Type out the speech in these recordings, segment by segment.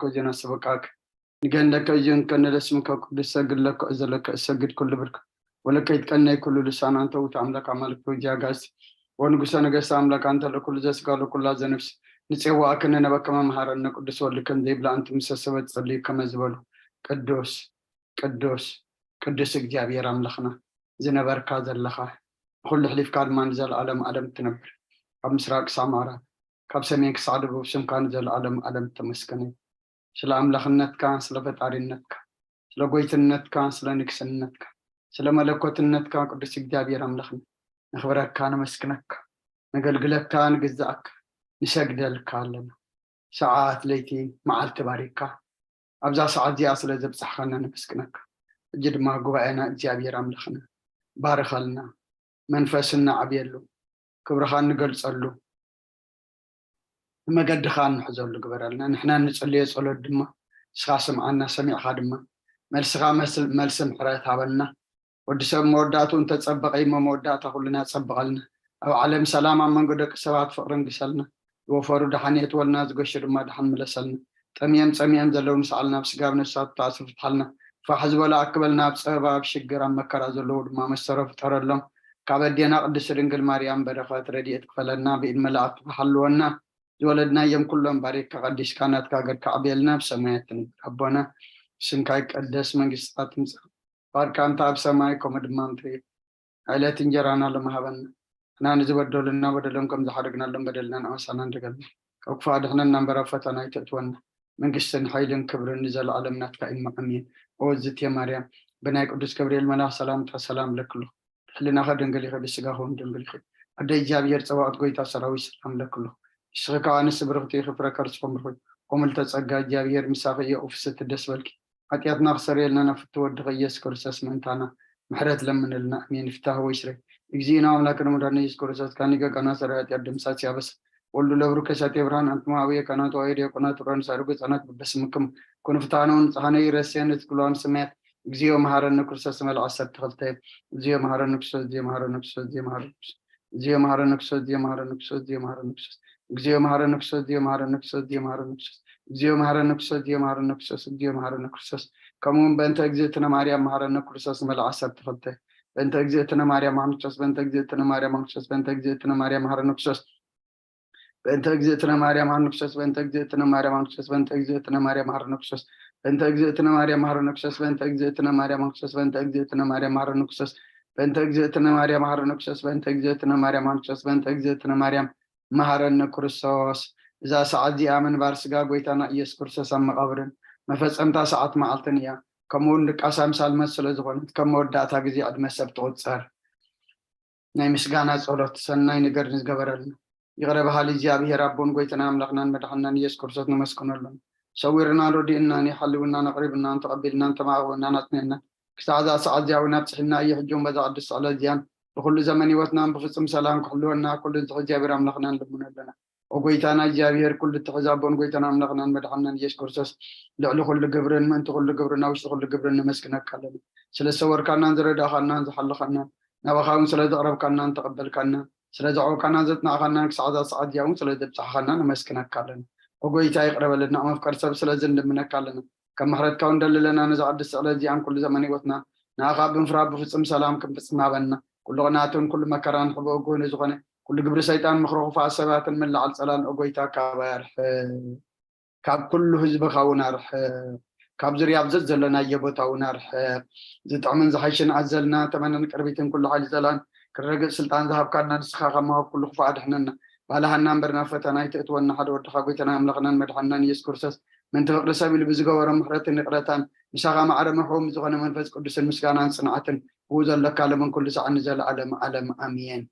እኮ ዜና ሰበቃክ ንገንደከ እዮን ከነደስምከ ቅዱስ ሰግድ ለከ እዘለከ እሰግድ ኩሉ ብርክ ወለከ ይትቀነይ ኩሉ ልሳን አንተ ውእቱ አምላክ አማልክት ወእግዚአ አጋእዝት ወንጉሰ ነገስት አምላክ አንተ ለኩሉ ዘስጋ ለኩላ ዘነፍስ ንጼዋእክነ ነበከመ መሃረነ ቅዱስ ወልድ ከም ዘይብላ አንቲ ምሰ ሰበት ጸልዩ ከመ ዝበሉ ቅዱስ ቅዱስ ቅዱስ እግዚኣብሔር ኣምላኽና ዝነበርካ ዘለኻ ንኹሉ ሕሊፍካ ድማ ንዘለኣለም ኣለም ትነብር ካብ ምስራቅ ክሳብ ምዕራብ ካብ ሰሜን ክሳዕ ደቡብ ስምካ ንዘለኣለም ኣለም ተመስገነ ስለ ኣምላኽነትካ ስለ ፈጣሪነትካ ስለ ጎይትነትካ ስለ ንግስነትካ ስለ መለኮትነትካ ቅዱስ እግዚኣብሔር ኣምላኽና ነኽብረካ ነመስግነካ ነገልግለካ ንግዛእካ ንሰግደልካ ኣለና ሰዓት ለይቲ መዓልቲ ባሪካ ኣብዛ ሰዓት እዚኣ ስለ ዘብጻሕኻና ነመስግነካ ሕጂ ድማ ጉባኤና እግዚኣብሔር ኣምላኽና ባርኸልና መንፈስና ዓብየሉ ክብርኻ እንገልጸሉ ንመገድኻ እንሕዘሉ ግበረልና ንሕና እንጽልዮ ጸሎት ድማ ንስኻ ስምዓና ሰሚዕኻ ድማ መልስኻ መልሲ ምሕረት ሃበና ወዲ ሰብ መወዳእትኡ እንተጸበቐ እሞ መወዳእታ ኩልና ጸብቐልና ኣብ ዓለም ሰላም ኣብ መንጎ ደቂ ሰባት ፍቕርን ግሰልና ዝወፈሩ ደሓን የእትወልና ዝገሹ ድማ ደሓን ምለሰልና ጠምየም ጸሚኦም ዘለዉ ንስዓልና ኣብ ስጋ ኣብ ነፍሳት ተኣስሩ ፍትሓልና ፋሕ ዝበሉ ኣክበልና ኣብ ጸበባ ኣብ ሽግር ኣብ መከራ ዘለዉ ድማ መሰሮ ፍጠረሎም ካብ ኣዴና ቅድስቲ ድንግል ማርያም በረኸት ረድኤት ክፈለና ብኢድ መላእክትካ ሓልወና ዝወለድናዮም ኩሎም ባሪክካ ቀዲስካ ናትካ ሃገር ከዕብየልና ብሰማያት ትንበር ኣቦና ስምካ ይቀደስ መንግስትካ ትምጻእ ፍቃድካ እንተ ኣብ ሰማይ ከምኡ ድማ ምድሪ ዕለት እንጀራና ሎሚ ሃበና ንሕና ንዝበደሉና በደሎም ከም ዝሓደግናሎም በደልና ንኣበሳና ንደገምና ካብ ክፉእ ኣድሕነና እምበር ኣብ ፈተና ኣይተእትወና መንግስትን ሓይልን ክብርን ንዘለኣለም ናትካ እዩ ኣሜን ኦ ዝትየ ማርያም ብናይ ቅዱስ ገብርኤል መልኣኽ ሰላምታ ሰላም ለክሉ ብሕልናኸ ድንግል ኢኺ ብስጋኸ እውን ድንግል ኢኺ ኣደ እግዚኣብሔር ጸባኦት ጎይታ ሰራዊት ሰላም ለክሉ ንስኺ ከዓ ንስብርኽቲ ኢኺ ፍረ ከርስኹም ርኹይ ኦ ምልተ ጸጋ እግዚኣብሔር ምሳኺ እዮ ኦ ፍስቲ ደስ በልኪ ሓጢኣትና ክሰርየልና ናብ ፍትው ወድኺ ኢየሱስ ክርስቶስ ምእንታና ምሕረት ለምንልና ኣሜን ፍታህ ወይ ስረይ እግዚኣብና ኣምላክን መድሓኒ ኢየሱስ ክርስቶስ ካብ ንገጋና ሰራይ ሓጢኣት ድምሳት ሲያበስ ወልዱ ለብሩ ከሳቴ ብርሃን ኣንትማ ኣበየ ካናቱ ኣየ ዲያቆናት ብርሃን ሳድጉ ህፃናት በበስምክም ኩኑ ፍትሃነ ወንፅሃነ ይረስየን እቲ ክልዋን ስምያት እግዚኣብሔር መሓረነ ክርስቶስ መልዓ ዓሰርተ ክልተ እግዚኣብሔር መሓረነ ክርስቶስ እግዚኣብሔር መሓረነ ክርስቶስ እግዚኣብሔር መሓረነ ክርስቶስ እግዚኣብሔር መሓረነ ክርስቶስ እግዚኣብሔር መሓረነ ክርስቶስ እግዚኣብሔር መሓረነ ክርስቶስ እግዚኣብሔር መሓረነ ክርስቶስ እግዚኣብሔር መሓረነ ክርስቶስ እግዚኣብሔር መሓረነ ክርስቶስ እግዚኣብሔር መሓረነ ክርስቶስ እግዚኣብሔር መሓረነ ክርስቶስ ከምኡ እውን በእንተ እግዝእትነ ማርያም መሓረነ ክርስቶስ መልዓ ዓሰርተ ክልተ በእንተ እግዝእትነ ማርያም መሓረነ ክርስቶስ በእንተ እግዝእትነ ማርያም መሓረነ ክርስቶስ በእንተ እግዝእትነ ማርያም መሓረነ ክርስቶስ በእንተ እግዝእትነ ማርያም መሓረነ ክርስቶስ በእንተ እግዝእትነ ማርያም መሓረነ ክርስቶስ በእንተ እግዝእትነ ማርያም መሓረነ ክርስቶስ በእንተ እግዝእትነ ማርያም መሓረነ ክርስቶስ በእንተ እግዝእትነ ማርያም መሓረነ ክርስቶስ በእንተ እግዝእትነ ማርያም መሓረነ ክርስቶስ በእንተ እግዝእትነ ማርያም መሓረነ ክርስቶስ በእንተ እግዝእትነ ማርያም መሓረነ ክርስቶስ በእንተ እግዝእትነ ማርያም መሓረነ ክርስቶስ እዛ ሰዓት እዚኣ ምንባር ስጋ ጎይታና ኢየሱስ ክርስቶስ ኣብ መቓብርን መፈጸምታ ሰዓት መዓልትን እያ። ከምኡ እውን ድቃስ ኣምሳል መት ስለ ዝኾነት ከም መወዳእታ ግዜ ዕድመ ሰብ ትቑጸር። ናይ ምስጋና ጸሎት ሰናይ ነገር ንዝገበረልና ይቕረ በሃሊ እግዚኣብሔር ኣቦን ጎይታና ኣምላኽናን መድሓንናን ኢየሱስ ክርስቶስ ነመስግነሉ። ሰዊርናን ረዲእናን ሓልውናን ኣቕሪብናን ተቐቢልናን ተማዕቑብናን ኣጽኒዕናን ክሳዕ እዛ ሰዓት እዚኣ እውን ኣብጽሒና እዩ። ሕጂ እውን በዛ ቅድስቲ ዕለት እዚኣን ብኹሉ ዘመን ህይወትናን ብፍጹም ሰላም ክሕልወና ኩሉ ዝኽእል እግዚኣብሔር ኣምላኽና ንልምኖ ኣለና። ኦ ጎይታና እግዚኣብሔር ኩሉ እትሕዝ ኣቦን ጎይታና ኣምላኽናን መድሓንናን ኢየሱስ ክርስቶስ ልዕሊ ኩሉ ግብርን ምእንቲ ኩሉ ግብርን ኣብ ውሽጢ ኩሉ ግብርን ነመስግነካ ኣለና። ስለ ዝሰወርካናን ዝረዳእኻናን ዝሓለኻናን ናባኻ እውን ስለ ዘቕረብካናን ተቐበልካናን ስለ ዘዕወካናን ዘጽናዕኻናን ክሳዕ እዛ ሰዓት እዚኣ እውን ስለ ዘብጻሕኻና ነመስግነካ ኣለና። ኦ ጎይታ ይቕረ በለልና። መፍቀር ሰብ ስለዚ ንልምነካ ኣለና። ከም ምሕረትካ እውን ደልለና ነዛ ቅድስቲ ዕለት እዚኣን ኩሉ ዘመን ህይወትና ንኣኻ ብምፍራህ ብፍጹም ሰላም ክንፍጽም ሃበና። ኩሉ ቅንኣትን ኩሉ መከራን ሕቦ እግሁ ንዝኾነ ኩሉ ግብሪ ሰይጣን ምኽሪ ክፉኣት ሰባትን ምልዓል ጸላን ኦ ጎይታ ካባይ ኣርሕቕ። ካብ ኩሉ ህዝብኻ እውን ኣርሕቕ። ካብ ዙርያ ኣብዘት ዘለናዮ ቦታ እውን ኣርሕቕ። ዝጥዕምን ዝሓይሽን ኣዘልና ተመነን ቅርቢትን ኩሉ ሓይሊ ጸላን ክረግጽ ስልጣን ዝሃብካና ንስኻ ካብ ምሃብ ኩሉ ክፉእ ኣድሕነና። ባልሃና እምበር ናብ ፈተና ኣይተእትወና ሓደ ወድኻ ጎይታና ኣምላኽናን መድሓንናን ኢየሱስ ክርስቶስ ምንቲ ፍቕሪ ሰብ ኢሉ ብዝገበሮ ምሕረትን ይቕረታን ምሳኻ ማዕረ መሕቦ ዝኾነ መንፈስ ቅዱስን ምስጋናን ጽንዓትን ብኡ ዘለካ ለምን ኩሉ ሰዓት ንዘለኣለም ዓለም ኣሜን።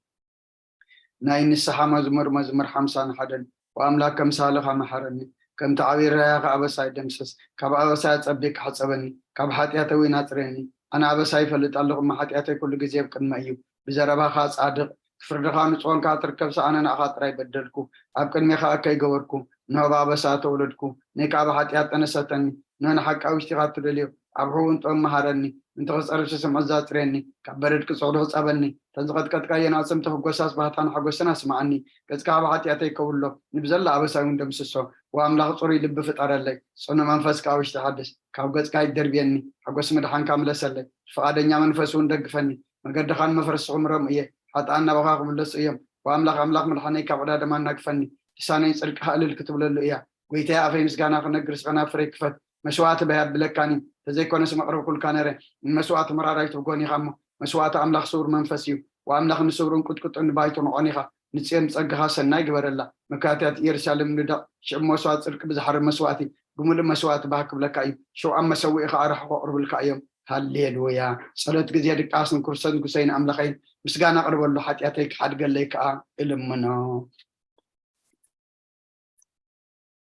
ናይ ንስሓ መዝሙር መዝሙር ሓምሳን ሓደን ብኣምላክ ከም ሳልኻ መሓረኒ ከምቲ ዓብዪ ራያኻ ኣበሳይ ደምስስ ካብ ኣበሳይ ኣጸቢካ ሕጸበኒ ካብ ሓጢኣተይ እውን ኣጽርየኒ ኣነ ኣበሳይ ይፈልጥ ኣለኹ እሞ ሓጢኣተይ ኩሉ ግዜ ኣብ ቅድመይ እዩ ብዘረባኻ ጻድቕ ፍርድኻ ንጹሆን ከኣ ትርከብ ሰኣነ ንኣኻ ጥራይ በደልኩ ኣብ ቅድሜኻ ከይገበርኩ ንሆ ብኣበሳ ተወለድኩ ንካ ብሓጢኣት ጠነሰተኒ ንሆ ንሓቂ ኣብ ውሽጢኻ ትደልዮ ኣብ ሕውን ጥበብ መሃረኒ ምእንቲ ክጸርፍ ዝሰምዖ ዘጽርየኒ፣ ካብ በረድ ቅጽዑ ዶ ክጸበኒ። እተን ዝቐጥቀጥካየን ኣዕጽምቲ ክጎሳስ ባህታን ሓጎስን ኣስምዓኒ። ገጽካ ካብ ሓጢኣተይ ከውሎ፣ ንብዘላ ኣበሳይ እውን ደምስሶ። ወኣምላኽ ጽሩይ ልቢ ፍጠረለይ፣ ጽኑዕ መንፈስ ከኣ ውሽጢ ሓድስ። ካብ ገጽካ ኣይትደርብየኒ፣ ሓጎስ ምድሓንካ ምለሰለይ። ብፍቓደኛ መንፈስ እውን ደግፈኒ። መገድኻን መፍረስኹም ረም እየ፣ ሓጥኣን ናባኻ ክምለሱ እዮም። ወኣምላኽ ኣምላኽ ምድሓነይ ካብ ዕዳ ደም ኣናግፈኒ። ልሳነይ ጽድቅኻ እልል ክትብለሉ እያ። ጎይታየ ኣፈይ ምስጋና ክነግር ስኸና ፍረይ ክፈት። መስዋእቲ በይ ኣብለካኒ፣ ተዘይኮነስ መቕረብኩልካ ነረ። ንመስዋእቲ መራራይ ትብጎን ኢኻ እሞ፣ መስዋእቲ ኣምላኽ ስውር መንፈስ እዩ። ወኣምላኽ ንስውርን ቁጥቁጥን ንባይቶ ንዖን ኢኻ። ንጽዮን ጸጋኻ ሰናይ ግበረላ። መካትያት ኢየሩሳሌም ንደቕ፣ ሽዕብ መስዋእቲ ጽድቂ ብዝሓርብ መስዋእቲ፣ ብምሉእ መስዋእቲ ባህ ክብለካ እዩ። ሽውዓም መሰውኢ ኸኣ ርሕቑ ኣቕርብልካ እዮም። ሃሌሉያ። ጸሎት ግዜ ድቃስን ኩርሰን ጉሰይን ኣምላኸይን ምስጋና ኣቕርበሉ፣ ሓጢኣተይ ክሓድገለይ ከኣ እልምኖ።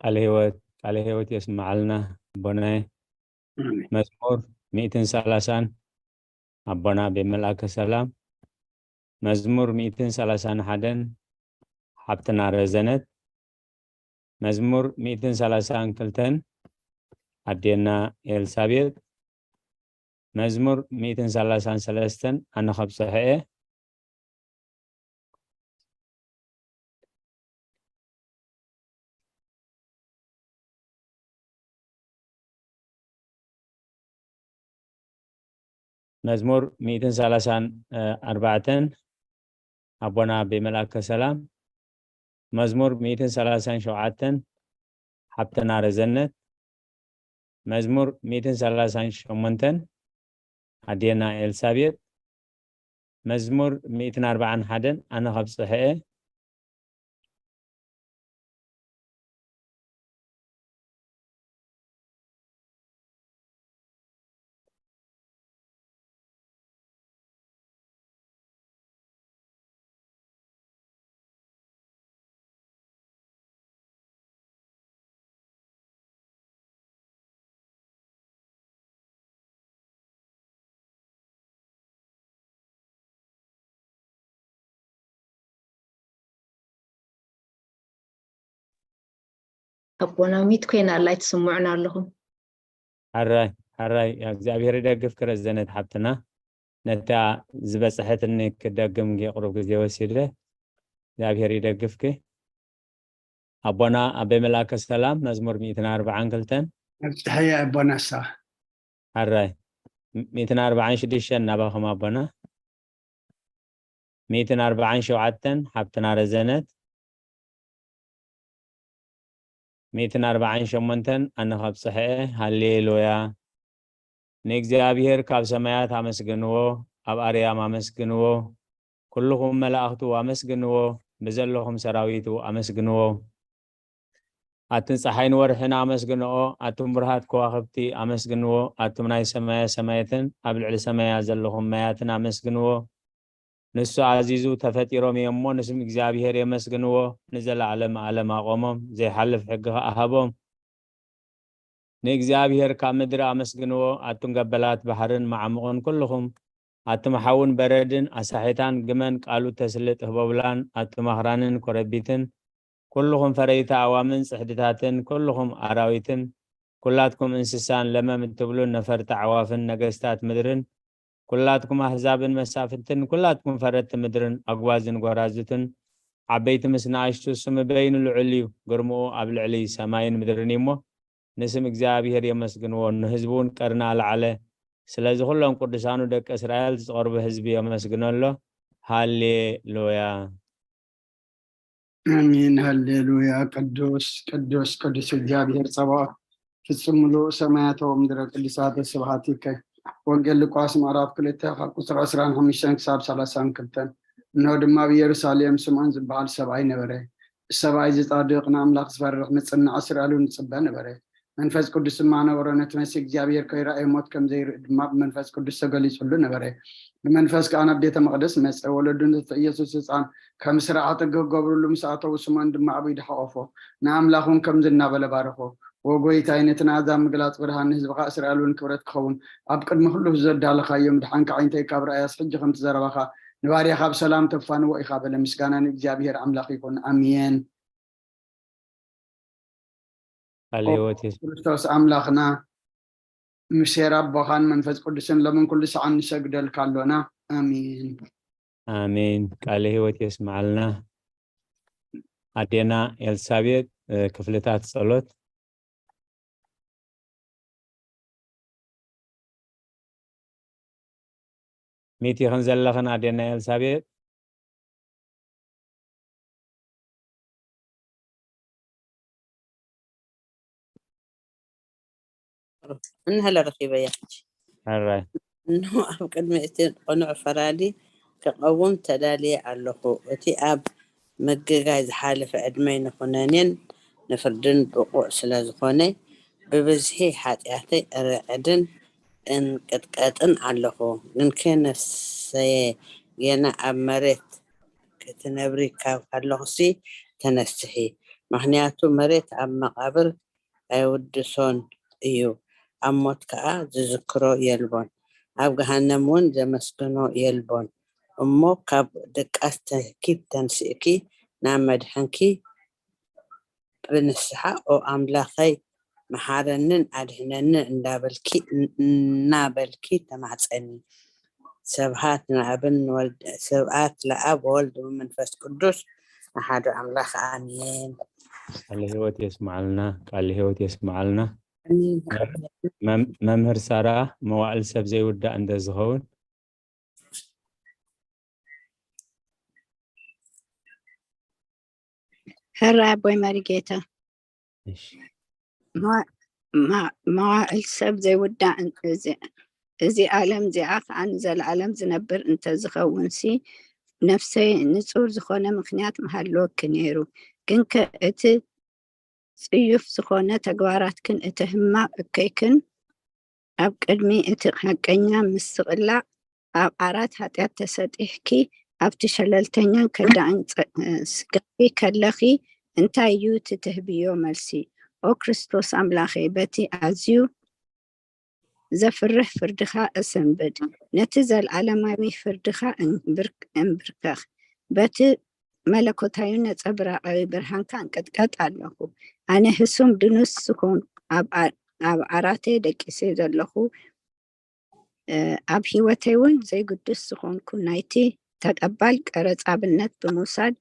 ቃለ ህይወት፣ ቃለ ህይወት የስምዓልና ኣቦናየ። ኣሜን። መዝሙር ሚእትን ሰላሳን ኣቦና ቤመልኣከ ሰላም። መዝሙር ሚእትን ሰላሳን ሓደን ሓብትና ረዘነት። መዝሙር ሚእትን ሰላሳን ክልተን ኣዴና ኤልሳቤጥ። መዝሙር ሚእትን ሰላሳን ሰለስተን ኣነ ከብጽሖ እየ። መዝሙር ሚእትን ሰላሳን ኣርባዕተን ኣቦና ቤመልኣከ ሰላም። መዝሙር ሚእትን ሰላሳን ሸውዓተን ሓብትና ረዘነት። መዝሙር ሚእትን ሰላሳን ሸሞንተን ኣዴና ኤልሳቤጥ። መዝሙር ሚእትን ኣርባዓን ሓደን ኣነ ከብጽሖ እየ። ኣቦና ሚት ኮይና ኣላ ኣይትስምዑን ኣለኹም። ሓራይ ሓራይ እግዚኣብሔር ይደግፍኪ ረዘነት ሓብትና። ነታ ዝበጽሐትኒ ክደግም ቁሩብ ግዜ ወሲደ። እግዚኣብሔር ይደግፍኪ። ኣቦና ኣበይ መልኣከ ሰላም መዝሙር ሚእትን ኣርባዓን ክልተን። ኣብጽሐያ ኣቦና እሳ። ሓራይ ሚእትን ኣርባዓን ሽዱሽተን ናባኹም ኣቦና። ሚእትን ኣርባዓን ሸውዓተን ሓብትና ረዘነት። ሚእትን ኣርባዓን ሸሞንተን ኣነ ከብጽሐ እየ። ሃሌሉያ። ንእግዚኣብሔር ካብ ሰማያት ኣመስግንዎ፣ ኣብ ኣርያም ኣመስግንዎ፣ ኩልኹም መላእኽቱ ኣመስግንዎ፣ ብዘለኹም ሰራዊቱ ኣመስግንዎ። ኣቱም ጸሓይን ወርሕን ኣመስግንኦ፣ ኣቱም ብሩሃት ከዋኽብቲ ኣመስግንዎ፣ ኣቱም ናይ ሰማየ ሰማያትን ኣብ ልዕሊ ሰማያ ዘለኹም ማያትን ኣመስግንዎ። ንሱ ኣዚዙ ተፈጢሮም እዮም እሞ፣ ንስም እግዚኣብሔር የመስግንዎ። ንዘለዓለም ዓለም ኣቖሞም፣ ዘይሓልፍ ሕጊ ኸኣ ሃቦም። ንእግዚኣብሔር ካብ ምድሪ ኣመስግንዎ፣ ኣቱም ገበላት ባሕርን መዓሙቕን ኩልኹም፣ ኣቱም ሓውን በረድን ኣሳሒታን ግመን ቃሉ ተስልጥ ህቦብላን፣ ኣቱም ኣኽራንን ኮረቢትን፣ ኩልኹም ፈረይቲ ኣዋምን ጽሕድታትን፣ ኩልኹም ኣራዊትን፣ ኩላትኩም እንስሳን ለመም እትብሉን ነፈርቲ ኣዕዋፍን ነገስታት ምድርን፣ ኩላትኩም ኣህዛብን መሳፍንትን፣ ኩላትኩም ፈረድቲ ምድርን ኣጉባዝን ጓራዙትን፣ ዓበይቲ ምስ ንኣሽቱ፣ ስሙ በይኑ ልዑል እዩ፣ ግርምኡ ኣብ ልዕሊ ሰማይን ምድርን እዩ እሞ፣ ንስም እግዚኣብሔር የመስግንዎ፣ ንህዝቡ እውን ቀርኒ ኣልዓለ። ስለዚ ኩሎም ቅዱሳኑ ደቂ እስራኤል ዝቐርቡ ህዝቢ የመስግኖ ኣሎ። ሃሌሉያ። ኣሜን። ሃሌሉያ። ቅዱስ፣ ቅዱስ፣ ቅዱስ እግዚኣብሔር ጸባኦት፣ ፍጹም ምሉእ ሰማያት ወምድረ ቅዱሳት ስብሐት ይከ። ወንጌል ሉቃስ ምዕራፍ ክልተ ካብ ቁጽሪ ዕስራን ሓሙሽተን ክሳብ ሰላሳን ክልተን። እንሆ ድማ ኣብ ኢየሩሳሌም ስምዖን ዝበሃል ሰብኣይ ነበረ። ሰብኣይ እዚ ጻድቕ ንኣምላኽ ዝፈርሕ ምጽናዕ ስርኣሉ ንጽበ ነበረ። መንፈስ ቅዱስ ድማ ነበሮ። ነቲ መሲህ እግዚኣብሔር ከይረኣየ ሞት ከም ዘይርኢ ድማ ብመንፈስ ቅዱስ ተገሊጹሉ ነበረ። ብመንፈስ ከኣ ናብ ቤተ መቕደስ መጸ። ወለዱ ነቲ ኢየሱስ ህጻን ከም ስርዓተ ክገብሩሉ ምስ ኣተዉ፣ ስምዖን ድማ ኣብ ኢዱ ሓቖፎ፣ ንኣምላኽ እውን ከምዚ እናበለ ባረኾ። "ወ ጎይታይ፣ ነቲ ንኣሕዛብ ምግላጽ ብርሃን፣ ንህዝብኻ እስራኤል እውን ክብረት ክኸውን፣ ኣብ ቅድሚ ኩሉ ዘዳለኻዮ ምድሓንካ ኣዒንተይ ካብ ረኣያስ፣ ሕጂ ከምቲ ዘረባኻ ንባርያኻ ብሰላም ተፋንዎ ኢኻ" በለ። ምስጋና ንእግዚኣብሔር ኣምላኽ ይኹን። ኣሜን። ቃለ ሕይወት የስ- ክርስቶስ ኣምላኽና፣ ምሴር ኣቦኻን መንፈስ ቅዱስን ሎምን ኩሉ ሰዓን ንሰግደልካ ኣሎና። ኣሜን። ኣሜን። ቃለ ህይወት የስምዓልና። ኣዴና ኤልሳቤጥ፣ እ፣ ክፍልታት ጸሎት። ሚት ኢኽን ዘለኽን ኣዴና ኤልሳቤጥ? እንሀለ ረኺበያ ሕጂ። ሕራይ። እንሆ ኣብ ቅድሚ እቲ ቅኑዕ ፈራዲ ክቐውም ተዳልየ ኣለኹ። እቲ ኣብ ምግጋይ ዝሓለፈ ዕድመይ ንኹነኔን ንፍርድን ብቑዕ ስለ ዝኾነ፣ ብብዝሒ ሓጢኣተይ እርዕድን እንቅጥቀጥን ኣለኹ። ግንከ ነፍሰየ ጌና ኣብ መሬት ክትነብሪ ካብ ኣለኹሲ ተነስሒ። ምኽንያቱ መሬት ኣብ መቓብር ኣይውድሶን እዩ፣ ኣብ ሞት ከኣ ዝዝክሮ የልቦን፣ ኣብ ገሃነም እውን ዘመስግኖ የልቦን። እሞ ካብ ድቃስ ተኪት ተንስእኪ ናብ መድሕንኪ ብንስሓ ኦ ኣምላኸይ መሓረንን ኣድህነንን እንዳበልኪ እናበልኪ ተማሕፀኒ። ስብሃት ንኣብን ወልድ ስብኣት ለኣብ ወልድ ወመንፈስ ቅዱስ ኣሓዱ ኣምላኽ ኣሜን። ቃለ ህይወት የስምዓልና፣ ቃለ ህይወት የስምዓልና። መም- መምህር ሳራ መዋዕል ሰብ ዘይውዳእ እንተ ዝኸውን ሕራይ ኣቦይ መሪጌታ እሺ። መዋ- መዋ- መዋዕል ሰብ ዘይውዳእ እን- እዚ- እዚ ዓለም እዚኣ ከዓ ንዘለዓለም ዝነብር እንተዝኸውን ሲ ነፍሰይ ንጹር ዝኾነ ምኽንያት ምሃለወኪ ነይሩ። ግንከ እቲ ጽዩፍ ዝኾነ ተግባራትክን እቲ ህማቕ እከይክን ኣብ ቅድሚ እቲ ሓቀኛ ምስቕላዕ ኣብ ዓራት ሓጢኣት ተሰጢሕኪ ኣብቲ ሸለልተኛን ከዳእን ጸ- ስጋኺ ከለኺ እንታይ እዩ እቲ ትህብዮ መልሲ? ኦ ክርስቶስ ኣምላኸይ በቲ ኣዝዩ ዘፍርህ ፍርድኻ እሰንብድ፣ ነቲ ዘለዓለማዊ ፍርድኻ እንብር- እንብርከኽ፣ በቲ መለኮታዊ ነጸብራቓዊ ብርሃንካ እንቅጥቀጥ ኣለኹ። ኣነ ህሱም ድኑስ ዝኾንኩ ኣብ ዓ- ኣብ ዓራተይ ደቂሰ ዘለኹ ኣብ ህይወተይ እውን ዘይግዱስ ዝኾንኩ ናይቲ ተቀባል ቀረጻ ኣብነት ብምውሳድ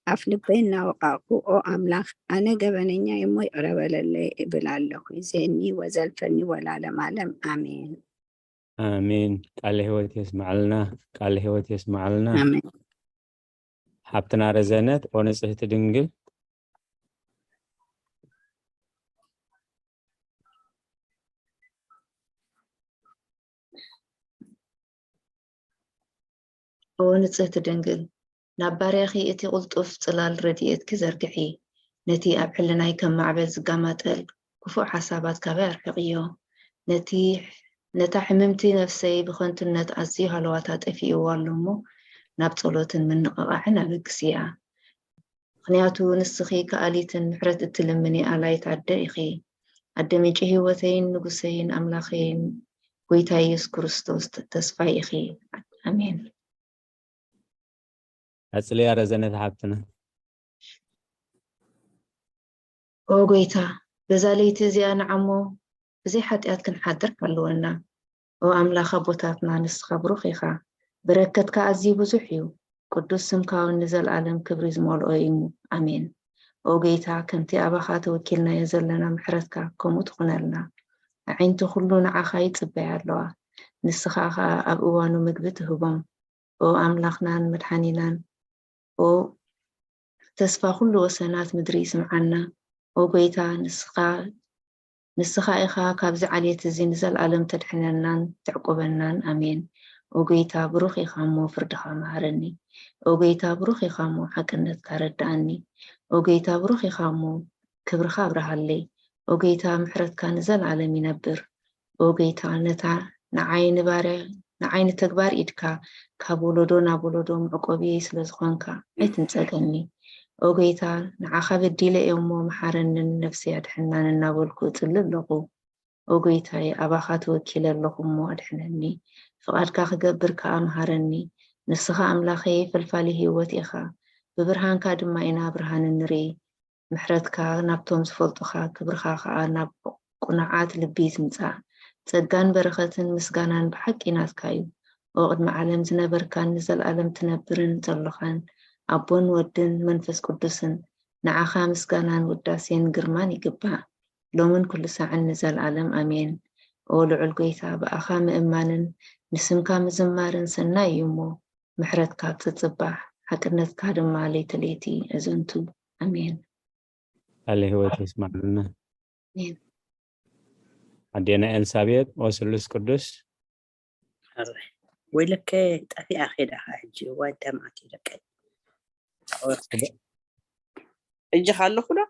ኣፍ ልበይ እናወቃዕኩ ኦ ኣምላኽ ኣነ ገበነኛ እየ እሞ ይቅረ በለለይ እብል ኣለኹ። ይዜኒ ወዘልፈኒ ወላለም ኣለም ኣሜን። ኣሜን። ቃለ ህይወት የስምዓልና፣ ቃለ ህይወት የስምዓልና። ኣሜን። ሓብትና ረዘነት ኦ ንጽህቲ ድንግል ኦ ንጽህቲ ድንግል፣ ናብ ባርያኺ እቲ ቅልጡፍ ጽላል ረድኤትኪ ዘርግሒ። ነቲ ኣብ ሕልናይ ከም ማዕበል ዝጋማጠል ክፉእ ሓሳባት ካባይ ኣርሕቕዮ። ነቲ ነታ ሕምምቲ ነፍሰይ ብኸንቱነት ኣዝዩ ሃለዋታ ጠፊእዋ ኣሎ እሞ፣ ናብ ጸሎትን ምንቕቓሕን ኣበግስያ። ምኽንያቱ ንስኺ ከኣሊትን ምሕረት እትልምኒ ኣላይት ኣደ ኢኺ። ኣደ ምንጪ ህይወተይን ንጉሰይን ኣምላኸይን ጎይታ የሱስ ክርስቶስ ተስፋይ ኢኺ። ኣሜን። ኣጽልያ ረዘነት ሓብትና። ኦ ጎይታ፣ በዛ ለይቲ እዚኣ ንዓሞ ብዘይ ሓጢኣት ክንሓድር ሃልወና። ኦ ኣምላኽ ኣቦታትና፣ ንስኻ ብሩኽ ኢኻ። በረከትካ ኣዝዩ ብዙሕ እዩ። ቅዱስ ስምካ እውን ንዘለኣለም ክብሪ ዝመልኦ እዩ። ኣሜን። ኦ ጎይታ፣ ከምቲ ኣባኻ ተወኪልናዮ ዘለና ምሕረትካ ከምኡ ትኹነልና። ኣዒንቲ ኩሉ ንዓኻ ይጽበያ ኣለዋ። ንስኻ ኸኣ ኣብ እዋኑ ምግቢ ትህቦም። ኦ ኣምላኽናን መድሓኒናን፣ ኦ ተስፋ ኩሉ ወሰናት ምድሪ ስምዓና። ኦ ጎይታ፣ ንስኻ ንስኻ ኢኻ ካብዚ ዓሌት እዚ ንዘለኣለም ተድሕነናን ተዕቁበናን። ኣሜን። ኦ ጎይታ፣ ብሩኽ ኢኻ እሞ ፍርድኻ መሃረኒ። ኦ ጎይታ፣ ብሩኽ ኢኻ እሞ ሓቅነትካ ረድኣኒ። ኦ ጎይታ፣ ብሩኽ ኢኻ እሞ ክብርኻ ኣብርሃለይ። ኦ ጎይታ፣ ምሕረትካ ንዘለኣለም ይነብር። ኦ ጎይታ፣ ነታ ንዓይ ንባርያ ንዓይ ንተግባር ኢድካ ካብ ወለዶ ናብ ወለዶ መዕቆብየይ ስለ ዝኾንካ ኣይትንጸገኒ። ኦ ጎይታ፣ ንዓኻ በዲለ እየ እሞ መሓረንን ነፍሰይ ኣድሕናን እናበልኩ እጽሊ ኣለኹ። ኦ ጎይታይ፣ ኣባኻ ተወኪለ ኣለኹ እሞ ኣድሕነኒ። ፍቓድካ ክገብር ከኣ መሃረኒ። ንስኻ ኣምላኸይ ፈልፋሊ ህይወት ኢኻ። ብብርሃንካ ድማ ኢና ብርሃን እንርኢ። ምሕረትካ ናብቶም ዝፈልጡኻ፣ ክብርኻ ኸኣ ናብ ቅኑዓት ልቢ ትምጻእ። ጸጋን በረኸትን ምስጋናን ብሓቂ ናትካ እዩ። ኦ ቅድሚ ዓለም ዝነበርካን ንዘለኣለም ትነብርን ዘሎኻን፣ ኣቦን ወድን መንፈስ ቅዱስን፣ ንዓኻ ምስጋናን ውዳሴን ግርማን ይግባእ፣ ሎምን ኩሉ ሳዕን ንዘለኣለም ኣሜን። ኦ ልዑል ጐይታ፣ ብኣኻ ምእማንን ንስምካ ምዝማርን ሰናይ እዩ እሞ፣ ምሕረትካ ትጽባሕ፣ ሓቅነትካ ድማ ለይቲ ለይቲ ኣዘንቱ። ኣሜን። ቃለ ህይወት የስማዕልና። ኣሜን። ኣዴና ኤልሳቤጥ፣ ኦ ስሉስ ቅዱስ። ኣረ፣ ወይለከ፣ ጠፊኣ ኸይዳ ኸዓ ሕጂ፣ ዋይ፣ ደምዓት ይለቀ። ሕጂ ካለኹ ዶ?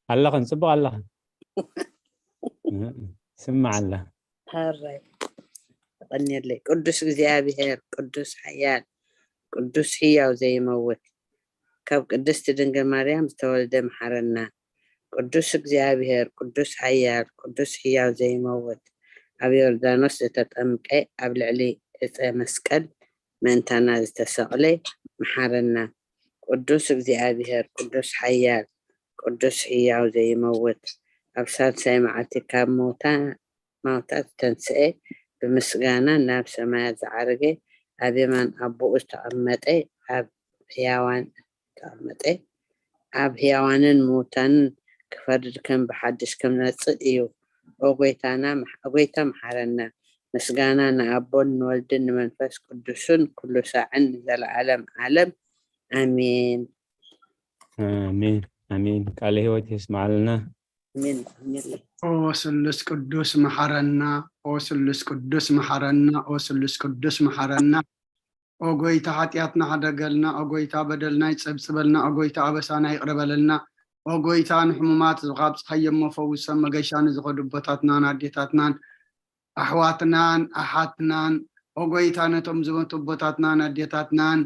ኣለኽን፣ ጽቡቕ ኣለኽን። ስምዕ ኣለ። ኣረ፣ ተቐንየለይ። ቅዱስ እግዚኣብሔር፣ ቅዱስ ሓያል፣ ቅዱስ ህያው ዘይመውት፣ ካብ ቅድስቲ ድንግል ማርያም ዝተወልደ መሓረና። ቅዱስ እግዚኣብሔር፣ ቅዱስ ሓያል፣ ቅዱስ ህያው ዘይመውት፣ ኣብ ዮርዳኖስ ዝተጠምቀ፣ ኣብ ልዕሊ ዕፀ መስቀል ምእንታና ዝተሰቕለ መሓረና። ቅዱስ እግዚኣብሔር፣ ቅዱስ ሓያል፣ ቅዱስ ህያው ዘይመውት፣ ኣብ ሳልሳይ መዓልቲ ካብ መውታ ማውታት ዝተንስኤ፣ ብምስጋና ናብ ሰማያት ዝዓረገ፣ ኣብ የማን ኣቦኡ ዝተቐመጠ፣ ኣብ ህያዋን ዝተቐመጠ፣ ኣብ ህያዋንን ምውታንን ክፈርድ ከም ብሓድሽ ክመጽእ እዩ። ኦ ጎይታና፣ ኦ ጎይታ መሓረና። ምስጋና ንኣቦን ንወልድን ንመንፈስ ቅዱስን ኩሉ ሳዕን ንዘለዓለም ዓለም። ኣሜን። ኣሜን ኣሜን። ቃለ ህይወት የስማዓልና። ኣሜን። ኣሜን። ኦ ስሉስ ቅዱስ መሓረና፣ ኦ ስሉስ ቅዱስ መሓረና፣ ኦ ስሉስ ቅዱስ መሓረና። ኦ ጎይታ ሓጢኣትና ሓደገልና፣ ኦ ጎይታ በደልና ይጸብጽበልና፣ ኦ ጎይታ ኣበሳና ይቕረ በለልና። ኦ ጎይታ ንሕሙማት ዝኻብ ጽሓይ እሞ ፈውሶም፣ መገሻ ንዝኸዱ ኣቦታትናን ኣዴታትናን ኣሕዋትናን ኣሓትናን፣ ኦ ጎይታ ነቶም ዝሞቱ ኣቦታትናን ኣዴታትናን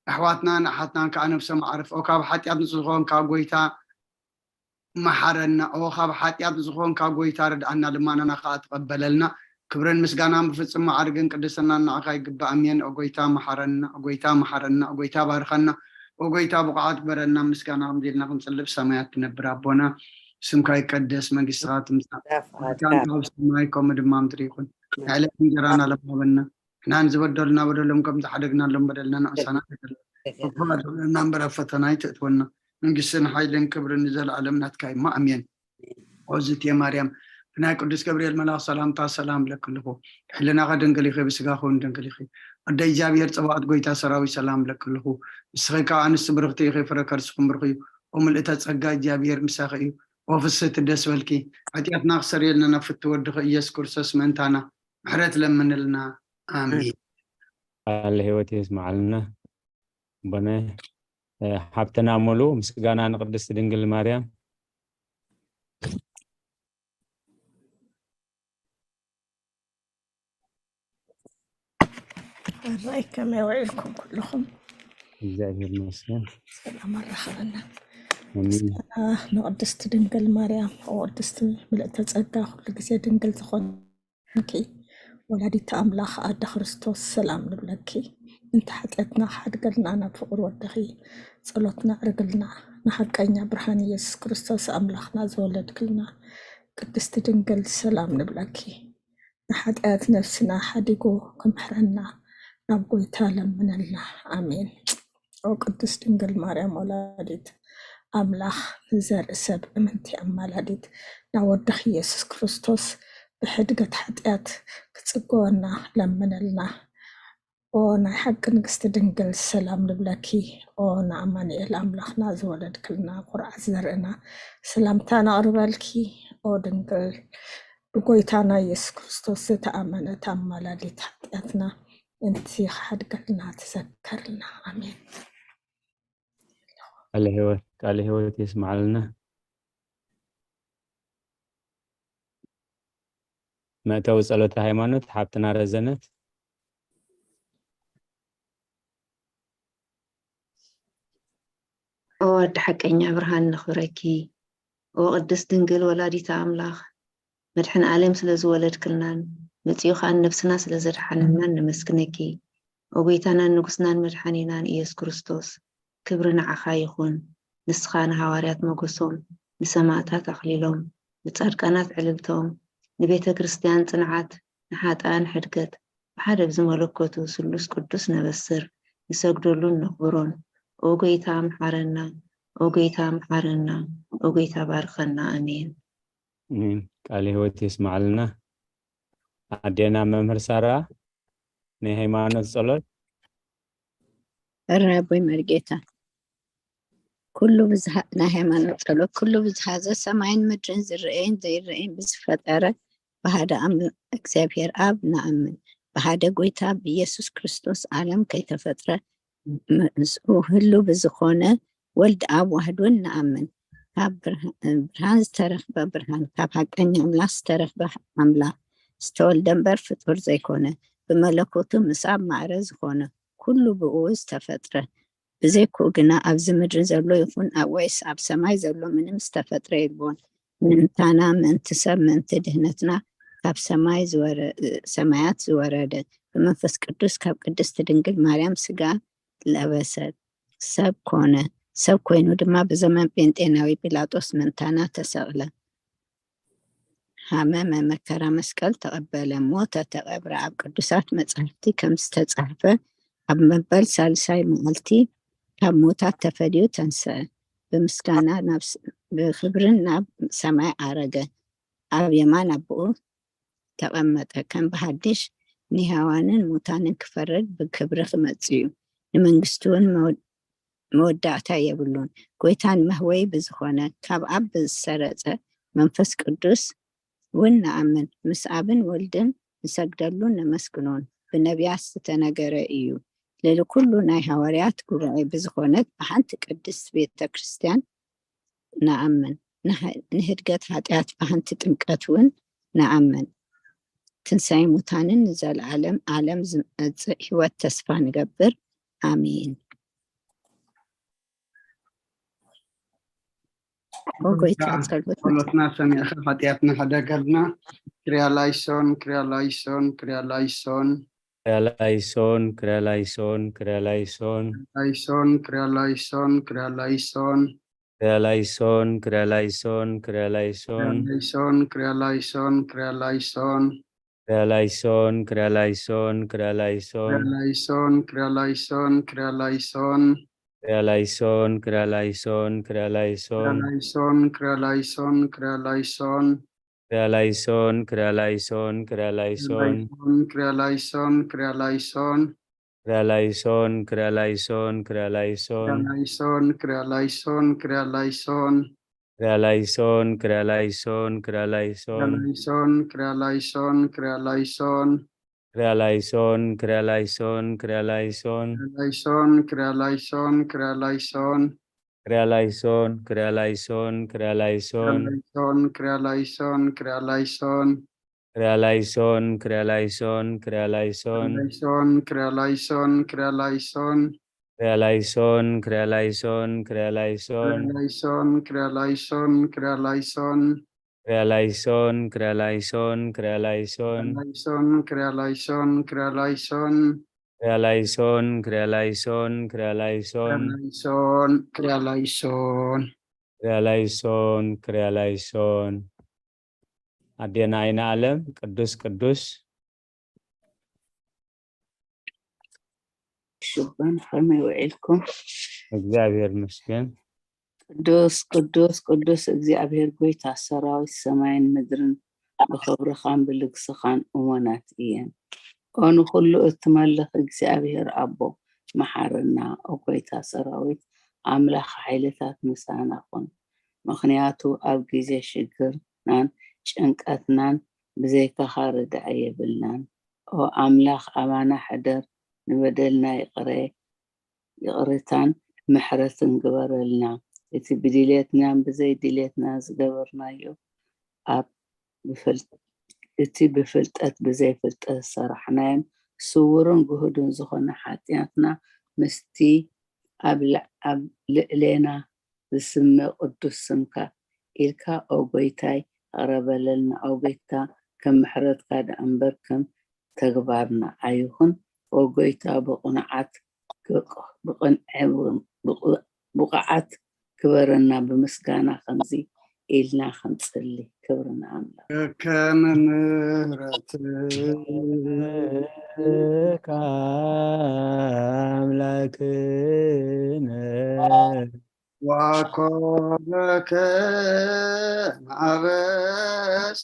ኣሕዋትናን ኣሓትናን ከዓ ነብሶም ኣዕርፍ። ኦ ካብ ሓጢኣት ንጹህ ዝኾንካ ጎይታ መሓረና። ኦ ካብ ሓጢኣት ዝኾንካ ጎይታ ርድኣና፣ ልማናና ከዓ ተቐበለልና። ክብርን ምስጋናን ብፍጹም ማዕርግን ቅድስናን ንዓኻ ይግባእ። ኣሜን። ኦ ጎይታ መሓረና፣ ኦ ጎይታ መሓረና፣ ኦ ጎይታ ባርኸና፣ ኦ ጎይታ ብቑዓት ግበረና። ምስጋና ከምዚ ኢልና ክንጽልብ ሰማያት ትነብር ኣቦና፣ ስምካ ይቀደስ፣ መንግስትኻ ትምጻእ፣ ፈቃድካ ኣብ ሰማይ ከምኡ ድማ ምድሪ ይኹን። ንዕለት እንጀራና ለማበና፣ ንሕና ንዝበደሉና በደሎም ከም ዝሓደግናሎም በደልና ንዕሳና ይበደል። ክፉ ኣድሕነና እምበር ኣብ ፈተና ኣይተእትወና። መንግስትን ሓይልን ክብርን ንዘለኣለም ናትካ እዩ እሞ ኣሜን። ኦዝት የማርያም ብናይ ቅዱስ ገብርኤል መልኣኽ ሰላምታ ሰላም እብለኪ ኣለኹ። ብሕልናኺ ድንግል ኢኺ፣ ብስጋኺ እውን ድንግል ኢኺ። ኣደ እግዚኣብሔር ጸባኦት ጎይታ ሰራዊት ሰላም እብለኪ ኣለኹ። ንስኺ ከኣ ኣንስቲ ብርኽቲ ኢኺ፣ ፍረ ከርስኹም ብሩኽ እዩ። ኦ ምልእተ ጸጋ እግዚኣብሔር ምሳኺ እዩ። ኦ ፍስህቲ ደስ በልኪ። ሓጢኣትና ክሰርየልና ናብ ፍቲ ወድኺ ኢየሱስ ክርስቶስ ምእንታና ምሕረት ለምንልና። ኣሜን። ቃለ ህይወት የስማዓልና። ኣቦነ፣ እ፣ ሓብትና ሙሉ ምስጋና ንቅድስቲ ድንግል ማርያም። ሕራይ ከመይ ውዒልኩም ኩልኹም? እግዚኣብሔር ይመስገን። ሰላም ኣራኸበና። ኣሜን። ንቅድስቲ ድንግል ማርያም፣ ኦ ቅድስቲ ምልእተ ጸጋ፣ ኩሉ ግዜ ድንግል ዝኾን ንኪ ወላዲተ ኣምላኽ ኣደ ክርስቶስ ሰላም ንብለኪ። ምእንቲ ሓጢኣትና ክሓድገልና ናብ ፍቑር ወድኺ ጸሎትና ኣዕርግልና። ንሓቀኛ ብርሃን ኢየሱስ ክርስቶስ ኣምላኽና ዝወለድክልና ቅድስቲ ድንግል ሰላም ንብለኪ። ንሓጢኣት ነፍስና ሓዲጉ ክምሕረና ናብ ጎይታ ለምነልና። ኣሜን። ኦ ቅድስት ድንግል ማርያም ወላዲት ኣምላኽ ንዘርኢ ሰብ እምንቲ ኣማላዲት ናብ ወድኺ ኢየሱስ ክርስቶስ ብሕድገት ሓጢኣት ክጽገወና ለምነልና። ኦ ናይ ሓቂ ንግስቲ ድንግል ሰላም ንብለኪ። ኦ ንኣማኑኤል ኣምላኽና ዝወለድክልና ኩርዓት ዘርእና ሰላምታ ነቕርበልኪ። ኦ ድንግል ብጎይታና ኢየሱስ ክርስቶስ ዝተኣመነት ኣማላዲት ሓጢኣትና እንቲ ክሓድገልና ተዘከርልና። ኣሜን። ቃለ ህይወት ቃለ ህይወት የስማዓልና። መእተዊ ጸሎተ ሃይማኖት ሓብትና ረዘነት። ኦ ኣደ ሓቀኛ ብርሃን ንኽብረኪ። ኦ ቅድስት ድንግል ወላዲተ ኣምላኽ፣ መድሕን ዓለም ስለ ዝወለድክልናን መጺኡ ኸኣ ነብስና ስለ ዘድሓነናን ነመስግነኪ። ኦ ጎይታናን ንጉስናን መድሓኒናን ኢየሱስ ክርስቶስ፣ ክብሪ ንዓኻ ይኹን። ንስኻ ንሃዋርያት ሞገሶም፣ ንሰማእታት ኣኽሊሎም፣ ንጻድቃናት ዕልልቶም፣ ንቤተ ክርስቲያን ጽንዓት፣ ንሓጥኣን ሕድገት፣ ብሓደ ብዝመለኮቱ ስሉስ ቅዱስ ነበስር፣ ንሰግደሉን ነኽብሮን። ኦ ጎይታ፣ ምሓረና። ኦ ጎይታ፣ ምሓረና። ኦ ጎይታ፣ ባርኸና። ኣሜን። ኣሜን። ቃለ ሕይወት የስማዕልና። ኣዴና መምህር ሳራ፣ ናይ ሃይማኖት ጸሎት። እረ ኣቦይ መርጌታ፣ ኩሉ ብዝሃ ናይ ሃይማኖት ጸሎት። ኩሉ ብዝሃዘ ሰማይን ምድርን ዝረኣይን ዘይረኣይን ብዝፈጠረ ብሓደ ኣም እግዚኣብሔር ኣብ ንኣምን። ብሓደ ጎይታ ብኢየሱስ ክርስቶስ ዓለም ከይተፈጥረ ምስኡ ህሉ ብዝኾነ ወልድ ኣብ ዋህድ እውን ንኣምን። ካብ ብርሃ- ብርሃን ዝተረኽበ ብርሃን፣ ካብ ሓቀኛ ኣምላኽ ዝተረኽበ ኣምላኽ፣ ዝተወልደ እምበር ፍጡር ዘይኮነ፣ ብመለኮቱ ምስ ኣብ ማዕረ ዝኾነ፣ ኩሉ ብእኡ ዝተፈጥረ፣ ብዘይክኡ ግና ኣብዚ ምድሪ ዘሎ ይኹን ኣብ ወይስ ኣብ ሰማይ ዘሎ ምንም ዝተፈጥረ የልቦን። ምእንታና፣ ምእንቲ ሰብ፣ ምእንቲ ድህነትና ካብ ሰማይ ዝወረ- ሰማያት ዝወረደ፣ ብመንፈስ ቅዱስ ካብ ቅድስቲ ድንግል ማርያም ስጋ ለበሰ፣ ሰብ ኮነ። ሰብ ኮይኑ ድማ ብዘመን ጴንጤናዊ ጲላጦስ ምእንታና ተሰቕለ። ሃመመ፣ መከራ መስቀል ተቐበለ፣ ሞተ፣ ተቐብረ። ኣብ ቅዱሳት መጻሕፍቲ ከም ዝተጻሕፈ ኣብ መበል ሳልሳይ መዓልቲ ካብ ሞታት ተፈልዩ ተንስአ፣ ብምስጋና ናብ ስ- ብክብርን ናብ ሰማይ ዓረገ፣ ኣብ የማን ኣቦኡ ተቐመጠ። ከም ብሓድሽ ንሕያዋንን ሙታንን ክፈርድ ብክብሪ ክመጽእ እዩ። ንመንግስቱ እውን መወ- መወዳእታ የብሉን። ጎይታን መህወይ ብዝኾነ ካብ ኣብ ብዝሰረጸ መንፈስ ቅዱስ እውን ንኣምን። ምስ ኣብን ወልድን ንሰግደሉን ነመስግኖን። ብነቢያት ዝተነገረ እዩ። ልዕሊ ኩሉ ናይ ሃዋርያት ጉባኤ ብዝኾነት ብሓንቲ ቅድስት ቤተ ክርስቲያን ንኣምን። ንህ- ንህድገት ሓጢኣት ብሓንቲ ጥምቀት እውን ንኣምን። ትንሳኤ ሙታንን ንዘለዓለም ዓለም ዝመጽእ ህይወት ተስፋ ንገብር። ኣሜን። ኦ ጎይታ፣ ጸሎትና ጸሎትና ሰሚዕካ ሓጢኣትና ሕደገልና። ክሪያ ላይሶን፣ ክሪያ ላይሶን፣ ክሪያ ላይሶን። ክሪያ ላይሶን፣ ክሪያ ላይሶን፣ ክሪያ ላይሶን። ላይሶን፣ ክሪያ ላይሶን፣ ክሪያ ላይሶን። ክሪያ ላይሶን፣ ክሪያ ላይሶን፣ ክሪያ ላይሶን። ላይሶን፣ ክሪያ ላይሶን፣ ክሪያ ላይሶን። ክሪያ ላይሶን፣ ክሪያ ላይሶን፣ ክሪያ ላይሶን። ላይሶን፣ ክሪያ ላይሶን፣ ክሪያ ላይሶን። ክሪያ ላይሶን፣ ክሪያ ላይሶን፣ ክሪያ ላይሶን። ላይሶን፣ ክሪያ ላይሶን፣ ክሪያ ላይሶን። ክሪያ ላይሶን፣ ክሪያ ላይሶን፣ ክሪያ ላይሶን። ላይሶን፣ ክሪያ ላይሶን፣ ክሪያ ላይሶን። ክሪያ ላይሶን፣ ክሪያ ላይሶን፣ ክሪያ ላይሶን። ላይሶን፣ ክሪያ ላይሶን፣ ክሪያ ላይሶን። ክሪያ ላይሶን፣ ክሪያ ላይሶን፣ ክሪያ ላይሶን። ላይሶን፣ ክሪያ ላይሶን፣ ክሪያ ላይሶን። ክሪያ ላይሶን፣ ክሪያ ላይሶን፣ ክሪያ ላይሶን። ላይሶን፣ ክሪያ ላይሶን፣ ክሪያ ላይሶን። ክሪያ ላይሶን፣ ክሪያ ላይሶን፣ ክሪያ ላይሶን። ላይሶን፣ ክሪያ ላይሶን፣ ክሪያ ላይሶን። ክሪያ ላይሶን፣ ክሪያ ላይሶን፣ ክሪያ ላይሶን። ላይሶን፣ ክሪያ ላይሶን፣ ክሪያ ላይሶን። ክሪያ ላይሶን፣ ክሪያ ላይሶን፣ ክሪያ ላይሶን። ላይሶን፣ ክሪያ ላይሶን፣ ክሪያ ላይሶን። ክሪያ ላይሶን፣ ክሪያ ላይሶን፣ ክሪያ ላይሶን። ላይሶን፣ ክሪያ ላይሶን፣ ክሪያ ላይሶን። ክሪያ ላይሶን፣ ክሪያ ላይሶን፣ ክሪያ ላይሶን። ላይሶን፣ ክሪያ ላይሶን። ክሪያ ላይሶን፣ ክሪያ ላይሶን። ኣዴና ኣይነ ኣለም፣ ቅዱስ ቅዱስ። ሽባን ከመይ ውዒልኩም? እግዚኣብሔር ይመስገን። ቅዱስ ቅዱስ ቅዱስ እግዚኣብሔር ጎይታ ሰራዊት፣ ሰማይን ምድርን ብኽብርኻን ብልግስኻን እሙናት እየን። ኦ ንኹሉ እትመልኽ እግዚኣብሔር ኣቦ፣ መሓረና። ኦ ጎይታ ሰራዊት፣ ኣምላኽ ሓይልታት ምሳና ኩን። ምኽንያቱ ኣብ ግዜ ሽግርናን ጭንቀትናን ብዘይካኻ ርድኣ የብልናን። ኦ ኣምላኽ፣ ኣባና ሕደር፣ ንበደልና ይቕረ ይቕሬታን ምሕረትን ግበረልና። እቲ ብድሌትናን ብዘይ ድሌትና ዝገበርናዮ ኣብ ብፍል- እቲ ብፍልጠት ብዘይ ፍልጠት ዝሰራሕናዮን ስውርን ግሁድን ዝኾነ ሓጢኣትና ምስቲ ኣብ ል- ኣብ ልዕሌና ዝስመ ቅዱስ ስምካ ኢልካ ኦ ጎይታይ ይቕረ በለልና። ኦ ጎይታ ከም ምሕረትካ ደኣ እምበር ከም ተግባርና ኣይኹን። ኦ ጎይታ ብቕንዓት ብቕንዐ ብቕዓት ግበረና። ብምስጋና ከምዚ ኢልና ክንጽሊ። ክብሪ ንኣምላኽ። ከከም ምሕረትካ ኣምላክነ ዋኮበከ ማዕበሳነ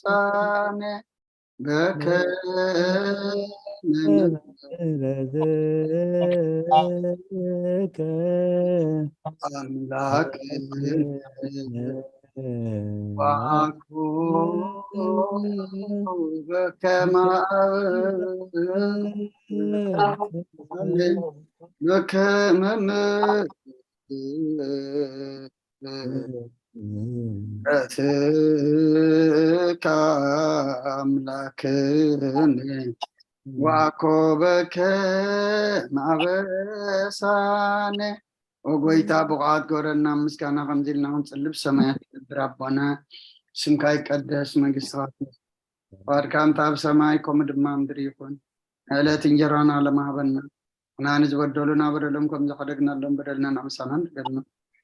በከ ምሕረትከ ኣምላክ ዋኮበከ ማዕበሳነ በከ ምሕረት ምሕረትከ ኣምላክነ ዋኮበከ ማዕበሳነ። ኦ ጎይታ ብቑዓት ግበረና ምስጋና ከምዚ ኢልና ክንጽሊ ብሰማያት ትነብር ኣቦና ስምካ ይቀደስ መንግስትኻ ትምጻእ ፍቃድካ ከምቲ ኣብ ሰማይ ከምኡ ድማ ምድሪ ይኹን። ዕለት እንጀራና ለማህበና ንሕና ንዝበደሉና በደሎም ከም ዝሓደግናሎም በደልና ንኣምሳና ንገልና።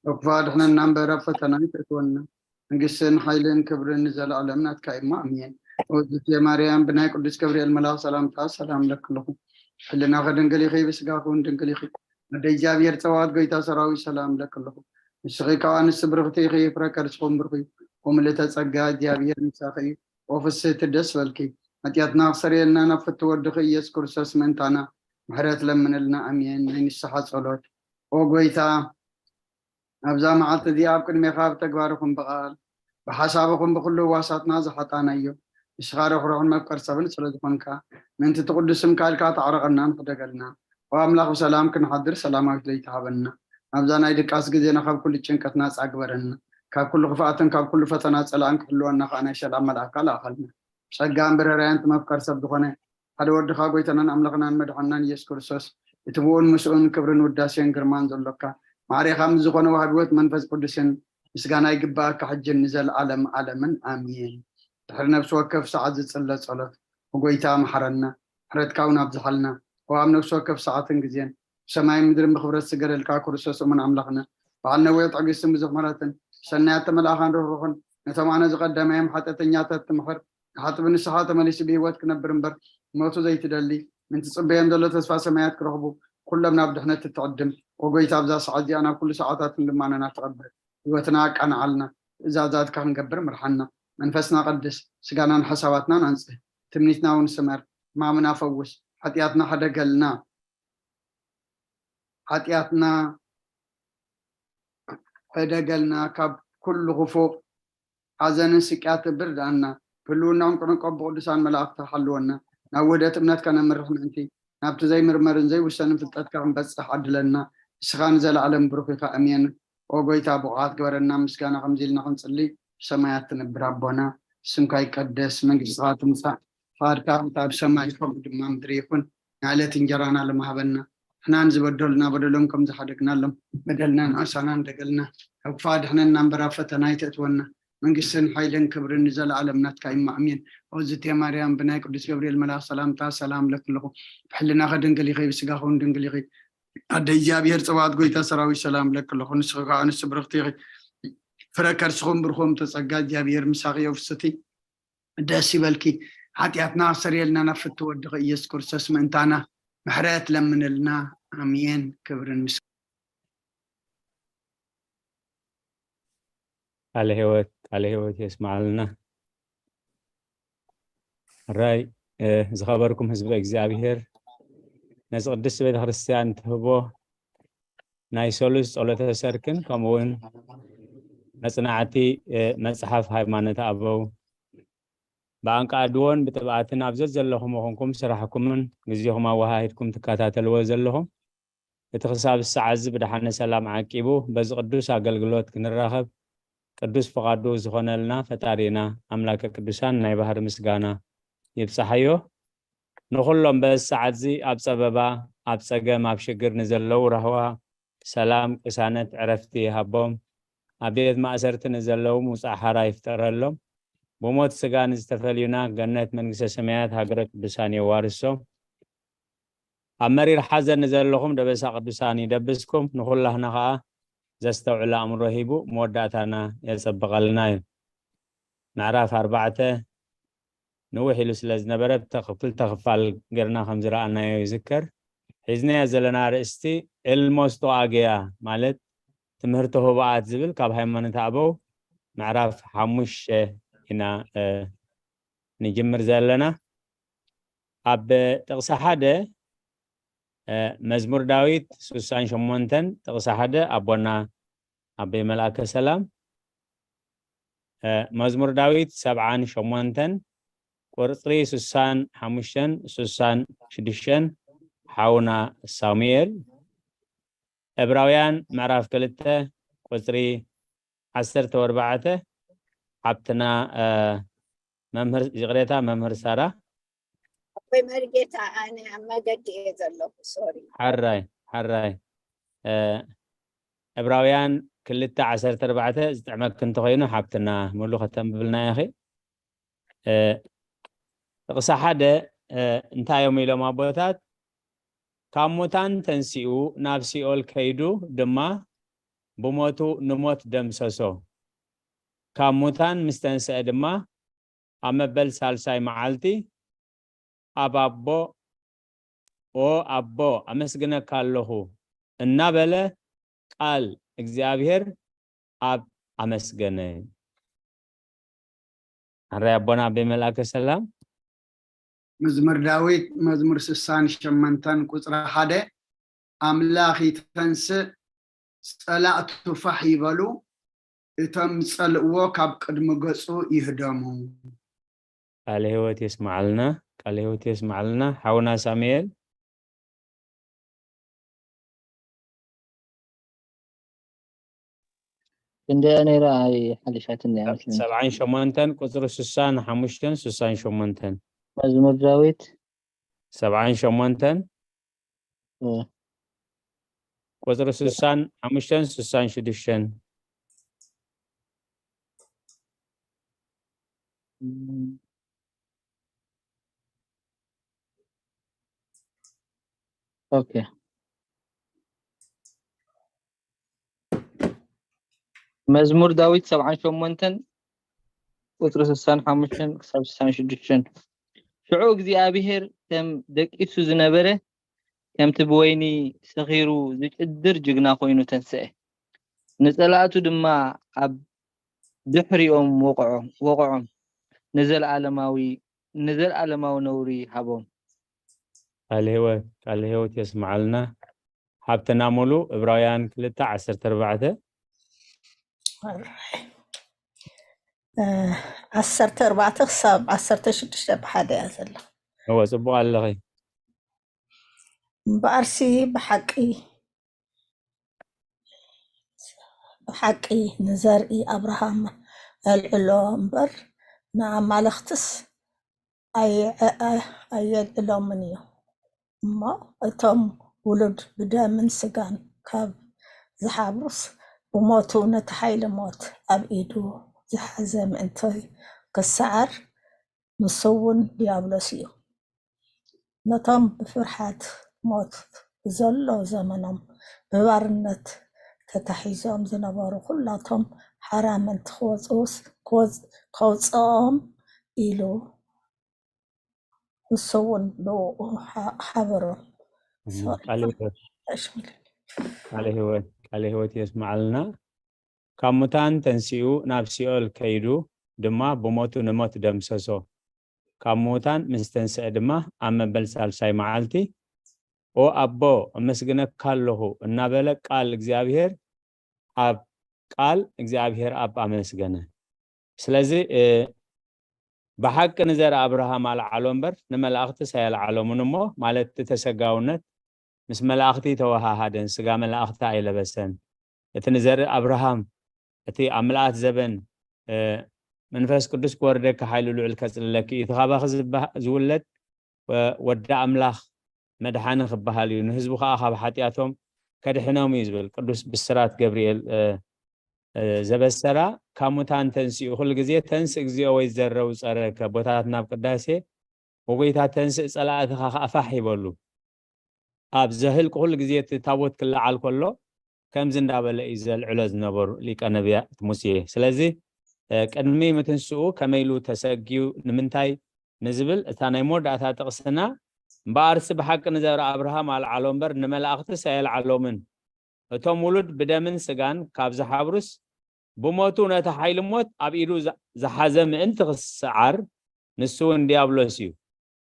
እኳ ድሕነና እምበር ኣብ ፈተና ይትእትወና። መንግስትን ሓይልን ክብርን ንዘለኣለም ናትካ እሞ ኣሜን። ውድቲ ማርያም ብናይ ቅዱስ ገብርኤል መልኣኽ ሰላምታ ሰላም ለክልኹ። ሕልናኸ ድንግል ኢኺ፣ ብስጋኹ እውን ድንግል ኢኺ። ወደ እግዚኣብሔር ጸዋት ጎይታ ሰራዊት ሰላም ለክልኹ። ንስኺ ካብ ኣንስቲ ብርኽቲ ኢኺ፣ ፍረ ከርስኹም ብርኽ እዩ። ወምልእተ ጸጋ እግዚኣብሔር ምሳኺ እዩ። ኦ ፍስህቲ ደስ በልኪ። ሓጢኣትና ክሰርየልና ናብ ፍትወ ወድኺ ኢየሱስ ክርስቶስ ምእንታና ምሕረት ለምንልና። ኣሜን። ናይ ንስሓ ጸሎት። ኦ ጎይታ ኣብዛ መዓልቲ እዚኣ ኣብ ቅድሜኻ ብተግባርኹም ብቓል ብሓሳብኹም ብኹሉ ዋሳትና ዝሓጣናዮ ንስኻ ርሕሩሕን መፍቀር ሰብን ስለ ዝኾንካ ምእንቲ ትቕዱስ ስምካ ኢልካ ተዕረቐና ንሕደገልና። ኦ ኣምላኽ ብሰላም ክንሓድር ሰላማዊት ለይቲ ሃበና። ኣብዛ ናይ ድቃስ ግዜና ካብ ኩሉ ጭንቀት ናጻ ግበረና። ካብ ኩሉ ክፍኣትን ካብ ኩሉ ፈተና ጸላእን ክሕልወና ከኣ ናይ ሰላም መልኣካ ለኣኸልና። ጸጋን ብርህራያን ትመፍቀር ሰብ ዝኾነ ሓደ ወድኻ ጎይታናን ኣምላኽናን መድሓንናን ኢየሱስ ክርስቶስ እቲ ብኡን ምስኡን ክብርን ውዳሴን ግርማን ዘሎካ ማዕሬኻ ምስ ዝኾነ ወሃቢ ህይወት መንፈስ ቅዱስን ምስጋና ይግባኣካ ሕጅን ንዘለኣለም ዓለምን ኣሜን። ድሕሪ ነፍሲ ወከፍ ሰዓት ዝጽለ ጸሎት ብጎይታ መሓረና ምሕረትካ እውን ኣብዝሓልና። እዋብ ነፍሲ ወከፍ ሰዓትን ግዜን ብሰማይን ምድርን ብኽብረት ዝገደልካ ክርስቶስ እሙን ኣምላኽና በዓል ነዊሕ ትዕግስትን ብዙሕ ምሕረትን ሰናያት ተመልኣኻን ርህሩኽን ነቶም ኣነ ዝቐደማዮም ሓጢኣተኛታት ትምሕር ንሓጥቢ ንስኻ ተመሊሱ ብህይወት ክነብር እምበር ሞቱ ዘይትደሊ ምንቲ ጽበዮም ዘሎ ተስፋ ሰማያት ክረኽቡ ኩሎም ናብ ድሕነት እትዕድም ኦጎይታ ኣብዛ ሰዓት እዚኣ ናብ ኩሉ ሰዓታትን ልማነና ተቐበል ህይወትና ኣቃንዓልና ትእዛዛትካ ክንገብር ምርሓና መንፈስና ቀድስ ስጋናን ሓሳባትናን ኣንጽህ ትምኒትና እውን ስመር ሕማምና ፈውስ ሓጢኣትና ሕደገልና ሓጢኣትና ሕደገልና ካብ ኩሉ ክፉእ ሓዘንን ስቅያትን ብርድኣና ብህልውናን ቅንቆ ብቅዱሳን መላእክቲ ሓልወና ናብ ውህደት እምነትካ ነምርሕ ምእንቲ ናብቲ ዘይምርመርን ዘይውሰንን ፍልጠትካ ክንበጽሕ ዓድለና ንስኻ ንዘለኣለም ብሩኽ ኢኻ ኣሜን ኦ ጎይታ ብቑዓት ግበረና ምስጋና ከምዚ ኢልና ክንጽሊ ብሰማያት ትነብር ኣቦና ስምካ ይቀደስ መንግስትኻ ትምጻእ ፍቃድካ ከምቲ ኣብ ሰማይ ከምኡ ድማ ምድሪ ይኹን ንዕለት እንጀራና ለማህበና ንሕናን ዝበደሉና በደሎም ከም ዝሓደግናሎም በደልና ንኣሳና ንደገልና ካብ ክፋ ድሕነና እምበር ኣብ ፈተና ይተእትወና መንግስትን ሓይልን ክብርን ንዘለኣለም ናትካ እዩ ኣሜን። ኦዝቴ ማርያም ብናይ ቅዱስ ገብርኤል መልኣኽ ሰላምታ ሰላም ለክልኹ ብሕልናኸ ድንግል ኢኺ ብስጋኹን ድንግል ኢኺ ኣደ እግዚኣብሔር ጽባኦት ጎይታ ሰራዊት ሰላም ለክልኹ ንስኺ ከዓ ኣንስቲ ብርኽቲ ኢኺ ፍረ ከርስኹም ብርኹም ተጸጋ እግዚኣብሔር ምሳኺ ኦፍስቲ ደስ ይበልኪ ሓጢኣትና ኣሰርየልና ናብ ፍትወ ወድኺ ኢየሱስ ክርስቶስ ምእንታና ምሕረት ለምንልና ኣሜን ክብርን ምስ ቃለ ህይወት ቃለ ህይወት የስማዓልና ራይ ዝኸበርኩም ህዝቢ እግዚኣብሔር ነዚ ቅድስቲ ቤተክርስትያን ትህቦ ናይ ሰሉስ ጸሎተ ሰርክን ከምኡውን መጽናዕቲ መጽሓፍ ሃይማኖት ኣበው ብኣንቃድዎን ብጥብኣትን ኣብ ዘዘለኹም ኹንኩም ስራሕኩምን ግዜኹም ኣወሃሂድኩም ትከታተልዎ ዘለኹም እቲ ክሳብ ሰዓት እዚ ብደሓነ ሰላም ዓቂቡ በዚ ቅዱስ ኣገልግሎት ክንራኸብ ቅዱስ ፍቓዱ ዝኾነልና ፈጣሪና ኣምላከ ቅዱሳን ናይ ባህሪ ምስጋና ይብጻሓዮ። ንኹሎም በዚ ሰዓት እዚ ኣብ ጸበባ፣ ኣብ ጸገም፣ ኣብ ሽግር ንዘለዉ ራህዋ፣ ሰላም፣ ቅሳነት፣ ዕረፍቲ ይሃቦም። ኣብ ቤት ማእሰርቲ ንዘለዉ ምውጻእ ሓራ ይፍጠረሎም። ብሞት ስጋ ንዝተፈልዩና ገነት መንግስተ ሰማያት ሃገረ ቅዱሳን የዋርሶም። ኣብ መሪር ሓዘን ንዘለኹም ደበሳ ቅዱሳን ይደብስኩም፣ ንኹላህና ኸዓ ዘስተውዕል ኣእምሮ ሂቡ መወዳእታና የጸብቐልና እዩ። ምዕራፍ ኣርባዕተ ንውሕ ኢሉ ስለ ዝነበረ ብተ- ክልተ ክፋል ገርና ከም ዝረኣናዮ ይዝከር። ሒዝናዮ ዘለና ኣርእስቲ ኤልሞስ ጦኣገያ ማለት ትምህርቲ ህቡኣት ዝብል ካብ ሃይማኖት ኣበው ምዕራፍ ሓሙሽተ ኢና እ፣ ንጅምር ዘለና። ኣብ ጥቕሲ ሓደ እ፣ መዝሙር ዳዊት ስሳን ሸሞንተን ጥቕሲ ሓደ ኣቦና ኣበይ መልኣከ ሰላም እ፣ መዝሙር ዳዊት ሰብዓን ሸሞንተን ቁርፅሪ ስሳን ሓሙሽተን ስሳን ሽዱሽተን ሓውና ሳሙኤል ዕብራውያን ምዕራፍ ክልተ ቁፅሪ ዓሰርተ ኣርባዕተ ሓብትና እ፣ መምህር ይቕሬታ መምህር ሳራ ወይ መርጌታ ኣነ ኣብ መገዲ እየ ዘለኹ ሶሪ ሓራይ ሓራይ እ፣ ዕብራውያን ክልተ ዓሰርተ ኣርባዕተ ዝጥዕመክ እንተኮይኑ ሓብትና ሙሉ ከተንብብልና ኢኺ እ፣ ጥቕሲ ሓደ እ፣ እንታይ እዮም ኢሎም ኣቦታት ካብ ሙታን ተንሲኡ ናብ ሲኦል ከይዱ ድማ ብሞቱ ንሞት ደምሰሶ ካብ ሙታን ምስ ተንስአ ድማ ኣብ መበል ሳልሳይ መዓልቲ ኣብ ኣቦ ኦ ኣቦ ኣመስግነካ ኣለኹ እናበለ ቃል እግዚኣብሔር ኣብ ኣመስገነ። ኣራይ ኣቦና ኣበይ መልኣከ ሰላም መዝሙር ዳዊት መዝሙር ስሳን ሸመንተን ቁፅሪ ሓደ ኣምላኽ ይተንስእ ፀላእቱ ፋሕ ይበሉ እቶም ዝፀልእዎ ካብ ቅድሚ ገፁ ይህደሙ። ቃለ ህይወት የስማዓልና፣ ቃለ ህይወት የስማዓልና ሓውና ሳሙኤል። ክንደያ ነይራ ኣይሓለሻትን እያ መስለኒ። ሰብዓን ሸሞንተን ቁፅሪ ስሳን ሓሙሽተን ስሳን ሸሞንተን መዝሙር ዳዊት ሰብዓን ሸሞንተን እ፣ ቁፅሪ ስሳን ሓሙሽተን ስሳን ሽዱሽተን ኦኬ። መዝሙር ዳዊት ሰብዓን ሸሞንተን ቁፅሪ ስሳን ሓሙሽተን ክሳብ ስሳን ሽዱሽተን ሽዑ እግዚኣብሔር ከም ደቂሱ ዝነበረ ከምቲ ብወይኒ ሰኺሩ ዝጭድር ጅግና ኮይኑ ተንስአ። ንጸላእቱ ድማ ኣብ ድሕሪኦም ወቕዖም ወቕዖም ንዘለኣለማዊ ንዘለኣለማዊ ነውሪ ሃቦም። ቃል ህይወት ቃል ህይወት የስምዓልና። ሓብትና ሙሉ ዕብራውያን ክልተ ዓሰርተ ኣርባዕተ ዓሰርተ ኣርባዕተ ክሳብ ዓሰርተ ሽዱሽተ ብሓደ እያ ዘላ። እወ ጽቡቕ ኣለኺ። እምበኣርሲ ብሓቂ ብሓቂ ንዘርኢ ኣብርሃም ኣልዕሎ እምበር ንኣማልኽትስ ኣየልዕሎምን እዩ። እሞ እቶም ውሉድ ብደምን ስጋን ካብ ዝሓብሩስ ብሞቱ ነቲ ሓይሊ ሞት ኣብ ኢዱ ዝሓዘ ምእንቲ ክሰዓር ንሱ እውን ድያብሎስ እዩ። ነቶም ብፍርሓት ሞት ብዘሎ ዘመኖም ብባርነት ተታሒዞም ዝነበሩ ኩላቶም ሓራ ምእንቲ ክወፅኡስ ክወፅ- ከውፅኦም ኢሉ ንሱ እውን ብኡ ሓ- ሓበሮም። ሶሪ። ቃለ ህይወት እሺ፣ ቃለ ህይወት ቃለ ህይወት የስምዓልና። ካብ ሙታን ተንሲኡ ናብ ሲኦል ከይዱ ድማ ብሞቱ ንሞት ደምሰሶ። ካብ ሙታን ምስ ተንስአ ድማ ኣብ መበል ሳልሳይ መዓልቲ ኦ ኣቦ እመስግነካ ኣለኹ እናበለ ቃል እግዚኣብሔር ኣብ ቃል እግዚኣብሔር ኣብ ኣመስገነ። ስለዚ እ፣ ብሓቂ ንዘር ኣብርሃም ኣልዓሎ እምበር ንመላእኽትስ ኣየልዓሎምን እሞ ማለት እቲ ተሰጋውነት ምስ መላእኽቲ ተወሃሃደን ስጋ መላእኽቲ ኣይለበሰን። እቲ ንዘር ኣብርሃም እቲ ኣብ ምልኣት ዘበን እ፣ መንፈስ ቅዱስ ክወርደኪ ሓይሉ ልዑል ከጽልለኪ እዩ። እቲ ካባኺ ዝበሃ- ዝውለድ ወ- ወዲ ኣምላኽ መድሓኒ ክበሃል እዩ። ንህዝቡ ከዓ ካብ ሓጢኣቶም ከድሕኖም እዩ ዝብል ቅዱስ ብስራት ገብርኤል እ፣ እ፣ ዘበሰራ ካብ ሙታን ተንሲኡ ኩሉ ግዜ ተንስ እግዚኣብሔር ወይ ዘረው ጸረከ ቦታት ናብ ቅዳሴ ወጎይታ ተንስእ ጸላእትኻ ከዓ ፋሕ ይበሉ ኣብ ዘህልቅ ኩሉ ግዜ እቲ ታቦት ክለዓል ከሎ ከምዚ እንዳበለ እዩ ዘልዕሎ ዝነበሩ ሊቀ ነቢያት ሙሴ። ስለዚ እ፣ ቅድሚ ምትንስኡ ከመይ ኢሉ ተሰግዩ፣ ንምንታይ ንዝብል እታ ናይ መወዳእታ ጥቕስና፣ እምበኣርሲ ብሓቂ ንዘርእ ኣብርሃም ኣልዓሎ እምበር ንመላእኽትስ ኣየልዓሎምን። እቶም ውሉድ ብደምን ስጋን ካብ ዝሓብሩስ፣ ብሞቱ ነቲ ሓይሊ ሞት ኣብ ኢዱ ዝ-፣ ዝሓዘ ምእንቲ ክስዓር፣ ንሱ እውን ዲያብሎስ እዩ።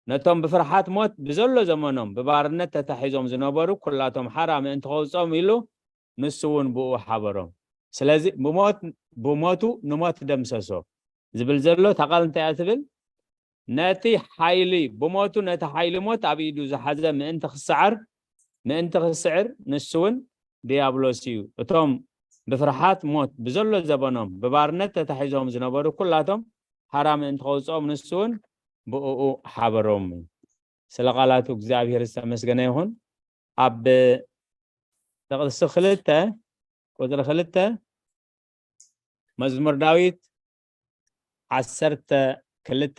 ነቶም ብፍርሓት ሞት ብዘሎ ዘመኖም ብባርነት ተታሒዞም ዝነበሩ ኩላቶም ሓራ ምእንቲ ከውፅኦም ኢሉ፣ ንሱ እውን ብኡ ሓበሮም። ስለዚ ብሞት፣ ብሞቱ ንሞት ደምሰሶ ዝብል ዘሎ እታ ቃል እንታይ እያ ትብል? ነቲ ሓይሊ፣ ብሞቱ ነቲ ሓይሊ ሞት ኣብ ኢዱ ዝሓዘ ምእንቲ ክስዓር፣ ምእንቲ ክስዕር፣ ንሱ እውን ዲያብሎስ እዩ። እቶም ብፍርሓት ሞት ብዘሎ ዘበኖም ብባርነት ተታሒዞም ዝነበሩ ኩላቶም ሓራ ምእንቲ ከውፅኦም፣ ንሱ እውን ብእኡ ሓበሮም። ስለ ቃላቱ እግዚኣብሔር ዝተመስገነ ይኹን። ኣብ ጥቕሲ ክልተ፣ ቁፅሪ ክልተ፣ መዝሙር ዳዊት ዓሰርተ ክልተ፣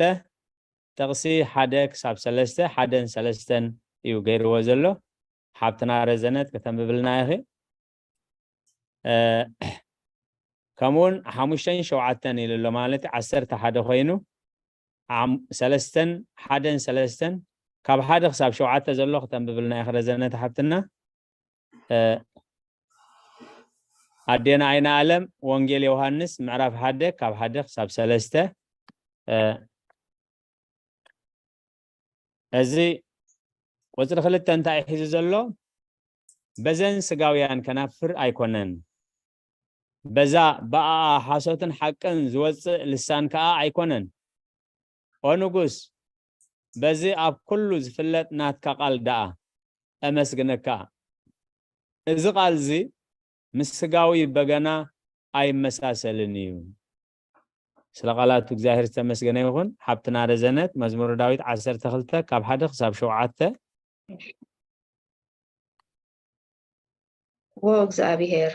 ጥቕሲ ሓደ ክሳብ ሰለስተ፣ ሓደን ሰለስተን እዩ ገይርዎ ዘሎ። ሓብትና ረዘነት ከተንብብልና ኢኺ። እ፣ ከምኡውን ሓሙሽተን ሸውዓተን ኢሉ ኣሎ፣ ማለት ዓሰርተ ሓደ ኮይኑ፣ ዓም-፣ ሰለስተን፣ ሓደን ሰለስተን፣ ካብ ሓደ ክሳብ ሸውዓተ ዘሎ ክተንብብልና ኢኺ ረዘነት ሓብትና። እ፣ ኣዴና ኣይነ ኣለም፣ ወንጌል ዮሃንስ ምዕራፍ ሓደ ካብ ሓደ ክሳብ ሰለስተ። እ፣ እዚ ቁፅሪ ክልተ እንታይ ሒዙ ዘሎ? በዘን ስጋውያን ከናፍር ኣይኮነን፣ በዛ ብኣኣ ሓሶትን ሓቅን ዝወፅእ ልሳን ከዓ ኣይኮነን። ኦ ንጉስ፣ በዚ ኣብ ኩሉ ዝፍለጥ ናትካ ቃል ደኣ እመስግነካ። እዚ ቃል እዚ ምስ ስጋዊ በገና ኣይመሳሰልን እዩ። ስለ ቃላቱ እግዚኣብሔር ዝተመስገነ ይኹን። ሓብትና ረዘነት፣ መዝሙረ ዳዊት ዓሰርተ ክልተ ካብ ሓደ ክሳብ ሸውዓተ። ዎ እግዚኣብሔር፣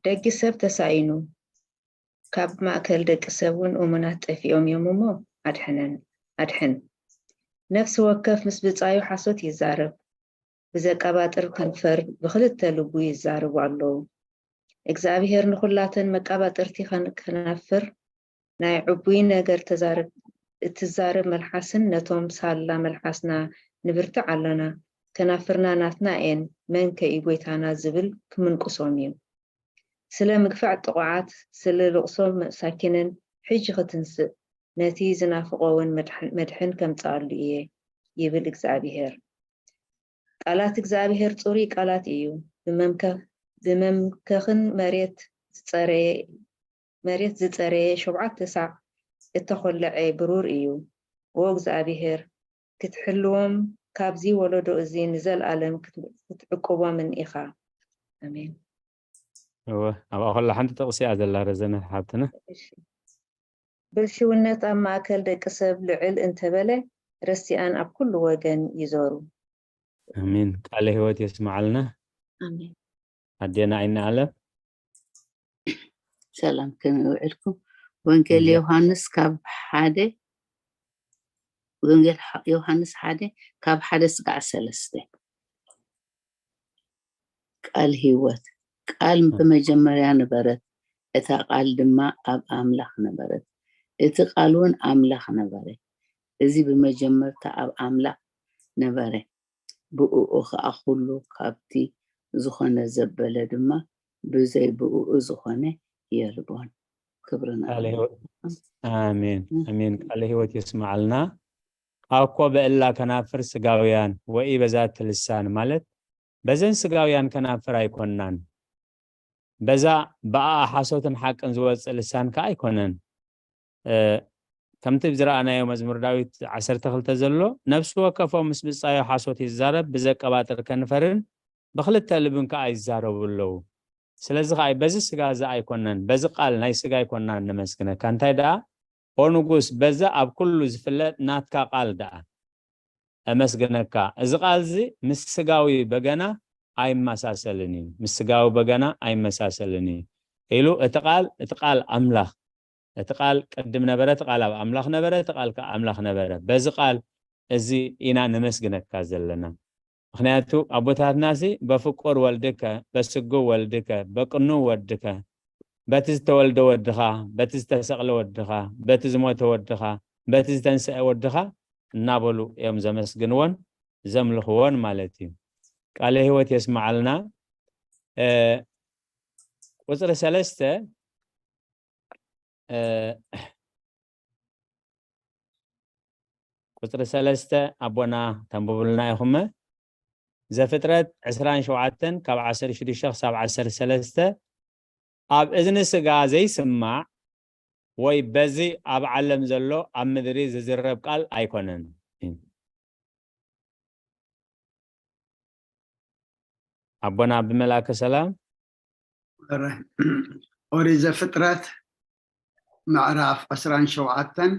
ደጊ ሰብ ተሳኢኑ፣ ካብ ማእከል ደቂ ሰብ እውን እሙናት ጠፊኦም እዮም እሞ፣ ኣድሕነን፣ ኣድሕን። ነፍሲ ወከፍ ምስ ብጻዩ ሓሶት ይዛረብ፣ ብዘቀባጥር ከንፈር ብኽልተ ልቡ ይዛረቡ ኣለዉ። እግዚኣብሔር ንኹላተን መቀባጥርቲ ከን-፣ ከናፍር ናይ ዕቡይ ነገር ተዛርብ-፣ እትዛረብ መልሓስን ነቶም ሳላ መልሓስና ንብርትዕ ኣሎና፣ ከናፍርና ናትና እየን፣ መን ከ እዩ ጐይታና ዝብል ክምንቁሶም እዩ። ስለ ምግፋዕ ጥቑዓት፣ ስለ ልቕሶ መሳኪንን ሕጂ ክትንስእ፣ ነቲ ዝናፍቖ እውን መድሕ-፣ መድሕን ከምጽኣሉ እየ ይብል እግዚኣብሄር። ቃላት እግዚኣብሄር ጽሩይ ቃላት እዩ። ብመምከ-፣ ብመምከኽን መሬት ዝጸረየ፣ መሬት ዝጸረየ ሸውዓተ ሳዕ እተኾለዐ ብሩር እዩ። ዎ እግዚኣብሄር፣ ክትሕልዎም ካብዚ ወለዶ እዚ ንዘለኣለም ክት-፣ ክትዕቅቦምን ኢኻ። ኣሜን። እወ፣ ኣብኣ ከላ ሓንቲ ጥቕሲ እያ ዘላ ረዘነት ሓብትና። እሺ። ብልሽውነት ኣብ ማእከል ደቂ ሰብ ልዕል እንተበለ፣ ረሲኣን ኣብ ኩሉ ወገን ይዞሩ። ኣሜን። ቃለ ህይወት የስምዓልና። ኣሜን። ኣዴና ኣይነ ኣለም። ሰላም፣ ከመይ ውዕልኩም? ወንጌል እንዴ። ዮሃንስ ካብ ሓደ፣ ወንጌል ሐ-፣ ዮሃንስ ሓደ ካብ ሓደ ስጋዕ ሰለስተ። ቃል ህይወት። ቃል ም። ብመጀመርያ ነበረት፣ እታ ቃል ድማ ኣብ ኣምላኽ ነበረት፣ እቲ ቃል እውን ኣምላኽ ነበረ። እዚ ብመጀመርታ ኣብ ኣምላኽ ነበረ፣ ብእኡ ኸኣ ኹሉ ካብቲ ዝኾነ ዘበለ ድማ፣ ብዘይ ብእኡ ዝኾነ የልቦን። ክብርና ቃለ ህይወት። ኣሜን፣ ኣሜን። ቃለ ህይወት የስምዓልና። ኣኮ በእላ ከናፍር ስጋውያን ወኢ በዛቲ ልሳን ማለት በዘን ስጋውያን ከናፍር ኣይኮንናን። በዛ ብኣኣ ሓሶትን ሓቅን ዝወፅእ ልሳን ከኣ ኣይኮነን። እ፣ ከምቲ ዝረኣናዮ መዝሙር ዳዊት ዓሰርተ ክልተ ዘሎ፣ ነፍሲ ወከፎም ምስ ብጻዮ ሓሶት ይዛረብ፣ ብዘቀባጥር ከንፈርን ብኽልተ ልብን ከኣ ይዛረቡ ኣለዉ። ስለዚ ከኣ በዚ ስጋ እዚ ኣይኮናን፣ በዚ ቃል ናይ ስጋ ኣይኮናን ነመስግነካ። እንታይ ደኣ? ኦ ንጉስ፣ በዛ ኣብ ኩሉ ዝፍለጥ ናትካ ቃል ደኣ። እመስግነካ። እዚ ቃል እዚ ምስ ስጋዊ በገና ኣይመሳሰልን እዩ። ምስ ስጋዊ በገና ኣይመሳሰልን እዩ። ኢሉ እቲ ቃል፣ እቲ ቃል ኣምላኽ፣ እቲ ቃል ቅድም ነበረ፣ እቲ ቃል ኣብ ኣምላኽ ነበረ፣ እቲ ቃል ከኣ ኣምላኽ ነበረ። በዚ ቃል እዚ ኢና ነመስግነካ ዘለና። ምኽንያቱ ኣቦታትናሲ በፍቁር ወልድከ፣ በስግው ወልድከ፣ በቅኑው ወድከ፣ በቲ ዝተወልደ ወድኻ፣ በቲ ዝተሰቕለ ወድኻ፣ በቲ ዝሞተ ወድኻ፣ በቲ ዝተንስአ ወድኻ እናበሉ እዮም ዘመስግንዎን ዘምልኽዎን ማለት እዩ። ቃለ ህይወት የስምዓልና። እ፣ ቁፅሪ ሰለስተ፣ እ፣ ቁፅሪ ሰለስተ ኣቦና ተንብቡልና ኢኹም። ዘፍጥረት ዕስራን ሸውዓተን ካብ ዓሰርተ ሽዱሽተ ክሳብ ዓሰርተ ሰለስተ፣ ኣብ እዝኒ ስጋ ዘይስማዕ ወይ በዚ ኣብ ዓለም ዘሎ ኣብ ምድሪ ዝዝረብ ቃል ኣይኮነን። ኣቦና ብመልኣከ ሰላም። ኦሪት ዘፍጥረት ምዕራፍ ዕስራን ሸውዓተን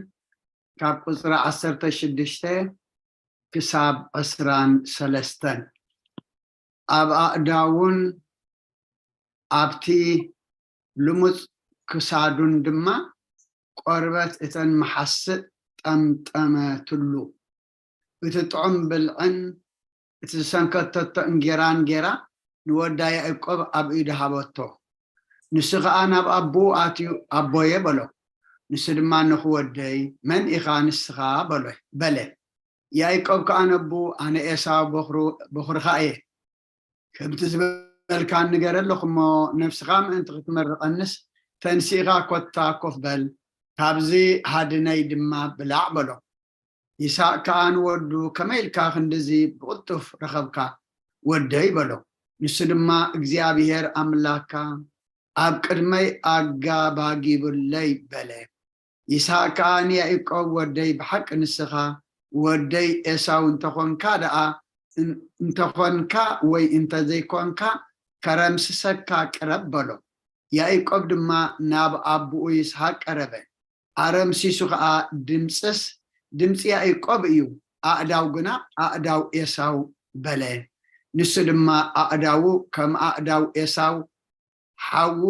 ካብ ቁፅሪ ዓሰርተ ሽዱሽተ ክሳብ ዕስራን ሰለስተን። ኣብ ኣእዳውን ኣብቲ ልሙፅ ክሳዱን ድማ ቆርበት እተን መሓስእ ጠምጠመትሉ። እቲ ጥዑም ብልዕን እቲ ዝሰንከተቶ እንጌራን ጌራ ንወዳ ያዕቆብ ኣብ ኢዱ ሃበቶ። ንሱ ኸኣ ናብ ኣቦኡ ኣትዩ፣ ኣቦየ በሎ። ንሱ ድማ ንኽወደይ፣ መን ኢኻ ንስኻ? በሎ፣ በለ። ያዕቆብ ከኣ ነቦኡ፣ ኣነ ኤሳው በኹርኻ እየ። ከምቲ ዝበልካ ንገረ ኣለኹ እሞ፣ ነፍስኻ ምእንቲ ክትመርቐንስ ተንሲእኻ ኮታ ኮፍ በል፣ ካብዚ ሃድነይ ድማ ብላዕ በሎ። ይስሐቅ ከኣ ንወዱ፣ ከመይ ኢልካ ክንድዚ ብቕልጡፍ ረኸብካ ወደይ? በሎ። ንሱ ድማ እግዚኣብሄር ኣምላኽካ ኣብ ቅድመይ ኣጋባጊቡለይ በለ። ይስሐቅ ከኣ ንያዕቆብ፣ ወደይ፣ ብሓቂ ንስኻ ወደይ ኤሳው እንተኾንካ ደኣ፣ እንተኾንካ ወይ እንተዘይኮንካ ከረምስሰካ ቅረብ በሎ። ያዕቆብ ድማ ናብ ኣቦኡ ይስሐቅ ቀረበ። ኣረምሲሱ ኸኣ ድምፅስ ድምፂ ያዕቆብ እዩ፣ ኣእዳው ግና ኣእዳው ኤሳው በለ። ንሱ ድማ ኣእዳዉ ከም ኣእዳው ኤሳው ሓዉ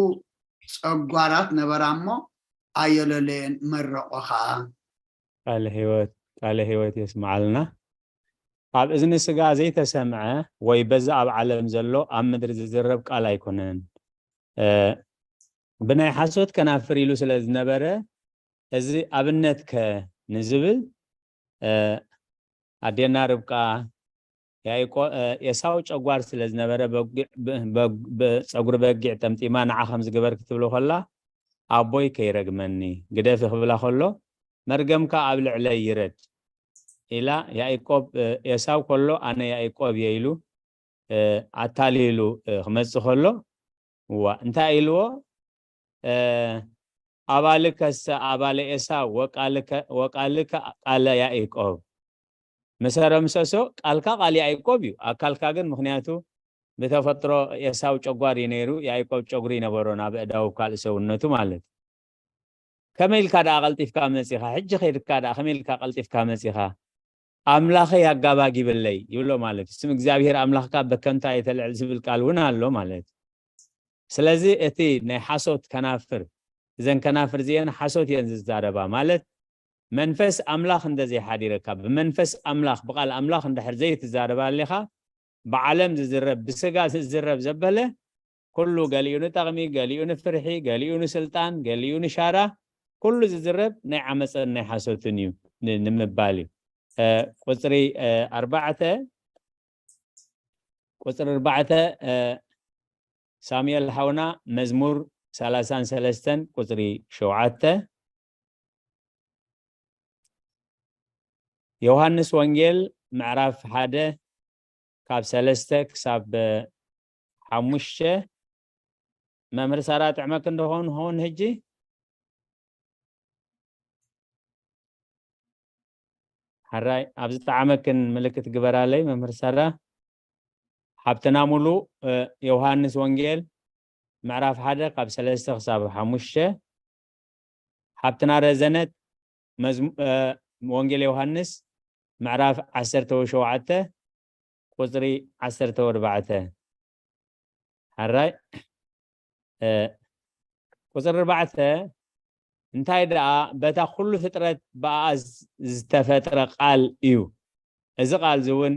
ጸጓራት ነበራ እሞ ኣየለለየን፣ መረቖ ኸኣ። ቃለ ህይወት ቃለ ህይወት የስምዓልና። ኣብ እዝኒ ስጋ ዘይተሰምዐ ወይ በዚ ኣብ ዓለም ዘሎ ኣብ ምድሪ ዝዝረብ ቃል ኣይኮነን። ብናይ ሓሶት ከናፍር ኢሉ ስለ ዝነበረ፣ እዚ ኣብነትከ ንዝብል፣ ኣዴና ርብቃ፣ ኤሳው ጨጓር ስለ ዝነበረ፣ ጸጉሪ በጊዕ ጠምጢማ ንዓ ከም ዝገበርክ ትብሎ ከላ፣ ኣቦይ ከይረግመኒ ግደፊ ክብላ ከሎ፣ መርገምካ ኣብ ልዕለይ ይረድ ኢላ፣ ያዕቆብ፣ ኤሳው ከሎ ኣነ ያዕቆብ እየ ኢሉ ኣታሊሉ ክመጽእ ከሎ፣ እዋ እንታይ ኢልዎ? ኣባልከሰ ኣባለ ኤሳው ወቃልከ ቃለ ያዕቆብ። ምስ ኣረምሰሶ፣ ቃልካ ቃል ያዕቆብ እዩ፣ ኣካልካ ግን፣ ምኽንያቱ ብተፈጥሮ ኤሳው ጨጓር እዩ ነይሩ፣ ያዕቆብ ጨጉሪ ይነበሮን ኣብ ኣእዳው ካልእ ሰውነቱ ማለት። ከመይ ኢልካ ደኣ ቀልጢፍካ መጺኻ? ሕጂ ከይድካ ደኣ ከመይ ኢልካ ቀልጢፍካ መጺኻ? ኣምላኸይ ኣጋባጊብለይ ይብሎ ማለት እዩ። ስም እግዚኣብሔር ኣምላኽካ በከንቱ ኣይተልዕል ዝብል ቃል እውን ኣሎ ማለት እዩ። ስለዚ እቲ ናይ ሓሶት ከናፍር፣ እዘን ከናፍር እዚአን ሓሶት እየን ዝዛረባ ማለት፣ መንፈስ ኣምላኽ እንተዘይሓዲረካ፣ ብመንፈስ ኣምላኽ፣ ብቓል ኣምላኽ እንድሕር ዘይትዛረብ ኣሊኻ፣ ብዓለም ዝዝረብ፣ ብስጋ ዝዝረብ ዘበለ ኩሉ፣ ገሊኡ ንጠቕሚ፣ ገሊኡ ንፍርሒ፣ ገሊኡ ንስልጣን፣ ገሊኡ ንሻራ፣ ኩሉ ዝዝረብ ናይ ዓመፀን ናይ ሓሶትን እዩ ንምባል እዩ። ቁፅሪ ኣርባዕተ፣ ቁፅሪ ኣርባዕተ፣ ሳሙኤል ሓውና፣ መዝሙር ሰላሳን ሰለስተን ቁፅሪ ሸውዓተ፣ ዮሃንስ ወንጌል ምዕራፍ ሓደ ካብ ሰለስተ ክሳብ ሓሙሽተ። መምህር ሳራ፣ ጥዕመክ እንደኾን ሆን ሕጂ? ሕራይ፣ ኣብዚ ጣዕመክን ምልክት ግበራለይ መምህር ሳራ። ሓብትና ሙሉ፣ ዮሃንስ ወንጌል ምዕራፍ ሓደ ካብ ሰለስተ ክሳብ ሓሙሽተ። ሓብትና ረዘነት፣ ወንጌል ዮሃንስ ምዕራፍ ዓሰርተ ወሸውዓተ ቁፅሪ ዓሰርተ ወርባዕተ። ሕራይ፣ ቁፅሪ ኣርባዕተ፣ እንታይ ደኣ በታ ኩሉ ፍጥረት ብኣኣ ዝተፈጥረ ቃል እዩ፣ እዚ ቃል እዚ እውን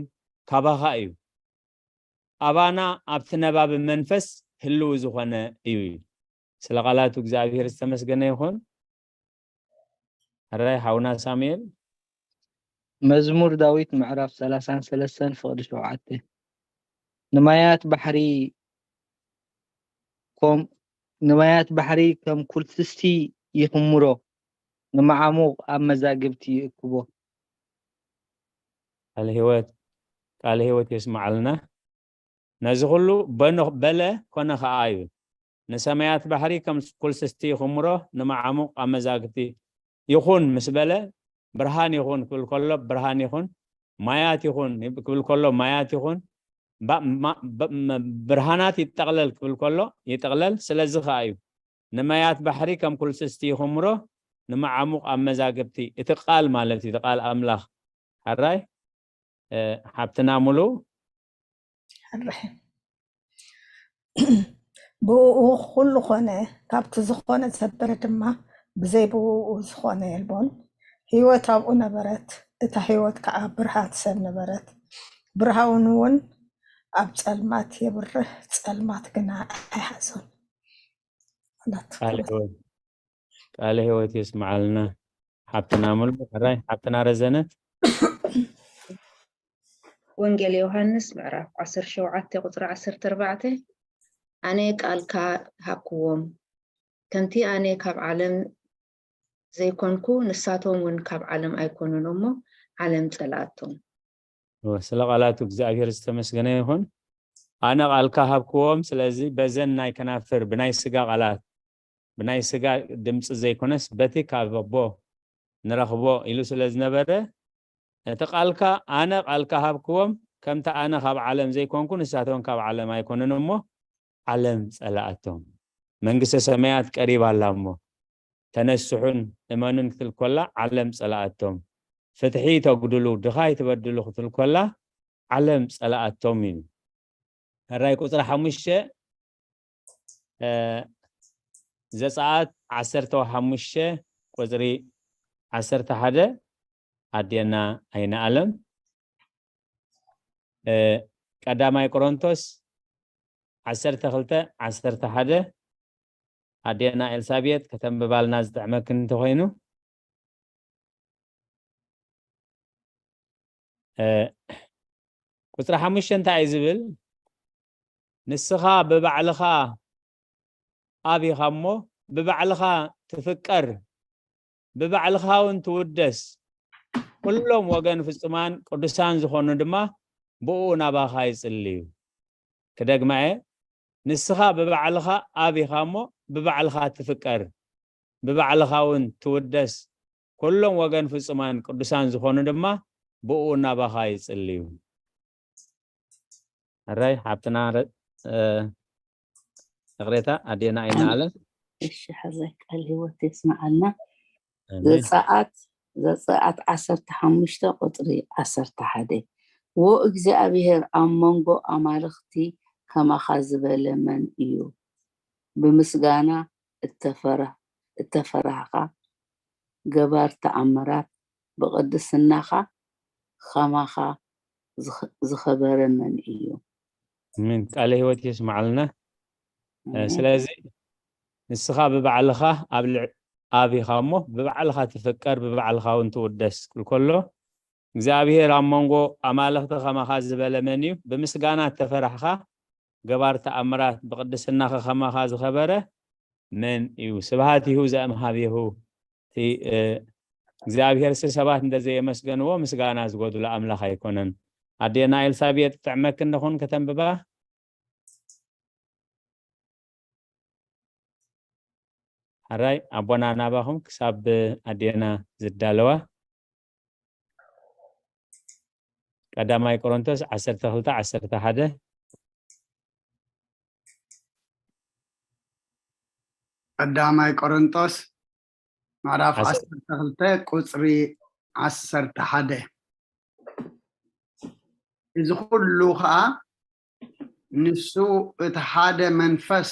ካባኻ እዩ፣ ኣባና ኣብቲ ነባቢ መንፈስ ህልው ዝኾነ እዩ። ስለ ቃላቱ እግዚኣብሔር ዝተመስገነ ይኹን። ሕራይ ሓውና ሳሙኤል። መዝሙር ዳዊት ምዕራፍ ሰላሳን ሰለስተን ፍቕዲ ሸውዓተ። ንማያት ባሕሪ ከም ንማያት ባሕሪ ከም ኩልስስቲ ይኽምሮ፣ ንመዓሙቕ ኣብ መዛግብቲ ይእክቦ። ቃል ህይወት ቃል ህይወት የስማዓልና። ነዚ ኩሉ በኖ- በለ ኮነ ከኣ ይብል። ንሰማያት ባሕሪ ከም ኩልስስቲ ይኽምሮ፣ ንመዓሙቕ ኣብ መዛግብቲ ይኹን ምስ በለ፣ ብርሃን ይኹን ክብል ከሎ ብርሃን ይኹን፣ ማያት ይኹን ክብል ከሎ ማያት ይኹን፣ ባ- ማ- ብ- መ- ብርሃናት ይጠቕለል ክብል ከሎ ይጥቕለል። ስለዚ ከኣ እዩ ንማያት ባሕሪ ከም ኩልስስቲ ይኽምሮ፣ ንመዓሙቕ ኣብ መዛግብቲ። እቲ ቃል ማለት እዩ፣ እቲ ቃል ኣምላኽ። ሕራይ ሓብትና ሙሉ ብእኡ ኩሉ ኾነ፣ ካብቲ ዝኾነ ዘበለ ድማ፣ ብዘይ ብእኡ ዝኾነ የልቦን። ህይወት ኣብኡ ነበረት፣ እታ ህይወት ከዓ ብርሃን ሰብ ነበረት። ብርሃን እውን ኣብ ጸልማት የብርህ፣ ጸልማት ግና ኣይሓዞን። ቃለ ህይወት የስምዓልና ሓብትና ሙሉ። ሕራይ ሓብትና ረዘነት። ወንጌል ዮሃንስ ምዕራፍ ዓሰርተ ሸውዓተ ቁፅሪ ዓሰርተ ኣርባዕተ ኣነ ቃልካ ሃብክዎም፣ ከምቲ ኣነ ካብ ዓለም ዘይኮንኩ ንሳቶም እውን ካብ ዓለም ኣይኮኑን እሞ ዓለም ጸልኣቶም። ስለ ቃላቱ እግዚኣብሔር ዝተመስገነ ይኹን። ኣነ ቃልካ ሃብክዎም፣ ስለዚ በዘን ናይ ከናፍር ብናይ ስጋ ቃላት ብናይ ስጋ ድምፂ ዘይኮነስ በቲ ካብ ኣቦ ንረኽቦ ኢሉ ስለ ዝነበረ፣ እቲ ቃልካ ኣነ ቃልካ ሃብክዎም፣ ከምቲ ኣነ ካብ ዓለም ዘይኮንኩ ንሳቶም ካብ ዓለም ኣይኮኑን እሞ ዓለም ጸላኣቶም። መንግስተ ሰማያት ቀሪባ ኣላ እሞ ተነስሑን እመኑን ክትል ኮላ ዓለም ጸላኣቶም። ፍትሒ ተጉድሉ ድኻይ ትበድሉ ክትል ኮላ ዓለም ጸላኣቶም እዩ። ሕራይ ቁፅሪ ሓሙሽተ ዘፀኣት ዓሰርተ ሓሙሽተ ቁፅሪ ዓሰርተ ሓደ ኣዴና ኣይነ ኣለም። ቀዳማይ ቆሮንቶስ ዓሰርተ ክልተ ዓሰርተ ሓደ ኣዴና ኤልሳቤጥ ከተንብባልና ዝጥዕመክን እንተኮይኑ። ቁፅሪ ሓሙሽተ እንታይ እዩ ዝብል? ንስኻ ብባዕልኻ ኣብ ኢኻ እሞ ብባዕልኻ ትፍቀር፣ ብባዕልኻ እውን ትውደስ። ኩሎም ወገን ፍጹማን ቅዱሳን ዝኾኑ ድማ ብኡ ናባኻ ይጽልዩ። ክደግማ እየ፣ ንስኻ ብባዕልኻ ኣብ ኢኻ እሞ ብባዕልኻ ትፍቀር፣ ብባዕልኻ እውን ትውደስ። ኩሎም ወገን ፍጹማን ቅዱሳን ዝኾኑ ድማ ብኡ ናባኻ ይጽልዩ። ሕራይ ሓብትና ይቕሬታ ኣዴና ኣይነ ኣለም። እሺ ሕራይ ቃል ህይወት የስምዓልና። ዘፀኣት ዘፀኣት ዓሰርተ ሓሙሽተ ቁፅሪ ዓሰርተ ሓደ ወእግዚኣብሔር ኣብ መንጎ ኣማልኽቲ ከማኻ ዝበለ መን እዩ? ብምስጋና እተፈራህኻ ገባር ተኣምራት ብቕድስናኻ ኸማኻ ዝኸበረ መን እዩ? ኣሜን። ቃለ ህይወት የስምዓልና። ስለዚ ንስኻ ብባዕልኻ ኣብ ኣቢኻ እሞ ብባዕልኻ ትፍቀር ብባዕልኻ እውን ትውደስ ክብል ከሎ እግዚኣብሔር ኣብ መንጎ ኣማልኽቲ ኸማኻ ዝበለ መን እዩ? ብምስጋና እተፈራሕኻ ገባር ተኣምራት ብቕድስናኸ ኸማኻ ዝኸበረ መን እዩ? ስብሃት ይሁ ዘእምሃቤሁ እቲ እግዚኣብሔር ሲ ሰባት እንደ ዘየመስገንዎ ምስጋና ዝጎድሎ ኣምላኽ ኣይኮነን። ኣዴና ኤልሳቤጥ ጥዕመክ እንደኹን ከተንብባ። ሕራይ ኣቦና ናባኹም ክሳብ ኣዴና ዝዳለዋ ቀዳማይ ቆሮንቶስ ዓሰርተ ክልተ ዓሰርተ ሓደ። ቀዳማይ ቆሮንቶስ ምዕራፍ ዓሰርተ ክልተ ቁፅሪ ዓሰርተ ሓደ። እዚ ኩሉ ከዓ ንሱ እቲ ሓደ መንፈስ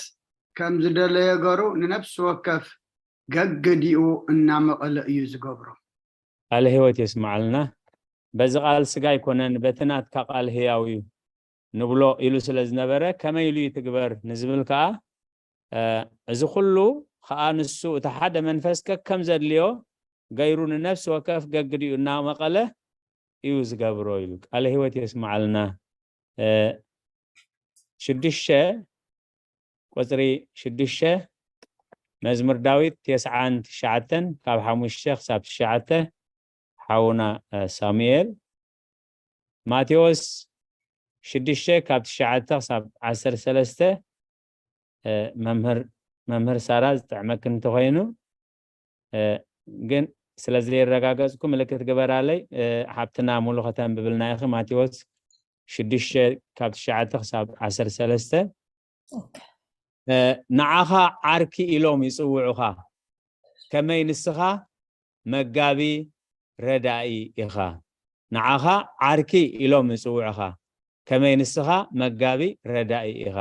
ከም ዝደለዮ ገሩ ንነፍሲ ወከፍ ገገዲኡ እናመቐለ እዩ ዝገብሮ። ቃለ ህይወት የስምዓልና። በዚ ቃል ስጋ ኣይኮነን በቲ ናትካ ቃል ህያው እዩ ንብሎ ኢሉ ስለ ዝነበረ ከመይ ኢሉ ይትግበር ንዝብል ከዓ እዚ ኩሉ ከዓ ንሱ እቲ ሓደ መንፈስ ከከም ዘድልዮ ገይሩ ንነፍሲ ወከፍ ገግዲኡ እናመቐለ እዩ ዝገብሮ ኢሉ። ቃለ ህይወት የስማዓልና። ሽዱሽተ፣ ቁፅሪ ሽዱሽተ፣ መዝሙር ዳዊት ተስዓን ትሽዓተን ካብ ሓሙሽተ ክሳብ ትሽዓተ፣ ሓውና ሳሙኤል። ማቴዎስ ሽዱሽተ ካብ ትሽዓተ ክሳብ ዓሰርተ ሰለስተ፣ መምህር ሳራ ዝጥዕመኪ እንተኾይኑ፣ ግን ስለ ዘይረጋገፅኩ ምልክት ግበራለይ። ሓብትና ሙሉ ከተንብብልና ኢኺ። ማቴዎስ ሽዱሽተ ካብ ትሽዓተ ክሳብ ዓሰርተ ሰለስተ። ንዓኻ ዓርኪ ኢሎም ይፅውዑኻ፣ ከመይ ንስኻ መጋቢ ረዳኢ ኢኻ። ንዓኻ ዓርኪ ኢሎም ይፅውዑኻ፣ ከመይ ንስኻ መጋቢ ረዳኢ ኢኻ።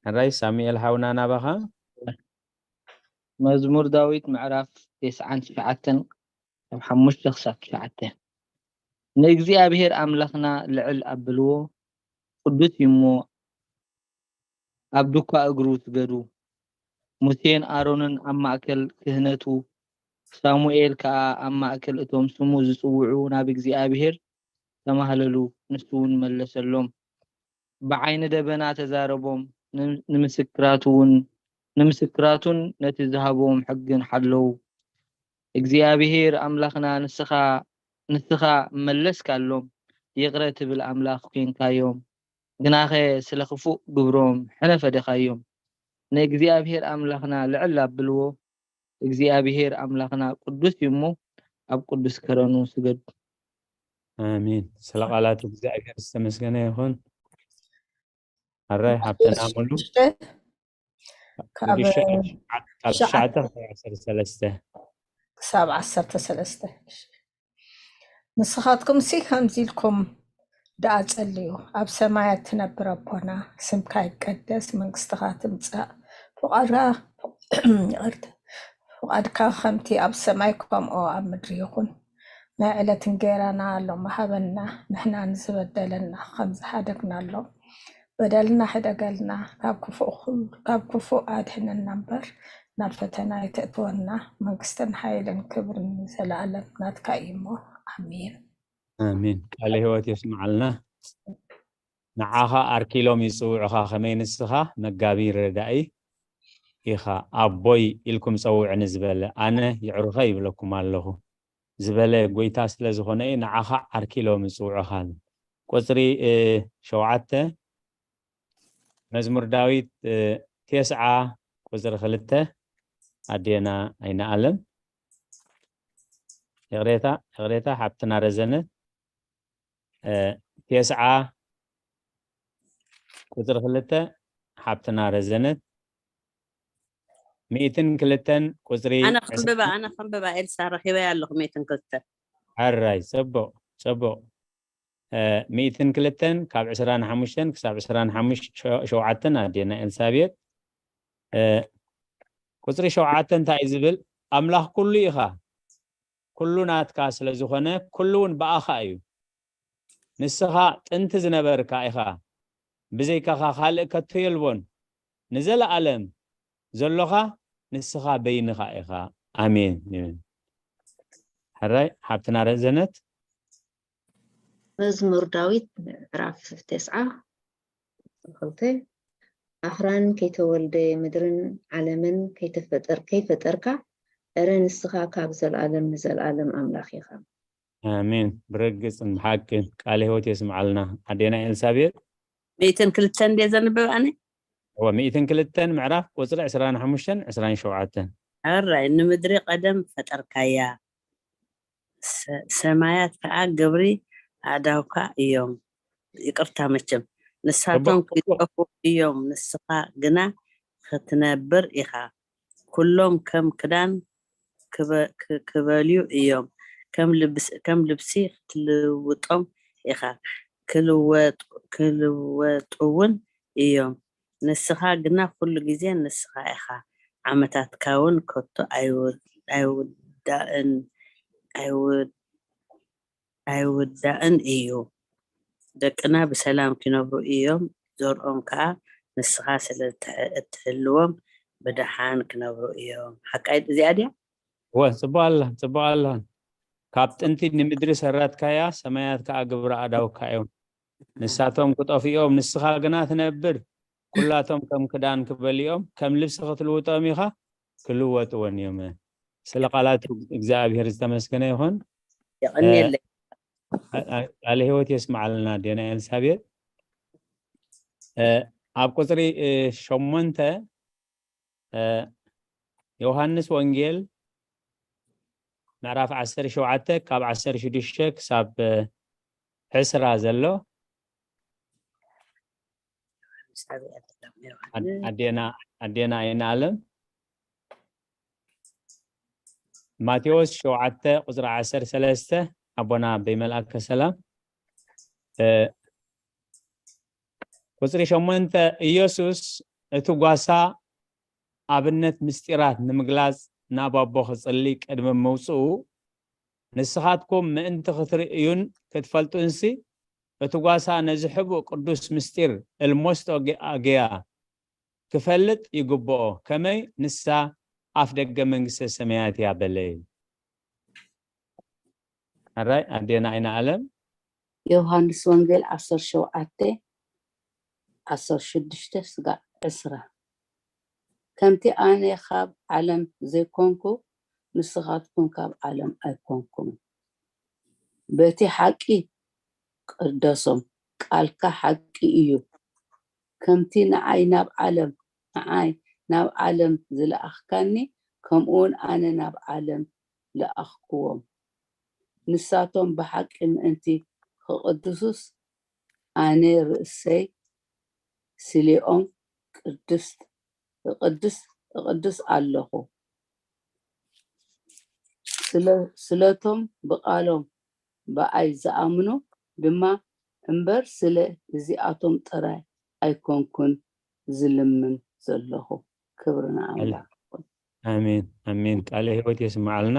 ሕራይ ሳሙኤል ሓውና ናባኻ። መዝሙር ዳዊት ምዕራፍ ተስዓን ትሽዓተን ካብ ሓሙሽተ ክሳብ ትሽዓተ። ንእግዚኣብሔር ኣምላኽና ልዕል ኣብልዎ፣ ቅዱስ እዩ እሞ ኣብ ዱኳ እግሩ ስገዱ። ሙሴን ኣሮንን ኣብ ማእከል ክህነቱ፣ ሳሙኤል ከኣ ኣብ ማእከል እቶም ስሙ ዝጽውዑ ናብ እግዚኣብሔር ተማህለሉ። ንሱ እውን መለሰሎም፣ ብዓይኒ ደበና ተዛረቦም፣ ንምስክራቱ እውን ንምስክራቱን ነቲ ዝሃቦም ሕግን ሓለዉ። እግዚኣብሔር ኣምላኽና ንስኻ ንስኻ መለስካሎም፣ ይቕረ ትብል ኣምላኽ ኮንካዮም። ግናኸ ስለ ክፉእ ግብሮም ሕነ ፈደኻዮም። ንእግዚኣብሔር ኣምላኽና ልዕል ኣብልዎ፣ እግዚኣብሔር ኣምላኽና ቅዱስ እዩ እሞ ኣብ ቅዱስ ከረኑ ስገዱ። ኣሜን። ስለ ቃላት እግዚኣብሔር ዝተመስገነ ይኹን። ኣራይ ሓብተና ሙሉ ካብ ካብ ትሽዓተ ክሳብ ዓሰርተ ሰለስተ ክሳብ ዓሰርተ ሰለስተ። ንስኻትኩምሲ ከምዚ ኢልኩም ደኣ ጸልዩ፣ ኣብ ሰማያት ትነብር ኣቦና፣ ስምካ ይቀደስ፣ መንግስትኻ ትምጻእ፣ ፍቓድካ ይቕርታ፣ ፍቓድካ ከምቲ ኣብ ሰማይ ከምኡ ኣብ ምድሪ ይኹን። ናይ ዕለት እንጌራና ሎሚ ሃበና፣ ንሕና ንዝበደለና ከም ዝሓደግናሎም በደልና ሕደገልና፣ ካብ ክፉእ ኩሉ ካብ ክፉእ ኣድሕነና እምበር ናብ ፈተና ኣይተእትወና። መንግስትን ሓይልን ክብርን ንዘለኣለም ናትካ እዩ እሞ ኣሜን። ኣሜን። ቃለ ህይወት የስምዓልና። ንዓኻ ኣርኪሎም ይጽውዑኻ፣ ከመይ ንስኻ መጋቢ ረዳኢ ኢኻ። ኣቦይ ኢልኩም ጸውዕኒ ዝበለ ኣነ የዕሩኸ ይብለኩም ኣለኹ ዝበለ ጎይታ ስለ ዝኾነ እዩ ንዓኻ ዓርኪሎም ይጽውዑኻ። ቁጽሪ ሸውዓተ መዝሙር ዳዊት ተስዓ ቁጽሪ ክልተ ኣዴና ኣይነኣለም ይቕሬታ ይቕሬታ ሓብትና ረዘነት ተስዓ ቁጽሪ ክልተ ሓብትና ረዘነት ሚእትን ክልተን ቁጽሪ ኣነ ክንብባ ኣነ ክንብባ ኤልሳ ረኺበያ ኣለኹ ሚእትን ክልተን ሕራይ ጽቡቕ ጽቡቕ ሚእትን ክልተን ካብ ዕስራን ሓሙሽተን ክሳብ ዕስራን ሸውዓተን ኣዴና ኤልሳቤጥ ቁፅሪ ሸውዓተ እንታይ እዩ ዝብል ኣምላኽ ኩሉ ኢኻ ኩሉ ናትካ ስለ ዝኾነ ኩሉ እውን ብኣኻ እዩ ንስኻ ጥንቲ ዝነበርካ ኢኻ ብዘይካኻ ካልእ ከቶ የልቦን ንዘለኣለም ዘሎኻ ንስኻ በይንኻ ኢኻ ኣሜን ይብል ሕራይ ሓብትና ረዘነት መዝሙር ዳዊት ምዕራፍ ተስዓ ክልተ ኣኽራን ከይተወልደ ምድርን ዓለምን ከይተፈጠር ከይፈጠርካ እረ ንስኻ ካብ ዘልኣለም ንዘልኣለም ኣምላኽ ኢኻ። ኣሜን። ብርግጽን ብሓቅን ቃለ ህይወት የስምዓልና ኣዴና ኤልሳቤጥ። ሚእትን ክልተን ድየ ዘንብብ ኣነ? እወ ሚእትን ክልተን ምዕራፍ ቁጽሪ ዕስራን ሓሙሽተን ዕስራን ሸውዓተን። ሕራይ ንምድሪ ቀደም ፈጠርካያ ሰማያት ከዓ ግብሪ ኣእዳውካ እዮም። ይቅርታ መቸም ንሳቶም ክይጠፉ እዮም፣ ንስኻ ግና ክትነብር ኢኻ። ኩሎም ከም ክዳን ክበልዩ እዮም፣ ከም ልብሲ ክትልውጦም ኢኻ፣ ክልወጡውን እዮም። ንስኻ ግና ኩሉ ግዜ ንስኻ ኢኻ፣ ዓመታትካውን ከቶ ኣይውዳእን ኣይውዳእን እዩ። ደቅና ብሰላም ኪነብሩ እዮም ዘርኦም ከኣ ንስኻ ስለ እትሕ- እትሕልዎም ብደሓን ክነብሩ እዮም። ሓቃይ እዚኣ ድያ? እወ፣ ጽቡቕ ኣላ፣ ጽቡቕ ኣላ። ካብ ጥንቲ ንምድሪ ሰራትካያ፣ ሰማያት ከኣ ግብሪ ኣእዳውካ እዮም። ንሳቶም ክጠፍኡ እዮም፣ ንስኻ ግና ትነብር። ኩላቶም ከም ክዳን ክበልዮም፣ ከም ልብሲ ክትልውጦም ኢኻ፣ ክልወጥዎን እዮም። ስለ ቃላት እግዚኣብሔር ዝተመስገነ ይኹን። የቐንየለይ። ቃለ ህይወት የስምዓልና ኣዴና ኤልሳቤጥ። ኣብ ቁፅሪ ሸሞንተ ዮሃንስ ወንጌል ምዕራፍ ዓሰርተ ሸውዓተ ካብ ዓሰርተ ሽዱሽተ ክሳብ ዕስራ ዘሎ ኣዴና ኣይንኣለም። ማቴዎስ ሸውዓተ ቁፅሪ ዓሰርተ ሰለስተ ኣቦና ኣበይ መልኣከ ሰላም። ቁፅሪ ሸሞንተ ኢየሱስ እቲ ጓሳ ኣብነት ምስጢራት ንምግላፅ ናብ ኣቦ ክፅሊ ቅድሚ ምውፅኡ ንስኻትኩም ምእንቲ ክትርእዩን ክትፈልጡንሲ እቲ ጓሳ ነዚ ሕቡእ ቅዱስ ምስጢር እልሞስጦ ኣገያ ክፈልጥ ይግብኦ፣ ከመይ ንሳ ኣፍ ደገ መንግስተ ሰማያት እያ በለ። ኣራይ ኣዴና ኣይንኣለም። ዮሃንስ ወንጌል ዓሰርተ ሸውዓተ ዓሰርተ ሽዱሽተ ስጋዕ ዕስራ ከምቲ ኣነ ካብ ዓለም ዘይኮንኩ ንስኻትኩም ካብ ዓለም ኣይኮንኩም። በቲ ሓቂ ቅደሶም፣ ቃልካ ሓቂ እዩ። ከምቲ ንዓይ ናብ ዓለም ንዓይ ናብ ዓለም ዝለኣኽካኒ ከምኡውን ኣነ ናብ ዓለም ለኣኽክዎም። ንሳቶም ብሓቂ ምእንቲ ክቕድሱስ ኣነ ርእሰይ ስሌኦም ቅድስት እቕድስ እቕድስ ኣለኹ። ስለቶም ብቓሎም ብኣይ ዝኣምኑ ድማ እምበር ስለ እዚኣቶም ጥራይ ኣይኮንኩን ዝልምን ዘለኹ። ክብሪ ንኣምላኽ። ኣሜን ኣሜን። ቃለ ህይወት የስምዓልና።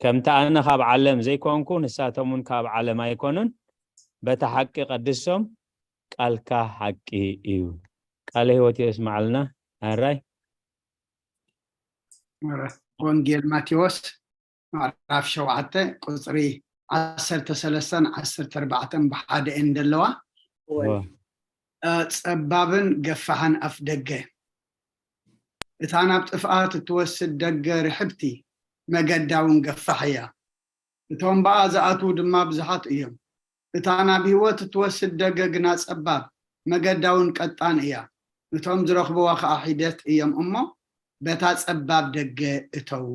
ከምቲ ኣነ ካብ ዓለም ዘይኮንኩ ንሳቶም እውን ካብ ዓለም ኣይኮኑን። በታ ሓቂ ቀድሶም፣ ቃልካ ሓቂ እዩ። ቃለ ህይወት የስምዓልና። ኣራይ ወንጌል ማቴዎስ ምዕራፍ ሸውዓተ ቁፅሪ ዓሰርተ ሰለስተን ዓሰርተ ኣርባዕተን ብሓደ እየን ዘለዋ። ጸባብን ገፋሕን ኣፍ ደገ። እታ ናብ ጥፍኣት እትወስድ ደገ ርሕብቲ፣ መገዳ እውን ገፋሕ እያ። እቶም ብኣ ዝኣትዉ ድማ ብዙሓት እዮም። እታ ናብ ህይወት እትወስድ ደገ ግና ጸባብ፣ መገዳ እውን ቀጣን እያ። እቶም ዝረኽብዋ ኸኣ ሒደት እዮም እሞ በታ ጸባብ ደገ እተዉ።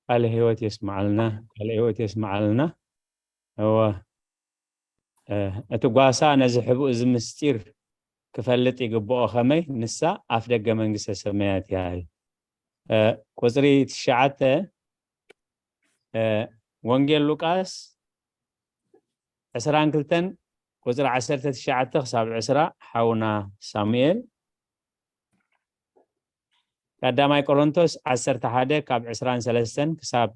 ቃለ ህይወት የስምዓልና፣ ቃለ ህይወት የስምዓልና። እወ እቲ ጓሳ ነዚ ሕቡእ እዚ ምስጢር ክፈልጥ ይግብኦ። ከመይ? ንሳ ኣፍ ደገ መንግስተ ሰማያት እያ። ቁፅሪ ትሽዓተ ወንጌል ሉቃስ ዕስራን ክልተን ቁፅሪ ዓሰርተ ትሽዓተ ክሳብ ዕስራ ሓውና ሳሙኤል። ቀዳማይ ቆሮንቶስ ዓሰርተ ሓደ ካብ ዕስራን ሰለስተን ክሳብ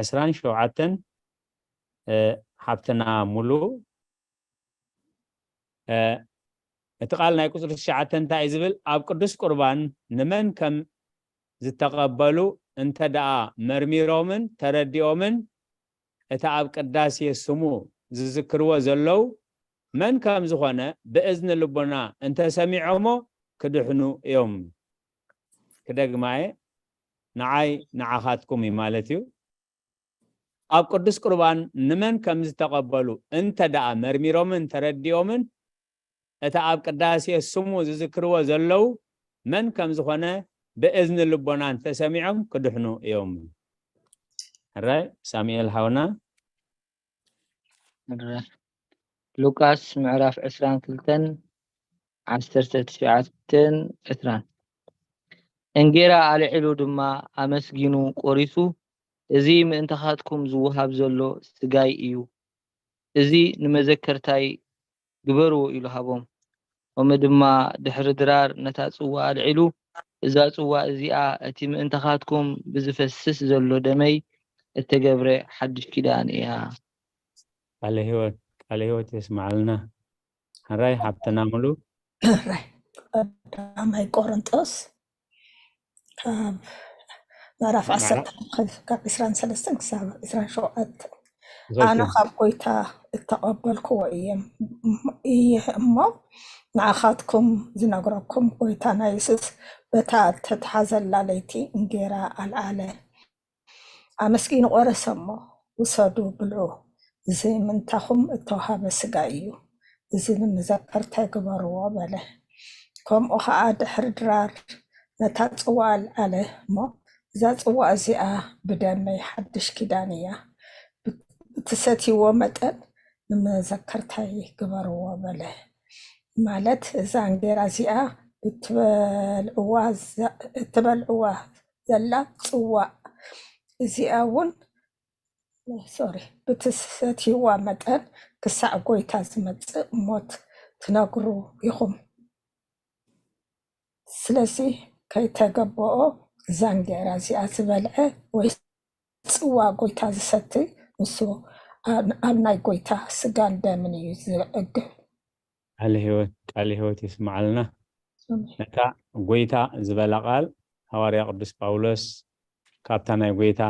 ዕስራን ሸውዓተን ሓብትና ሙሉ። እቲ ቃል ናይ ቁፅሪ ትሽዓተ እንታይ እዩ ዝብል? ኣብ ቅዱስ ቁርባን ንመን ከም ዝተቐበሉ እንተ ደኣ መርሚሮምን ተረዲኦምን እቲ ኣብ ቅዳሴ ስሙ ዝዝክርዎ ዘለዉ መን ከም ዝኾነ ብእዝኒ ልቦና እንተሰሚዖሞ ክድሕኑ እዮም። ክደግማየ፣ ንዓይ ንዓኻትኩም እዩ ማለት እዩ። ኣብ ቅዱስ ቁርባን ንመን ከም ዝተቐበሉ እንተ ደኣ መርሚሮምን ተረዲኦምን እቲ ኣብ ቅዳሴ ስሙ ዝዝክርዎ ዘለዉ መን ከም ዝኾነ ብእዝኒ ልቦና እንተሰሚዖም ክድሕኑ እዮም። ሕራይ ሳሙኤል ሓውና። ሉቃስ ምዕራፍ ዕስራን ክልተን ዓሰርተ ትሽዓተን ዕስራን። እንጌራ ኣልዒሉ ድማ ኣመስጊኑ ቆሪሱ፣ እዚ ምእንታኻትኩም ዝወሃብ ዘሎ ስጋይ እዩ፣ እዚ ንመዘከርታይ ግበርዎ ኢሉ ሃቦም። ኦመ ድማ ድሕሪ ድራር ነታ ጽዋ ኣልዒሉ፣ እዛ ጽዋ እዚኣ እቲ ምእንታኻትኩም ብዝፈስስ ዘሎ ደመይ እተገብረ ሓድሽ ኪዳን እያ። ቃለ ህይወት ቃለ ህይወት የስምዓልና። ሕራይ ሓብትና ሙሉ። ቀዳማይ ቆሮንጦስ ካብ ምዕራፍ ዓሰርተ ካብ ዕስራን ሰለስተን ክሳብ ዕስራን ሸውዓተን ኣነ ካብ ጎይታ እተቐበልክዎ እየ እሞ ንዓኻትኩም ዝነግረኩም ጎይታና የሱስ በታ እተትሓዘላ ለይቲ እንጌራ ኣልዓለ ኣመስጊኑ ቆረሰ እሞ ውሰዱ ብልዑ፣ እዚ ምንታኹም እተውሃበ ስጋይ እዩ፣ እዚ ንመዘከርታይ ግበርዎ በለ። ከምኡ ኸዓ ድሕሪ ድራር ነታ ጽዋ ኣልዓለ እሞ እዛ ጽዋ እዚኣ ብደመይ ሓድሽ ኪዳን እያ፣ ብትሰትይዎ መጠን ንመዘከርታይ ግበርዎ በለ። ማለት እዛ እንጌራ እዚኣ ብትበልዕዋ እትበልዕዋ ዘላ ጽዋእ እዚኣ እውን ሶሪ ብትሰትይዋ መጠን ክሳዕ ጎይታ ዝመጽእ ሞት ትነግሩ ኢኹም። ስለዚ ከይተገበኦ እዛ እንጌራ እዚኣ ዝበልዐ ወይ ጽዋ ጎይታ ዝሰቲ ንሱ ኣብ ናይ ጎይታ ስጋን ደምን እዩ ዝዕግብ። ቃለ ህይወት ቃለ ህይወት ይስማዓልና። ነታ ጎይታ ዝበላ ቃል ሃዋርያ ቅዱስ ጳውሎስ ካብታ ናይ ጎይታ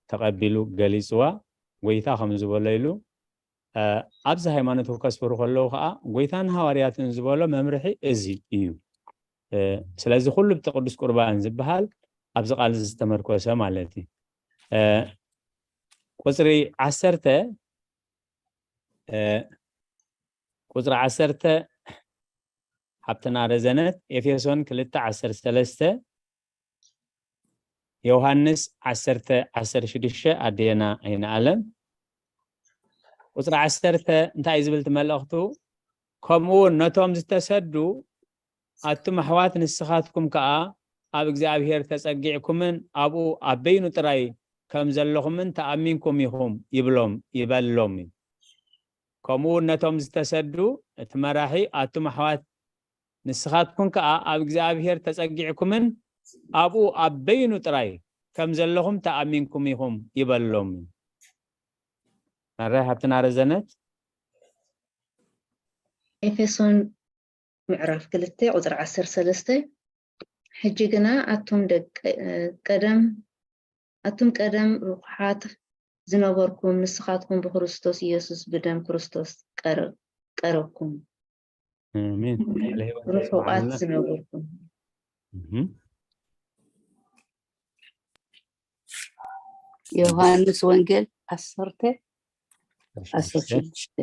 ተቐቢሉ ገሊጽዋ። ጎይታ ከም ዝበሎ ኢሉ ኣብዚ ሃይማኖት ከስፍሩ ከለዉ ከዓ ጎይታን ሃዋርያትን ዝበሎ መምርሒ እዚ እዩ። ስለዚ ኩሉ ብቲ ቅዱስ ቁርባን ዝበሃል ኣብዚ ቃል ዝተመርኮሰ ማለት እዩ። ቁፅሪ ዓሰርተ ቁፅሪ ዓሰርተ ሓብትና ረዘነት ኤፌሶን ክልተ ዓሰርተ ሰለስተ ዮሃንስ ዓሰርተ ዓሰርተ ሽዱሽተ ኣዴና ኣይንኣለም ቁፅሪ ዓሰርተ እንታይ እዩ ዝብል እቲ መልእኽቱ? ከምኡ እውን ነቶም ዝተሰዱ ኣቱም ኣሕዋት ንስኻትኩም ከኣ ኣብ እግዚኣብሔር ተጸጊዕኩምን ኣብኡ ኣብ በይኑ ጥራይ ከም ዘለኹምን ተኣሚንኩም ኢኹም ይብሎም ይበሎም እዩ። ከምኡ እውን ነቶም ዝተሰዱ እቲ መራሒ ኣቱም ኣሕዋት ንስኻትኩም ከኣ ኣብ እግዚኣብሔር ተጸጊዕኩምን ኣብኡ ኣብ በይኑ ጥራይ ከም ዘለኹም ተኣሚንኩም ኢኹም ይበሎም እዩ። መራይ ሃብትና ረዘነት ኤፌሶን ምዕራፍ ክልተ ቁፅሪ ዓሰርተ ሰለስተ ሕጂ ግና ኣቱም ደቂ ቀደም ኣቱም ቀደም ርኩሓት ዝነበርኩም ንስኻትኩም ብክርስቶስ ኢየሱስ ብደም ክርስቶስ ቀረብኩም። ኣሜን። ርሑቓት ዝነበርኩም። ዮሃንስ ወንጌል ዓሰርተ ዓሰርተ ሽዱሽተ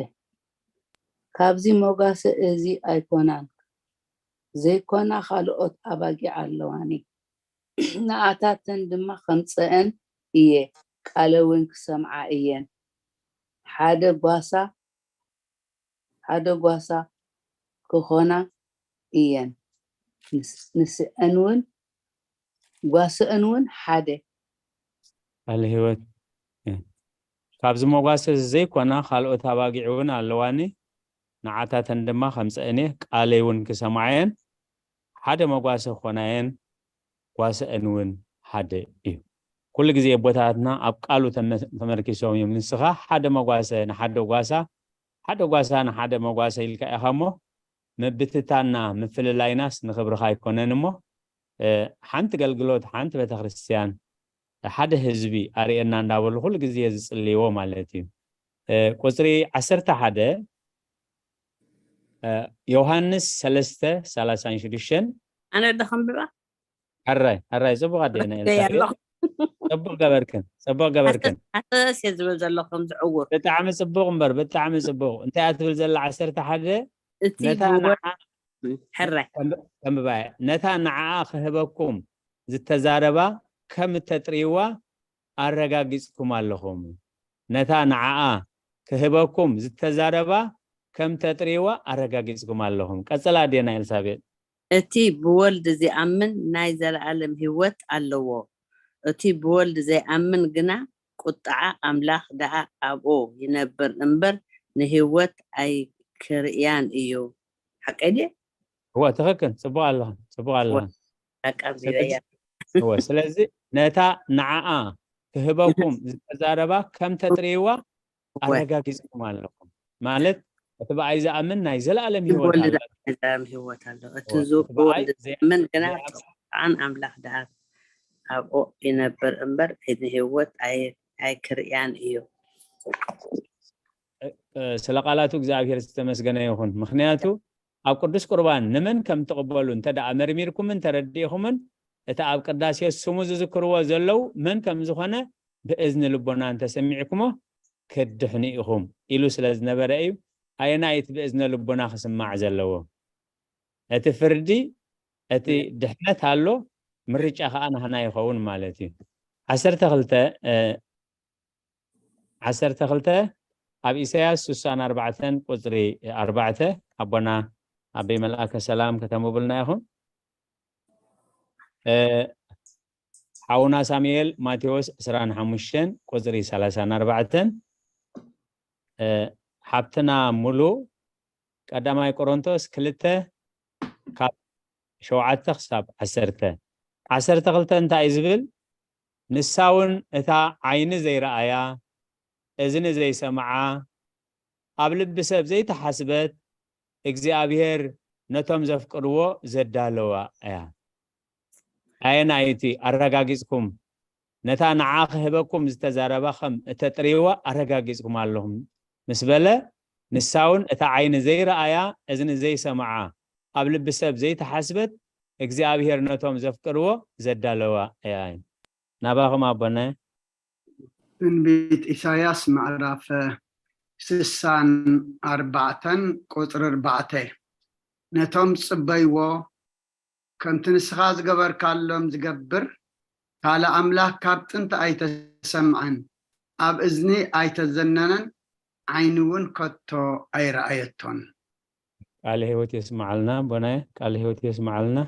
ካብዚ መጓሰ እዚ ኣይኮናን ዘይኮና ካልኦት ኣባጊዕ ኣለዋኒ ንኣታተን ድማ ከምፀአን እየ ቃለ እውን ክሰምዓ እየን ሓደ ጓሳ ሓደ ጓሳ ክኾና እየን። ንስአን እውን ጓስአን እውን ሓደ። ቃል ህይወት እየን። ካብዚ መጓሰ ዘይኮና ካልኦት ኣባጊዕ እውን ኣለዋኒ። ንዓታተን ድማ ከምፀአን እየ፣ ቃለይ እውን ክሰምዓ እየን። ሓደ መጓሰ ክኾና እየን፣ ጓስአን እውን ሓደ እዩ። ኩሉ ግዜ ኣቦታትና ኣብ ቃሉ ተመርኪሶም እዮም። ንስኻ ሓደ መጓሰ ንሓደ ጓሳ ሓደ ጓሳ ንሓደ መጓሰ ኢልካ ኢኻ እሞ ምብትታንና ምፍልላይናስ ንኽብርኻ ኣይኮነን እሞ ሓንቲ ገልግሎት ሓንቲ ቤተክርስትያን ሓደ ህዝቢ ኣርእየና እንዳበሉ ኩሉ ግዜ ዝጽልይዎ ማለት እዩ። ቁፅሪ ዓሰርተ ሓደ ዮሃንስ ሰለስተ ሰላሳን ሽዱሽተን ኣነ ደኸንብባ ሕራይ ሕራይ ጽቡቕ ኣዴና ኤልሳቤጥ ጽቡቕ ገበርክን ጽቡቕ ገበርክን ኣሰስ እየ ዝብል ዘለኹም ዝዕውር ብጣዕሚ ጽቡቕ እምበር ብጣዕሚ ጽቡቕ እንታይ እያ ትብል ዘላ ዓሰርተ ሓደ እቲ ነታ ብወ- ንዓ ሕራይ ተንብባየ ነታ ንዓኣ ክህበኩም ዝተዛረባ ከም እተጥርይዋ ኣረጋጊጽኩም ኣለኹም ነታ ንዓኣ ክህበኩም ዝተዛረባ ከም ተጥርይዋ ኣረጋጊጽኩም ኣለኹም ቀጽላ ኣዴና ኤልሳቤጥ እቲ ብወልድ ዚኣምን ናይ ዘለኣለም ህይወት ኣለዎ፣ እቲ ብወልድ ዘይኣምን ግና ቁጥዓ ኣምላኽ ደኣ ኣብኡ ይነብር እምበር ንህይወት ኣይክርእያን እዩ። ሓቀይ ድየ? እወ ትኽክል፣ ጽቡቕ ኣለኻ፣ ጽቡቕ ኣለኻ። ኣቃቢበያ። እወ ስለዚ ነታ ንዓኣ ክህበኩም ዝተዛረባ ከም ተጥርይዋ ኣረጋጊጽኩም ኣለኹም ማለት እቲ ብኣይ ዝኣምን ናይ ዘለኣለም ህይወት ኣሎ። ዘለኣለም ህይወት ኣሎ። እቲ ዝብልዎ ዘይኣምን ግና ጥዑን ኣምላኽ ደኣ ኣብኡ ይነብር እምበር ንህይወት ኣይክርእያን እዩ። ስለ ቃላቱ እግዚኣብሔር ዝተመስገነ ይኹን። ምኽንያቱ ኣብ ቅዱስ ቁርባን ንመን ከም ትቕበሉ እንተ ደኣ መርሚርኩምን ተረዲእኹምን እቲ ኣብ ቅዳሴ ስሙ ዝዝክርዎ ዘለዉ መን ከም ዝኾነ ብእዝኒ ልቦና እንተሰሚዕኩሞ ክትድሕኑ ኢኹም ኢሉ ስለ ዝነበረ እዩ። ኣየናይ እቲ ብእዝነ ልቦና ክስማዕ ዘለዎ? እቲ ፍርዲ፣ እቲ ድሕነት ኣሎ፣ ምርጫ ከዓ ናህና ይኸውን ማለት እዩ። ዓሰርተ ክልተ ዓሰርተ ክልተ ኣብ ኢሳያስ ስሳን ኣርባዕተን ቁፅሪ ኣርባዕተ ኣቦና ኣበይ መልኣከ ሰላም ከተንብቡልና ኢኹም። ሓውና ሳሙኤል ማቴዎስ ዕስራን ሓሙሽተን ቁፅሪ ሰላሳን ኣርባዕተን ሓብትና ሙሉ ቀዳማይ ቆሮንቶስ ክልተ ካብ ሸውዓተ ክሳብ ዓሰርተ ዓሰርተ ክልተ እንታይ እዩ ዝብል? ንሳ እውን እታ ዓይኒ ዘይረኣያ እዝኒ ዘይሰምዓ ኣብ ልቢ ሰብ ዘይተሓስበት እግዚኣብሔር ነቶም ዘፍቅርዎ ዘዳለዋ እያ። ኣየናይቲ ኣረጋጊጽኩም ነታ ንዓ ክህበኩም ዝተዛረባ ከም እተጥርይዋ ኣረጋጊጽኩም ኣለኹም ምስ በለ ንሳ እውን እታ ዓይኒ ዘይረኣያ እዝኒ ዘይሰምዓ ኣብ ልቢ ሰብ ዘይተሓስበት እግዚኣብሔር ነቶም ዘፍቅርዎ ዘዳለዋ እያ። ናባኹም ኣቦነ ትንቢት ኢሳያስ ምዕራፍ ስሳን ኣርባዕተን ቁፅሪ ኣርባዕተ ነቶም ዝፅበይዎ ከምቲ ንስኻ ዝገበርካሎም ዝገብር ካልእ ኣምላኽ ካብ ጥንቲ ኣይተሰምዐን፣ ኣብ እዝኒ ኣይተዘነነን፣ ዓይኒ እውን ከቶ ኣይረኣየቶን። ቃለ ህይወት የስምዓልና ኣቦናየ፣ ቃለ ህይወት የስምዓልና።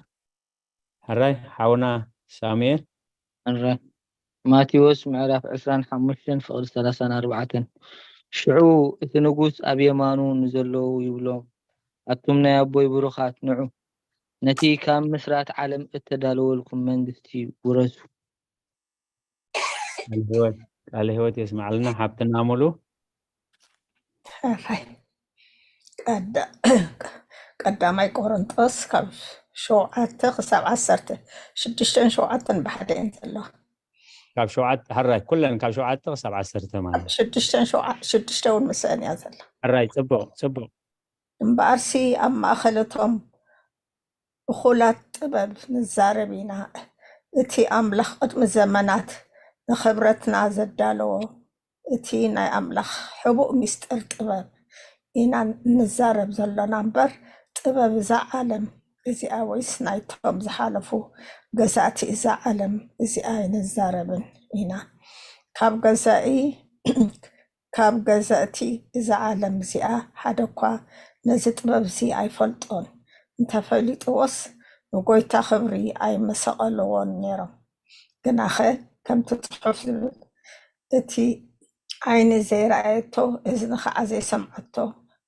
ሕራይ ሓውና ሳሙኤል። ሕራይ ማቴዎስ ምዕራፍ ዕስራን ሓሙሽተን ፍቕዲ ሰላሳን ኣርባዕተን ሽዑ እቲ ንጉስ ኣብ የማኑ ንዘለዉ ይብሎም፣ ኣቱም ናይ ኣቦይ ብሩኻት፣ ንዑ ነቲ ካብ ምስራት ዓለም እተዳለወልኩም መንግስቲ ውረሱ። ቃለ ህይወት የስምዓልና ሓብትና ሙሉ። ሕራይ ቀዳማይ ቆሮንጦስ ካብ ሸውዓተ ክሳብ ዓሰርተ ሽዱሽተን ሸውዓተን ብሓደ እየን ዘለዋ። ካብ ሸውዓተ ሕራይ ኩለን ካብ ሸውዓተ ክሳብ ዓሰርተ ማለት ሽዱሽተን ሽዱሽተ እውን ምስአን እያ ዘላ። ሕራይ ጽቡቕ ጽቡቕ። እምበኣርሲ ኣብ ማእኸለቶም እኹላት ጥበብ ንዛረብ ኢና። እቲ ኣምላኽ ቅድሚ ዘመናት ንኽብረትና ዘዳለዎ እቲ ናይ ኣምላኽ ሕቡእ ሚስጥር ጥበብ ኢና ንዛረብ ዘሎና እምበር ጥበብ እዛ ዓለም እዚኣ ወይስ ናይቶም ዝሓለፉ ገዛእቲ እዛ ዓለም እዚኣ ኣይንዛረብን ኢና። ካብ ገዛኢ ካብ ገዛእቲ እዛ ዓለም እዚኣ ሓደ እኳ ነዚ ጥበብ እዚ ኣይፈልጦን፣ እንተፈሊጥዎስ ንጎይታ ክብሪ ኣይመሰቐልዎን ነይሮም። ግናኸ ከምቲ ጽሑፍ ዝብል እቲ ዓይኒ ዘይረኣየቶ እዝኒ ከዓ ዘይሰምዐቶ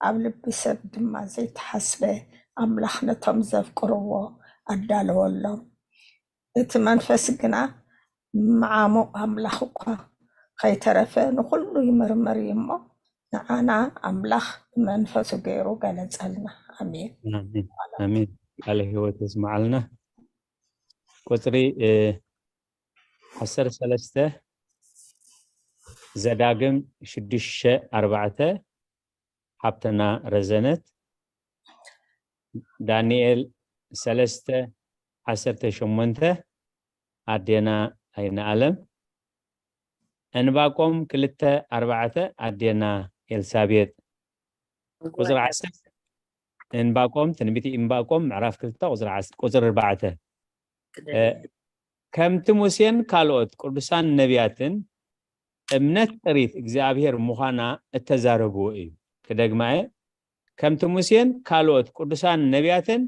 ኣብ ልቢ ሰብ ድማ ዘይተሓስበ ኣምላኽ ነቶም ዘፍቅርዎ ኣዳለወሎም። እቲ መንፈስ ግና መዓሙቕ ኣምላኽ እኳ ከይተረፈ ንኹሉ ይምርምር እዩ እሞ ንዓና ኣምላኽ ብመንፈሱ ገይሩ ገለጸልና። ኣሜን። ኣሜን። ቃለ ህይወት የስምዓልና። ቁፅሪ ዓሰርተ ሰለስተ ዘዳግም ሽዱሽተ ኣርባዕተ ሓብትና ረዘነት፣ ዳንኤል ሰለስተ ዓሰርተ ሸሞንተ ኣዴና ኣይነኣለም፣ ዕንባቆም ክልተ ኣርባዕተ ኣዴና ኤልሳቤጥ፣ ቁፅሪ ዓሰርተ ዕንባቆም ትንቢት ዕንባቆም ምዕራፍ ክልተ ቁፅሪ ዓሰርተ ቁፅሪ ኣርባዕተ ከምቲ ሙሴን ካልኦት ቅዱሳን ነቢያትን እምነት ጥሪት እግዚኣብሔር ምዃና እተዛረብዎ እዩ። ክደግማ እየ። ከምቲ ሙሴን ካልኦት ቅዱሳን ነቢያትን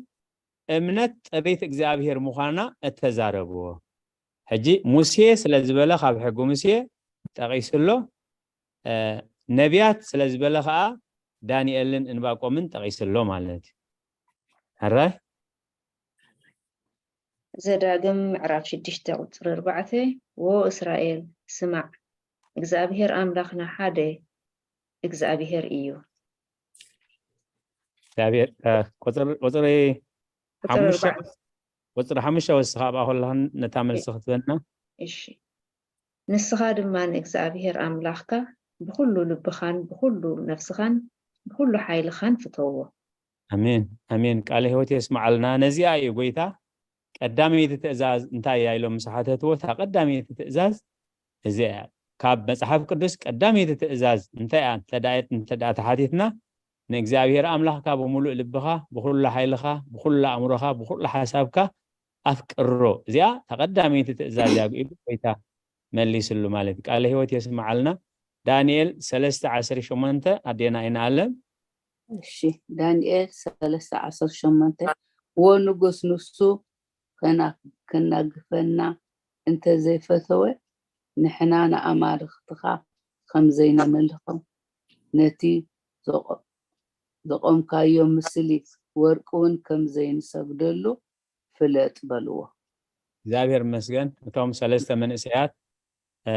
እምነት ጥሪት እግዚኣብሔር ምዃና እተዛረብዎ። ሕጂ ሙሴ ስለ ዝበለ ካብ ሕጊ ሙሴ ጠቒሱ ኣሎ። ነቢያት ስለ ዝበለ ከዓ ዳንኤልን እንባቆምን ጠቒሱ ኣሎ ማለት እዩ። ሕራይ ዘዳግም ምዕራፍ ሽዱሽተ ቁፅሪ ኣርባዕተ፣ ዎ እስራኤል ስማዕ፣ እግዚኣብሄር ኣምላኽና ሓደ እግዚኣብሄር እዩ። እግዚኣብሔር እ፣ ቁፅሪ ቁፅሪ ቁፅሪ ሓሙሽተ ኣርባዕተ። ቁፅሪ ሓሙሽተ ወስኻ ኣብኣ ከለኽን ነታ መልሲ ክትበና። እሺ። ንስኻ ድማ ንእግዚኣብሔር ኣምላኽካ ብኹሉ ልብኻን ብኹሉ ነፍስኻን ብኹሉ ሓይልኻን ፍተዎ። ኣሜን ኣሜን። ቃለ ህይወት የስምዓልና። ነዚኣ እዩ ጎይታ ቀዳመይቲ ትእዛዝ እንታይ እያ ኢሎም ምስ ሓተትዎ፣ እታ ቀዳመይቲ ትእዛዝ እዚኣ እያ። ካብ መጽሓፍ ቅዱስ ቀዳመይቲ ትእዛዝ እንታይ እያ እንተ ደኣ ተሓቲትና፣ ንእግዚኣብሔር ኣምላኽካ ብምሉእ ልብኻ፣ ብኹሉ ሓይልኻ፣ ብኹሉ ኣእምሮኻ፣ ብኹሉ ሓሳብካ ኣፍቅሮ። እዚኣ እታ ቀዳመይቲ ትእዛዝ እያ ኢሉ ጎይታ መሊስሉ ማለት እዩ። ቃለ ህይወት የስምዓልና። ዳንኤል ሰለስተ ዓሰርተ ሸሞንተ ኣዴና ኣይንኣለም። እሺ፣ ዳንኤል ሰለስተ ዓሰርተ ሸሞንተ፣ ወ ንጉስ ንሱ ከና- ከናግፈና እንተዘይፈተወ፣ ንሕና ንኣማልኽትኻ ከም ዘይነመልኾም፣ ነቲ ዘቆ- ዘቆምካዮ ምስሊ ወርቂ እውን ከም ዘይንሰግደሉ ፍለጥ በልዎ። እግዚኣብሔር ይመስገን። እቶም ሰለስተ መንእሰያት እ፣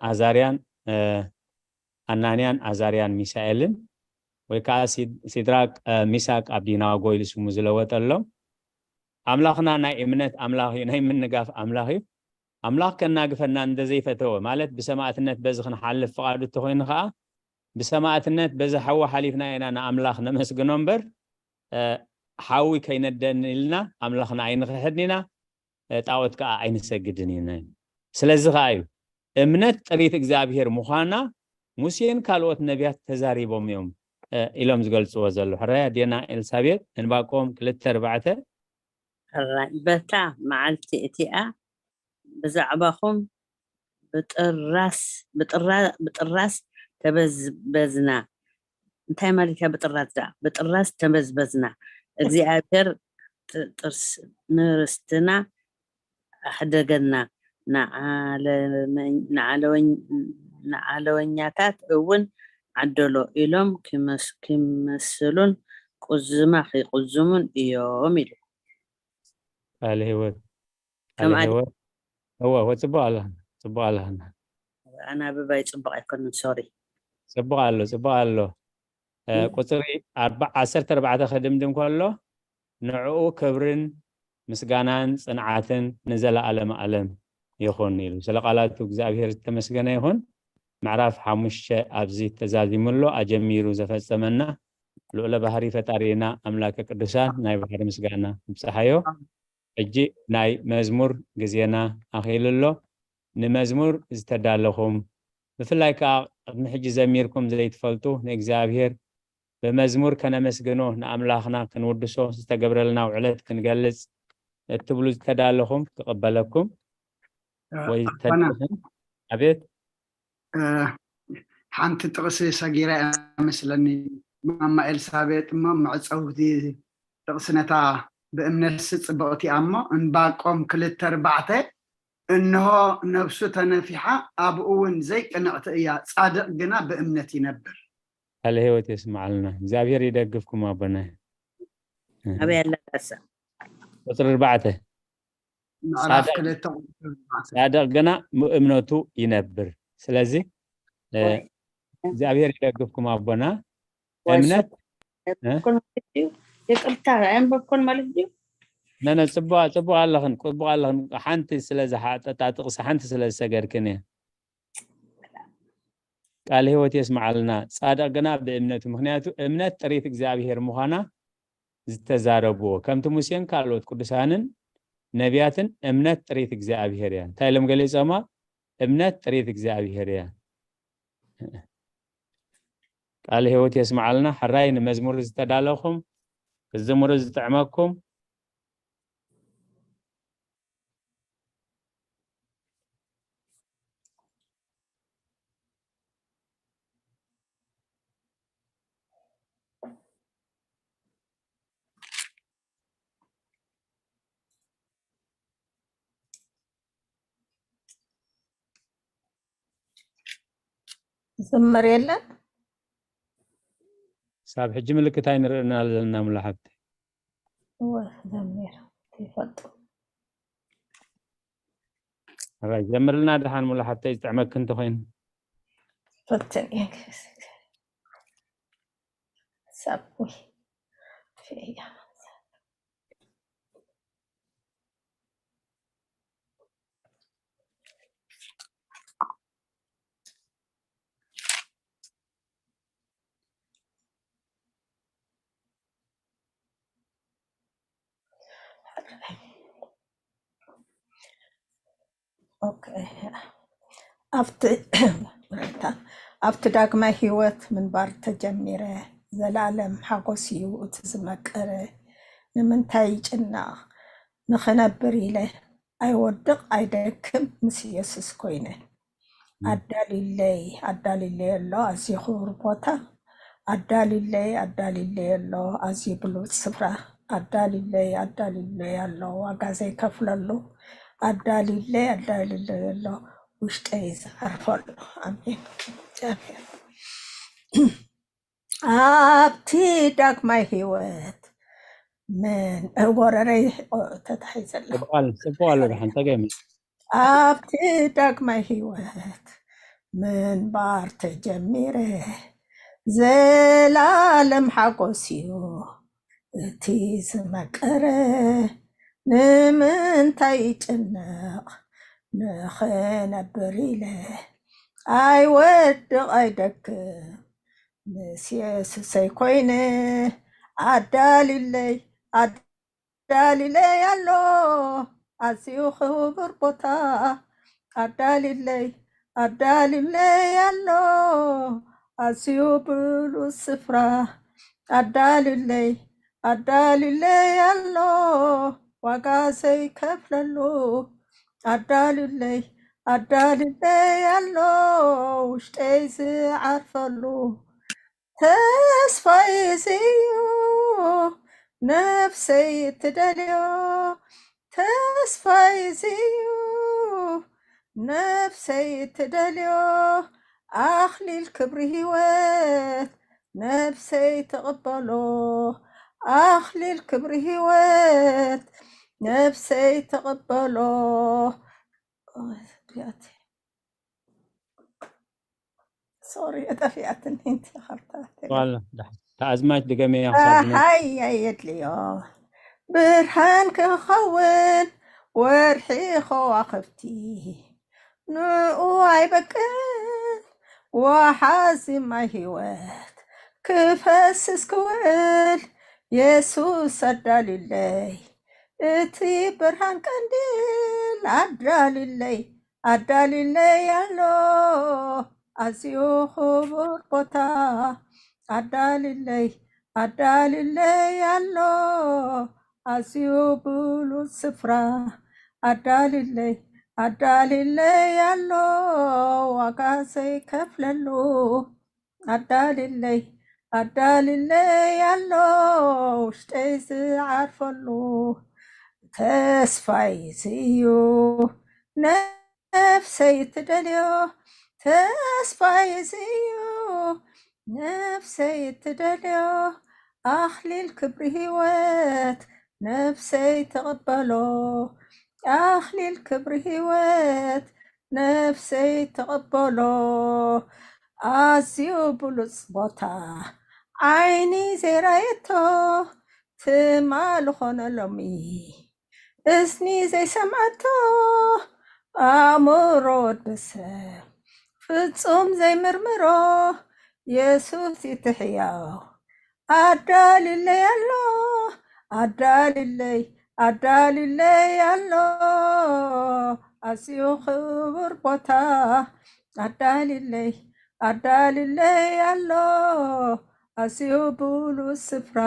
ኣዛርያን እ፣ ኣናንያን ኣዛርያን ሚሳኤልን ወይ ከዓ ሲድ- ሲድራቅ እ፣ ሚሳቅ ኣብዲናጎ ኢሉ ስሙ ዝለወጠሎም ኣምላኽና ናይ እምነት ኣምላኽ እዩ፣ ናይ ምንጋፍ ኣምላኽ እዩ። ኣምላኽ ከናግፈና እንተዘይፈተወ ማለት ብሰማእትነት በዚ ክንሓልፍ ፍቓዱ እንተኮይኑ ከዓ ብሰማእትነት በዚ ሓዊ ሓሊፍና ኢና ንኣምላኽ ነመስግኖ እምበር እ፣ ሓዊ ከይነደኒ ኢልና ኣምላኽና ኣይንኽሕድን ኢና። ጣዖት ከዓ ኣይንሰግድን ኢና። ስለዚ ከዓ እዩ እምነት ጥሪት እግዚኣብሔር ምዃና ሙሴን ካልኦት ነቢያት ተዛሪቦም እዮም እ፣ ኢሎም ዝገልፅዎ ዘለዉ። ሕራይ ኣዴና ኤልሳቤጥ እንባቆም ክልተ ኣርባዕተ ሕራይ በታ መዓልቲ እቲኣ ብዛዕባኹም ብጥራስ ብጥራ ብጥራስ ተበዝበዝና። እንታይ ማለት እያ ብጥራስ ደኣ? ብጥራስ ተበዝበዝና። እግዚኣብሔር ጥ- ጥርስ ንርስትና ኣሕደገና። ንዓለመኝ- ንዓለወኝ- ንዓለወኛታት እውን ዓደሎ ኢሎም ክመስ- ክመስሉን ቁዝማ ክቁዝሙን እዮም ኢሉ። ቃለ ህይወት ከም ቃለ ኣደ- ህይወት እወ እወ ጽቡቅ ኣለኽና ጽቡቅ ኣለኽና ኣናብባይ ጽቡቅ ኣይኮነን፣ ሶሪ። ጽቡቅ ኣሎ ጽቡቅ ኣሎ እ፣ ቁፅሪ ኣርባ- ዓሰርተ ኣርባዕተ ከድምድም ከሎ ንዕኡ ክብርን ምስጋናን ጽንዓትን ንዘለኣለም ኣለም ይኹን ኢሉ። ስለ ቃላቱ እግዚኣብሔር ዝተመስገነ ይኹን። ምዕራፍ ሓሙሽተ ኣብዚ ተዛዚሙ ኣሎ፣ ኣጀሚሩ ዘፈጸመና ልዑለ ባህሪ ፈጣሪና ኣምላከ ቅዱሳን ናይ ባህሪ ምስጋና ንብጽሓዮ። ሕጂ ናይ መዝሙር ግዜና ኣኺሉ ኣሎ። ንመዝሙር ዝተዳለኹም ብፍላይ ከዓ ቅድሚ ሕጂ ዘሚርኩም ዘይትፈልጡ ንእግዚኣብሔር ብመዝሙር ከነመስግኖ ንኣምላኽና ክንውድሶ ዝተገብረልና ውዕለት ክንገልጽ እትብሉ ዝተዳለኹም ክቕበለኩም ወይ ኣባና ተድልኹም። ኣቤት እ፣ ሓንቲ ጥቕሲ ሰጊራ እያ መስለኒ። ማማ ኤልሳቤጥ እሞ መዕፀውቲ ጥቕሲ ነታ ብእምነትሲ ፅብቕቲ እያ እሞ እንባቆም ክልተ ኣርባዕተ እንሆ ነብሱ ተነፊሓ ኣብኡ እውን ዘይቅንዕቲ እያ ፃድቕ ግና ብእምነት ይነብር። ቃለ ህይወት የስምዓልና። እግዚኣብሔር ይደግፍኩም ኣቦና። ኣበይ ኣላ ዳሳ? ቁፅሪ ኣርባዕተ ምዕራፍ ጻድቕ- ክልተ ቁፅሪ ኣርባዕተ። ጻድቕ ግና ብእምነቱ ይነብር። ስለዚ እ፣ እግዚኣብሔር ይደግፍኩም ኣቦና። ወይ እምነት ሰብ- ይቅርታ ኣየንበብኮን ማለት ድዩ? ነነ ጽቡቅ ጽቡቅ ኣለኽን ጽቡቅ ኣለኽን ሓንቲ ስለ ዝሓጠጣ ጥቕሲ ሓንቲ ስለ ዝሰገድክን እየ። ቃል ህይወት የስምዓልና። ጻድቕ ግና ብእምነቱ፣ ምኽንያቱ እምነት ጥሪት እግዚኣብሔር ምዃና ዝተዛረብዎ ከምቲ ሙሴን ካልኦት ቅዱሳንን ነቢያትን እምነት ጥሪት እግዚኣብሔር እያ። እንታይ ኢሎም ገሊጾማ? እምነት ጥሪት እግዚኣብሔር እያ። ቃል ህይወት የስምዓልና። ሕራይ ንመዝሙር ዝተዳለኹም ክትዝምሩ ዝጥዕመኩም ዝምር የለን። ሳብ ሕጂ ምልክት ኣይንርእና ዘለና ሙሉ ሓብቲ። እወ፣ ዘሚር ይፈጡ። ሕራይ ጀምርልና ደሓን ሙሉ ሓብተይ ዝጥዕመኪ እንተኾይኑ። ፈትን እየ። ሳብ እያ። ኦኬ። ኣብቲ ኣብቲ ዳግማይ ህይወት ምንባር ተጀሚረ። ዘላለም ሓጎስ እዩ እቲ ዝመቀረ። ንምንታይ ይጭነቕ? ንኽነብር ኢለ ኣይወድቕ ኣይደክም ምስ ኢየሱስ ኮይነ። ኣዳልለይ ኣዳልለይ ኣሎ ኣዝዩ ክቡር ቦታ። ኣዳልለይ ኣዳልለይ ኣሎ ኣዝዩ ብሉጽ ስፍራ። ኣዳልለይ ኣዳልለይ ኣሎ ዋጋ ዘይከፍለሉ። ኣዳልለይ ኣዳልለይ ኣሎ ውሽጠይ ዝዓርፈሉ። ኣሜን። እግዚኣብሔር ኣብቲ ዳግማይ ህይወት ምን ጎረረይ ተታሒዘላ። ጽቡቕ ኣሎ፣ ጽቡቕ ኣሎ። ደሓን ተገይመ ኣብቲ ዳግማይ ህይወት ምንባር ተጀሚረ። ዘላለም ሓጎስ እዩ እቲ ዝመቀረ። ንምንታይ ይጭነቕ ንኽነብር ኢለ ኣይወድቕ ኣይደክም ምስ የሱሰይ ኮይነ። ኣዳልለይ ኣዳልለይ ኣሎ ኣዝዩ ክቡር ቦታ። ኣዳልለይ ኣዳልለይ ኣሎ ኣዝዩ ብሉጽ ስፍራ። ኣዳልለይ ኣዳልለይ ኣሎ ዋጋ ዘይከፍለሉ። ኣዳልለይ ኣዳልለይ ኣሎ ውሽጠይ ዝዓርፈሉ። ተስፋይ እዚ እዩ ነፍሰይ እትደልዮ። ተስፋይ እዚ እዩ ነፍሰይ እትደልዮ። ኣኽሊል ክብሪ ህይወት ነፍሰይ ትቕበሎ። ኣኽሊል ክብሪ ህይወት ነፍሰይ ትቕበሎ። ሶሪ፣ ጠፊኣትኒ እንቲ ኻርታ። ዋላ፣ ደሓን። ተኣዝማች ድገመያ ክሳብ ዝመ- ሃይ ኣየድልዮ። ብርሃን ክኸውን ወርሒ ከዋኽብቲ ንኡ ኣይበቅን። ወሓዚ ማይ ህይወት ክፈስስ ክውዕል የሱስ ኣዳልለይ። እቲ ብርሃን ቀንዲል ኣዳልለይ ኣዳልለይ ኣሎ ኣዝዩ ክቡር ቦታ። ኣዳልለይ ኣዳልለይ ኣሎ ኣዝዩ ብሉጽ ስፍራ። ኣዳልለይ ኣዳልለይ ኣሎ ዋጋ ዘይከፍለሉ። ኣዳልለይ ኣዳልለይ ኣሎ ውሽጠይ ዝዓርፈሉ። ተስፋይ እዚ እዩ ነፍሰይ እትደልዮ። ተስፋይ እዚ እዩ ነፍሰይ እትደልዮ። ኣኽሊል ክብሪ ህይወት ነፍሰይ ትቕበሎ። ኣኽሊል ክብሪ ህይወት ነፍሰይ ትቕበሎ። ኣዝዩ ብሉጽ ቦታ ዓይኒ ዘይራየቶ ትማሊ ኾነ ሎሚ እዝኒ ዘይሰምዓቶ ኣእምሮ ወዲ ሰብ ፍጹም ዘይምርምሮ የሱስ ይትሕያው ኣዳልለይ ኣሎ ኣዳልለይ ኣዳልለይ ኣሎ ኣዝዩ ክቡር ቦታ ኣዳልለይ ኣዳልለይ ኣሎ ኣዝዩ ብሉጽ ስፍራ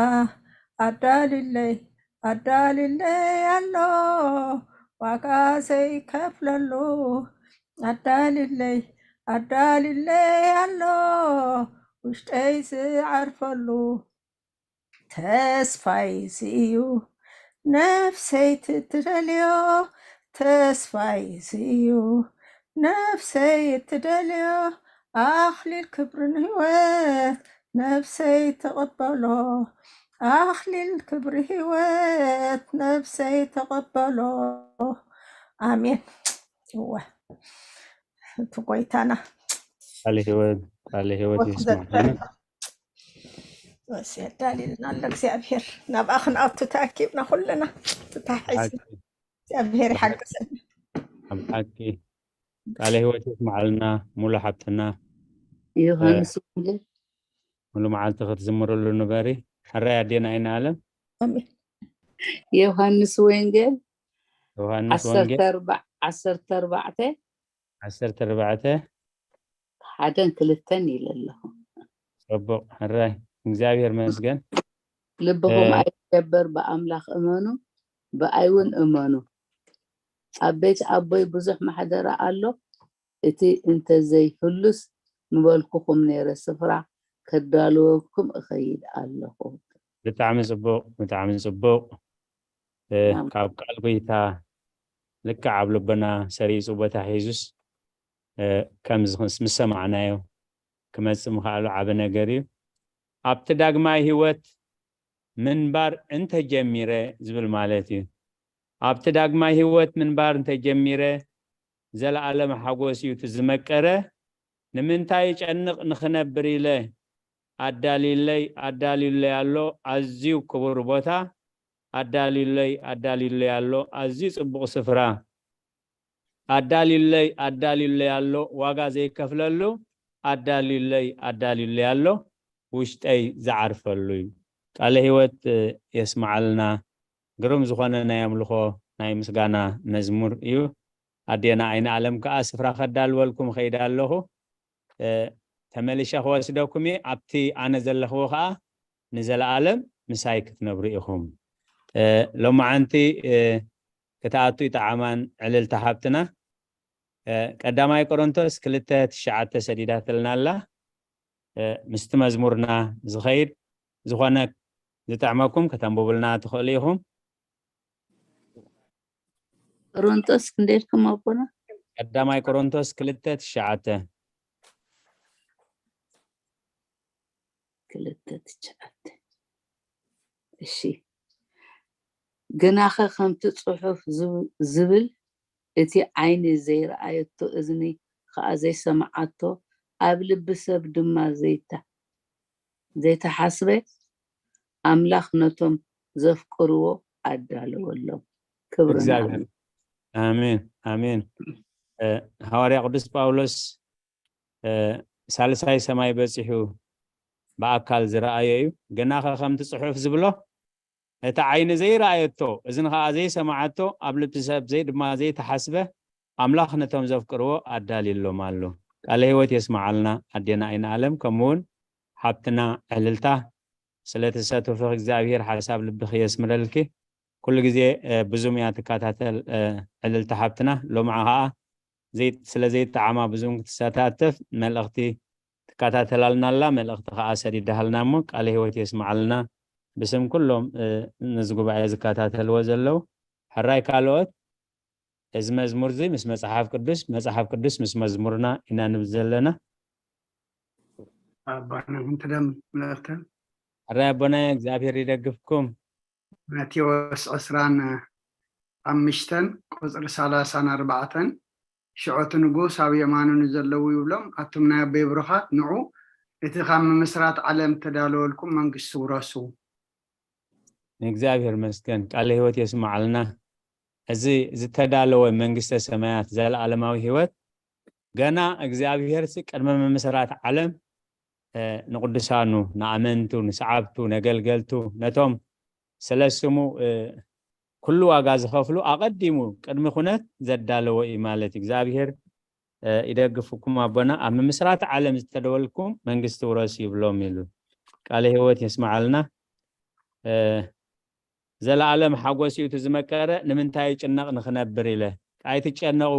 ኣዳልለይ ኣዳልለይ ኣሎ ዋጋ ዘይከፍለሉ ኣዳልለይ ኣዳልለይ ኣሎ ውሽጠይ ዝዓርፈሉ ተስፋይ እዚ እዩ ነፍሰይ ትትደልዮ ተስፋይ እዚ እዩ ነፍሰይ እትደልዮ ኣኽሊል ክብርን ህይወት ነፍሰይ ተቐበሎ ኣኽሊል ክብሪ ህይወት ነፍሰይ ተቐበሎ ኣሜን እወ እቲ ጎይታና ቃለ ህይወት ቃለ ህይወት ይስማዕና መሲ ኣዳልዩልና ኣሎ እግዚኣብሔር። ናብኣ ክንኣቱ ተኣኪብና ኩልና ተታሒዝና። ሓቂ፣ እግዚኣብሔር ሓቂ፣ ይሓግዘና። ኣብ ሓቂ ቃለ ህይወት የስምዓልና። ሙሉ ሓብትና፣ ዮሃንስ ወንጌል። ሙሉ መዓልቲ ክትዝምርሉ ንበሪ። ሕራይ ኣዴና ኣይንኣለም። ኣሜን። ዮሃንስ ወንጌል ዮሃንስ ዓሰርተ ወንጌል ኣርባዕ ዓሰርተ ኣርባዕተ ዓሰርተ ኣርባዕተ ሓደን ክልተን ኢለ ኣለኹ። ጽቡቕ፣ ሕራይ፣ እግዚኣብሔር መስገን። ልብኹም እ- ኣይትሸበር፣ ብኣምላኽ እመኑ፣ ብኣይ እውን እመኑ። ኣብ ቤት ኣቦይ ብዙሕ ማሕደራ ኣሎ፣ እቲ እንተዘይህሉስ ምበልኩኹም ነይረ፣ ስፍራ ከዳልወኩም እኸይድ ኣለኹ። ብጣዕሚ ጽቡቕ፣ ብጣዕሚ ጽቡቕ። እ፣ ኣሜን። ካብ ቃል ጎይታ ልክዕ ኣብ ልቦና ሰሪጹ ቦታ ሒዙስ፣ እ፣ ከም ዝኽንስ ምስ ሰማዕናዮ ክመጽእ ምኽኣሉ ዓቢ ነገር እዩ። ኣብቲ ዳግማይ ህይወት ምንባር እንተጀሚረ ዝብል ማለት እዩ። ኣብቲ ዳግማይ ህይወት ምንባር እንተጀሚረ፣ ዘለኣለም ሓጎስ እዩ እቲ ዝመቀረ። ንምንታይ ይጨንቕ ንኽነብር ኢለ ኣዳልዩለይ፣ ኣዳልዩለይ ኣሎ ኣዝዩ ክቡር ቦታ፣ ኣዳልዩለይ፣ ኣዳልዩለይ ኣሎ ኣዝዩ ጽቡቕ ስፍራ፣ ኣዳልዩለይ፣ ኣዳልዩለይ ኣሎ ዋጋ ዘይከፍለሉ፣ ኣዳልዩለይ፣ ኣዳልዩለይ ኣሎ ውሽጠይ ዝዓርፈሉ እዩ። ቃለ ህይወት፣ እ፣ የስምዓልና። ግሩም ዝኾነ ናይ ኣምልኾ፣ ናይ ምስጋና መዝሙር እዩ። ኣዴና ኣይንኣለም ከኣ ስፍራ ከዳልወልኩም እኸይድ ኣለኹ። እ፣ ተመሊሸ ክወስደኩም እየ። ኣብቲ ኣነ ዘለኽዎ ከኣ ንዘለኣለም ምሳይ ክትነብሩ ኢኹም። እ፣ ሎማዓንቲ፣ እ፣ ክትኣቱ ይጠዓማን ዕልልቲ ሓብትና። እ፣ ቀዳማይ ቆሮንቶስ ክልተ ትሽዓተ ሰዲዳትልና ኣላ። እ፣ ምስቲ መዝሙርና ዝኸይድ ዝኾነ ዝጥዕመኩም ከተንብቡልና ትኽእሉ ኢኹም። ቆሮንቶስ ክንደይ ኢልኩም ኣቦና? ቀዳማይ ቆሮንቶስ ክልተ ትሽዓተ። ክልተ ትሽዓተ። እሺ። ግናኸ ከምቲ ጽሑፍ ዝብ-፣ ዝብል፣ እቲ ዓይኒ ዘይረኣየቶ፣ እዝኒ ኸኣ ዘይሰምዓቶ፣ ኣብ ልቢ ሰብ ድማ ዘይተ-፣ ዘይተሓስበ፣ ኣምላኽ ነቶም ዘፍቅርዎ ኣዳለወሎም። ክብሪ እግዚኣብሔር። ንኣምላኽ። ኣሜን፣ ኣሜን። እ፣ ሃዋርያ ቅዱስ ጳውሎስ፣ እ፣ ሳልሳይ ሰማይ በጺሑ ብኣካል ዝረኣዮ እዩ። ግናኸ ከምቲ ጽሑፍ ዝብሎ፣ እቲ ዓይኒ ዘይረኣየቶ፣ እዝኒ ኸኣ ዘይሰምዓቶ፣ ኣብ ልቢ ሰብ ዘይ-፣ ድማ ዘይተሓስበ፣ ኣምላኽ ነቶም ዘፍቅርዎ ኣዳልዩሎም ኣሎ። ቃለ ህይወት የስምዓልና ኣዴና ኣይንኣለም፣ ከምኡ እውን ሓብትና ዕልልታ። ስለ ተሳተፍኺ እግዚኣብሔር ሓሳብ ልብኺ የስምረልኪ። ኩሉ ግዜ፣ እ፣ ብዙም እያ ትከታተል፣ እ፣ ዕልልቲ ሓብትና። ሎምዓ ኸኣ ዘይ-፣ ስለ ዘይጠዓማ ብዙም ክትሰታተፍ መልእኽቲ ትከታተላልና ኣላ። መልእኽቲ ኸኣ ሰዲዳሃልና እሞ ቃለ ህይወት የስምዓልና። ብስም ኩሎም፣ እ፣ ነዚ ጉባኤ ዝከታተልዎ ዘለዉ ሕራይ ካልኦት እዚ መዝሙር እዚ ምስ መጽሓፍ ቅዱስ፣ መጽሓፍ ቅዱስ ምስ መዝሙርና ኢና ንብል ዘለና። ኣባና እውን ትደም መልእኽተን። ሕራይ ኣቦናይ፣ እግዚኣብሔር ይደግፍኩም። ማቴዎስ ዕስራን ሓምሽተን ቁጽሪ ሰላሳን ኣርባዕተን፣ ሽዑ እቲ ንጉስ ኣብ የማኑ ንዘለዉ ይብሎም፣ ኣቱም ናይ ኣቦይ ብሩኻት፣ ንዑ፣ እቲ ካብ ምምስራት ዓለም እተዳለወልኩም መንግስቲ ውረሱ። ንእግዚኣብሔር መስገን፣ ቃለ ህይወት የስምዓልና። እዚ ዝተዳለወ መንግስተ ሰማያት፣ ዘለዓለማዊ ህይወት፣ ገና እግዚኣብሔርሲ ቅድሚ ምምስራት ዓለም፣ እ፣ ንቅዱሳኑ፣ ንኣመንቱ፣ ንሰዓብቱ፣ ነገልገልቱ፣ ነቶም ስለ ስሙ፣ እ፣ ኩሉ ዋጋ ዝኸፍሉ ኣቐዲሙ ቅድሚ ኩነት ዘዳለወ እዩ ማለት እዩ። እግዚኣብሔር፣ እ፣ ይደግፍኩም ኣቦና። ኣብ ምምስራት ዓለም ዝተደወልኩም መንግስቲ ውረሱ ይብሎም ኢሉ። ቃለ ህይወት የስምዓልና። እ፣ ዘለዓለም ሓጎስ እዩ እቲ ዝመቀረ። ንምንታይ ይጭነቕ ንኽነብር ኢለ። ኣይትጨነቑ።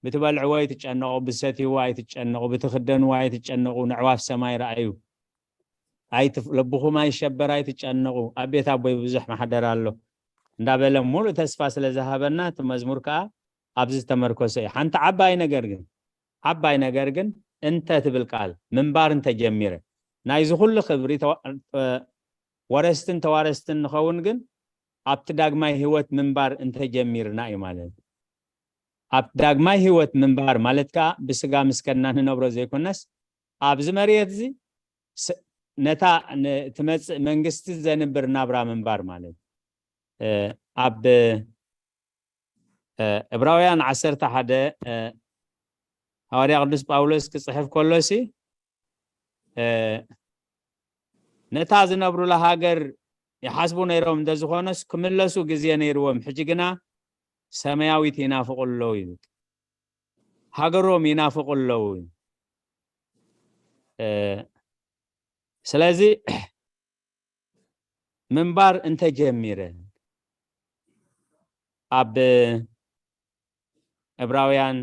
ብትበልዕዎ ኣይትጨነቑ፣ ብትሰትይዎ ኣይትጨነቑ፣ ብትኽደንዎ ኣይትጨነቑ። ነዕዋፍ ሰማይ ረኣዩ። ኣይትፍ-፣ ልብኹም ኣይሸበር፣ ኣይትጨነቑ። ኣብ ቤት ኣቦይ ብዙሕ ማሕደር ኣሎ እንዳበለ ሙሉእ ተስፋ ስለ ዝሃበና እቲ መዝሙር ከኣ ኣብዚ ዝተመርኮሰ እዩ። ሓንቲ ዓባይ ነገር ግን፣ ዓባይ ነገር ግን እንተ ትብል ቃል ምንባር እንተጀሚረ፣ ናይዚ ኩሉ ክብሪ ተዋ-፣ እ፣ ወረስትን ተዋረስትን ንኸውን ግን ኣብቲ ዳግማይ ህይወት ምንባር እንተጀሚርና እዩ ማለት እዩ። ኣብ ዳግማይ ህይወት ምንባር ማለት ከኣ ብስጋ ምስ ከድና ንነብሮ ዘይኮነስ ኣብዚ መሬት እዚ ስ-፣ ነታ ን-፣ ትመጽእ መንግስቲ ዘንብር ናብራ ምንባር ማለት። እ፣ ኣብ፣ እ፣ ዕብራውያን ዓሰርተ ሓደ፣ እ፣ ሃዋርያ ቅዱስ ጳውሎስ ክጽሕፍ ከሎሲ፣ እ፣ ነታ ዝነብሩላ ሃገር ይሓስቡ ነይሮም እንተዝኾነስ፣ ክምለሱ ግዜ ነይርዎም። ሕጂ ግና ሰማያዊት ይናፍቑ ኣለዉ እዩ። ሃገሮም ይናፍቑ ኣለዉ እዩ። እ፣ ስለዚ ምንባር እንተጀሚረ፣ ኣብ ዕብራውያን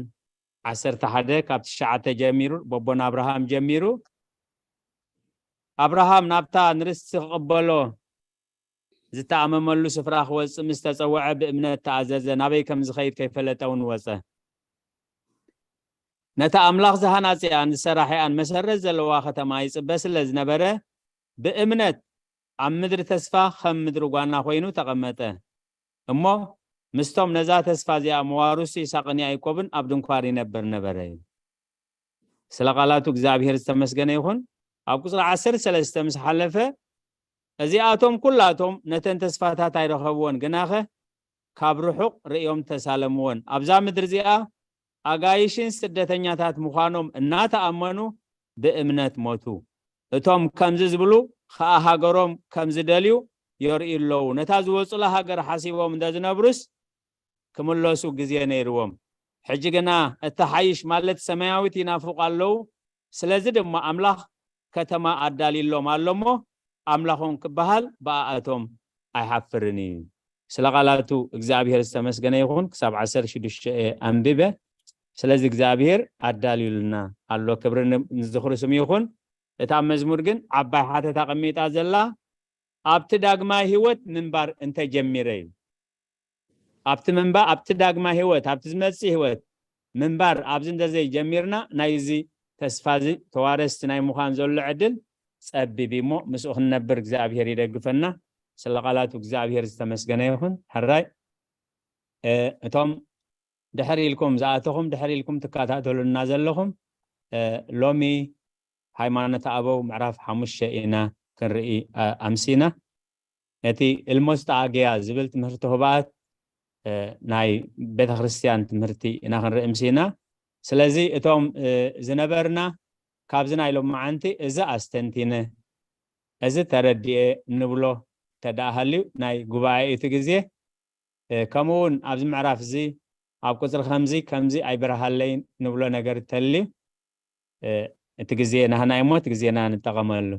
ዓሰርተ ሓደ ካብ ትሽዓተ ጀሚሩ፣ በቦን ኣብርሃም ጀሚሩ፣ ኣብርሃም ናብታ ንርስቲ ክቕበሎ ዝተኣመመሉ ስፍራ ክወጽእ ምስ ተጸውዐ፣ ብእምነት ተኣዘዘ። ናበይ ከም ዝኸይድ ከይፈለጠ እውን ወጸ። ነታ ኣምላኽ ዝሃናጽኣን ዝሰራሕኣን መሰረት ዘለዋ ከተማ ይጽበ ስለ ዝነበረ፣ ብእምነት ኣብ ምድሪ ተስፋ ከም ምድሪ ጓና ኮይኑ ተቐመጠ። እሞ ምስቶም ነዛ ተስፋ እዚኣ መዋርሱ ይሳቕን ያዕቆብን ኣብ ድንኳን ይነብር ነበረ። ስለ ቃላቱ እግዚኣብሔር ዝተመስገነ ይኹን። ኣብ ቁጽሪ ዓሰርተ ሰለስተ ምስ ሓለፈ፣ እዚኣቶም ኩላቶም ነተን ተስፋታት ኣይረኸብዎን፣ ግናኸ ካብ ርሑቕ ርእዮም ተሳለምዎን። ኣብዛ ምድሪ እዚኣ ኣጋይሽን ስደተኛታት ምዃኖም እናተኣመኑ ብእምነት ሞቱ። እቶም ከምዚ ዝብሉ ኸኣ ሃገሮም ከም ዝደልዩ የርእዩ ኣለዉ። ነታ ዝወጹላ ሃገር ሓሲቦም እንተ ዝነብሩስ ክምለሱ ግዜ ነይርዎም። ሕጂ ግና እተሓይሽ ማለት ሰማያዊት ይናፍቑ ኣለዉ። ስለዚ ድማ ኣምላኽ ከተማ ኣዳልዩሎም ኣሎ እሞ፣ ኣምላኾም ክበሃል ብኣኣቶም ኣይሓፍርን እዩ። ስለ ቃላቱ እግዚኣብሔር ዝተመስገነ ይኹን። ክሳብ ዓሰርተ ሽዱሽተ እየ ኣንቢበ። ስለዚ እግዚኣብሔር ኣዳልዩልና ኣሎ። ክብሪ ን-፣ ንዝኽሪ ስሙ ይኹን። እታ መዝሙር ግን ዓባይ ሓተታ ኣቐሚጣ ዘላ፣ ኣብቲ ዳግማይ ህይወት ምንባር እንተጀሚረ እዩ። ኣብቲ ምንባ-፣ ኣብቲ ዳግማይ ህይወት፣ ኣብቲ ዝመጽእ ህይወት ምንባር ኣብዚ እንተዘይጀሚርና፣ ናይዚ ተስፋ እዚ ተዋረስቲ ናይ ምዃን ዘሎ ዕድል ጸቢብ እዩ እሞ፣ ምስኡ ክንነብር እግዚኣብሔር ይደግፈና። ስለ ቃላቱ እግዚኣብሔር ዝተመስገነ ይኹን። ሕራይ፣ እ፣ እቶም ድሕር ኢልኩም ዝኣተኹም፣ ድሕር ኢልኩም ትከታተሉና ዘለኹም፣ እ፣ ሎሚ ሃይማኖተ ኣበው ምዕራፍ ሓሙሽተ ኢና ክንርኢ፣ እ፣ ኣምሲና። ነቲ እልሞስጣ ኣገያ ዝብል ትምህርቲ ህባኣት፣ እ፣ ናይ ቤተ ክርስቲያን ትምህርቲ ኢና ክንርኢ ኣምሲና። ስለዚ እቶም፣ እ፣ ዝነበርና ካብዚ ናይ ሎማዓንቲ እዚ ኣስተንቲነ፣ እዚ ተረዲኤ እንብሎ እንተ ደኣ ሃልዩ ናይ ጉባኤ እቲ ግዜ፣ እ፣ ከምኡ እውን ኣብዚ ምዕራፍ እዚ ኣብ ቁጽሪ ከምዚ፣ ከምዚ ኣይበርሃለይን ንብሎ ነገር እንተልዩ፣ እ፣ እቲ ግዜ ናህና እዩ እሞ እቲ ግዜና ንጠቐመሉ።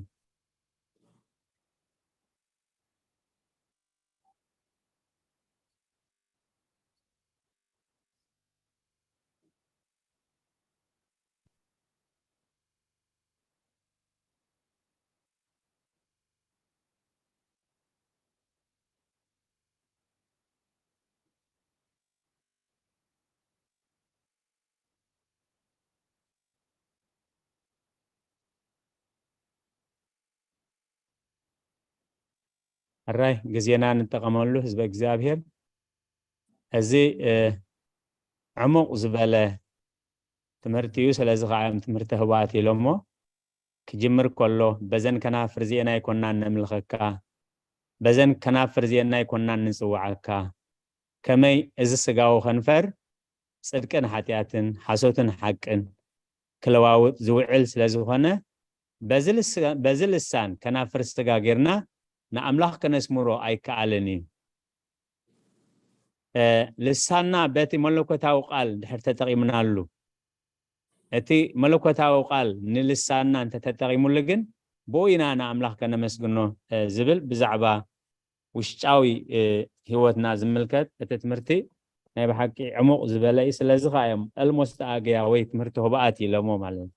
ሕራይ ግዜና ንጠቐመሉ ህዝበ እግዚኣብሔር። እዚ፣ እ፣ ዕሙቕ ዝበለ ትምህርቲ እዩ። ስለዚ ከዓ እዮም ትምህርቲ ህቡኣት ኢሎሞ። ክጅምር ከሎ፣ በዘን ከናፍር እዚኤን ኣይኮናን ነምልኸካ፣ በዘን ከናፍር እዚኤን ኣይኮናን ንጽውዓካ። ከመይ እዚ ስጋዊ ከንፈር ጽድቅን ሓጢኣትን፣ ሓሶትን ሓቅን ክለዋውጥ ዝውዕል ስለ ዝኾነ፣ በዚ ልስ-፣ በዚ ልሳን ከናፍር ስጋ ጌርና ንኣምላኽ ከነስምሮ ኣይከኣልን እዩ። እ፣ ልሳንና በቲ መለኮታዊ ቃል ድሕር ተጠቒምናሉ፣ እቲ መለኮታዊ ቃል ንልሳንና እንተተጠቒሙሉ ግን፣ ብኡ ኢና ንኣምላኽ ከነመስግኖ፣ እ፣ ዝብል ብዛዕባ ውሽጣዊ፣ እ፣ ህይወትና ዝምልከት እቲ ትምህርቲ ናይ ብሓቂ ዕሙቕ ዝበለ እዩ። ስለዚ ኸዓ እዮም ኦልሞስት ኣገያ ወይ ትምህርቲ ህቡኣት ኢሎሞ ማለት እዩ።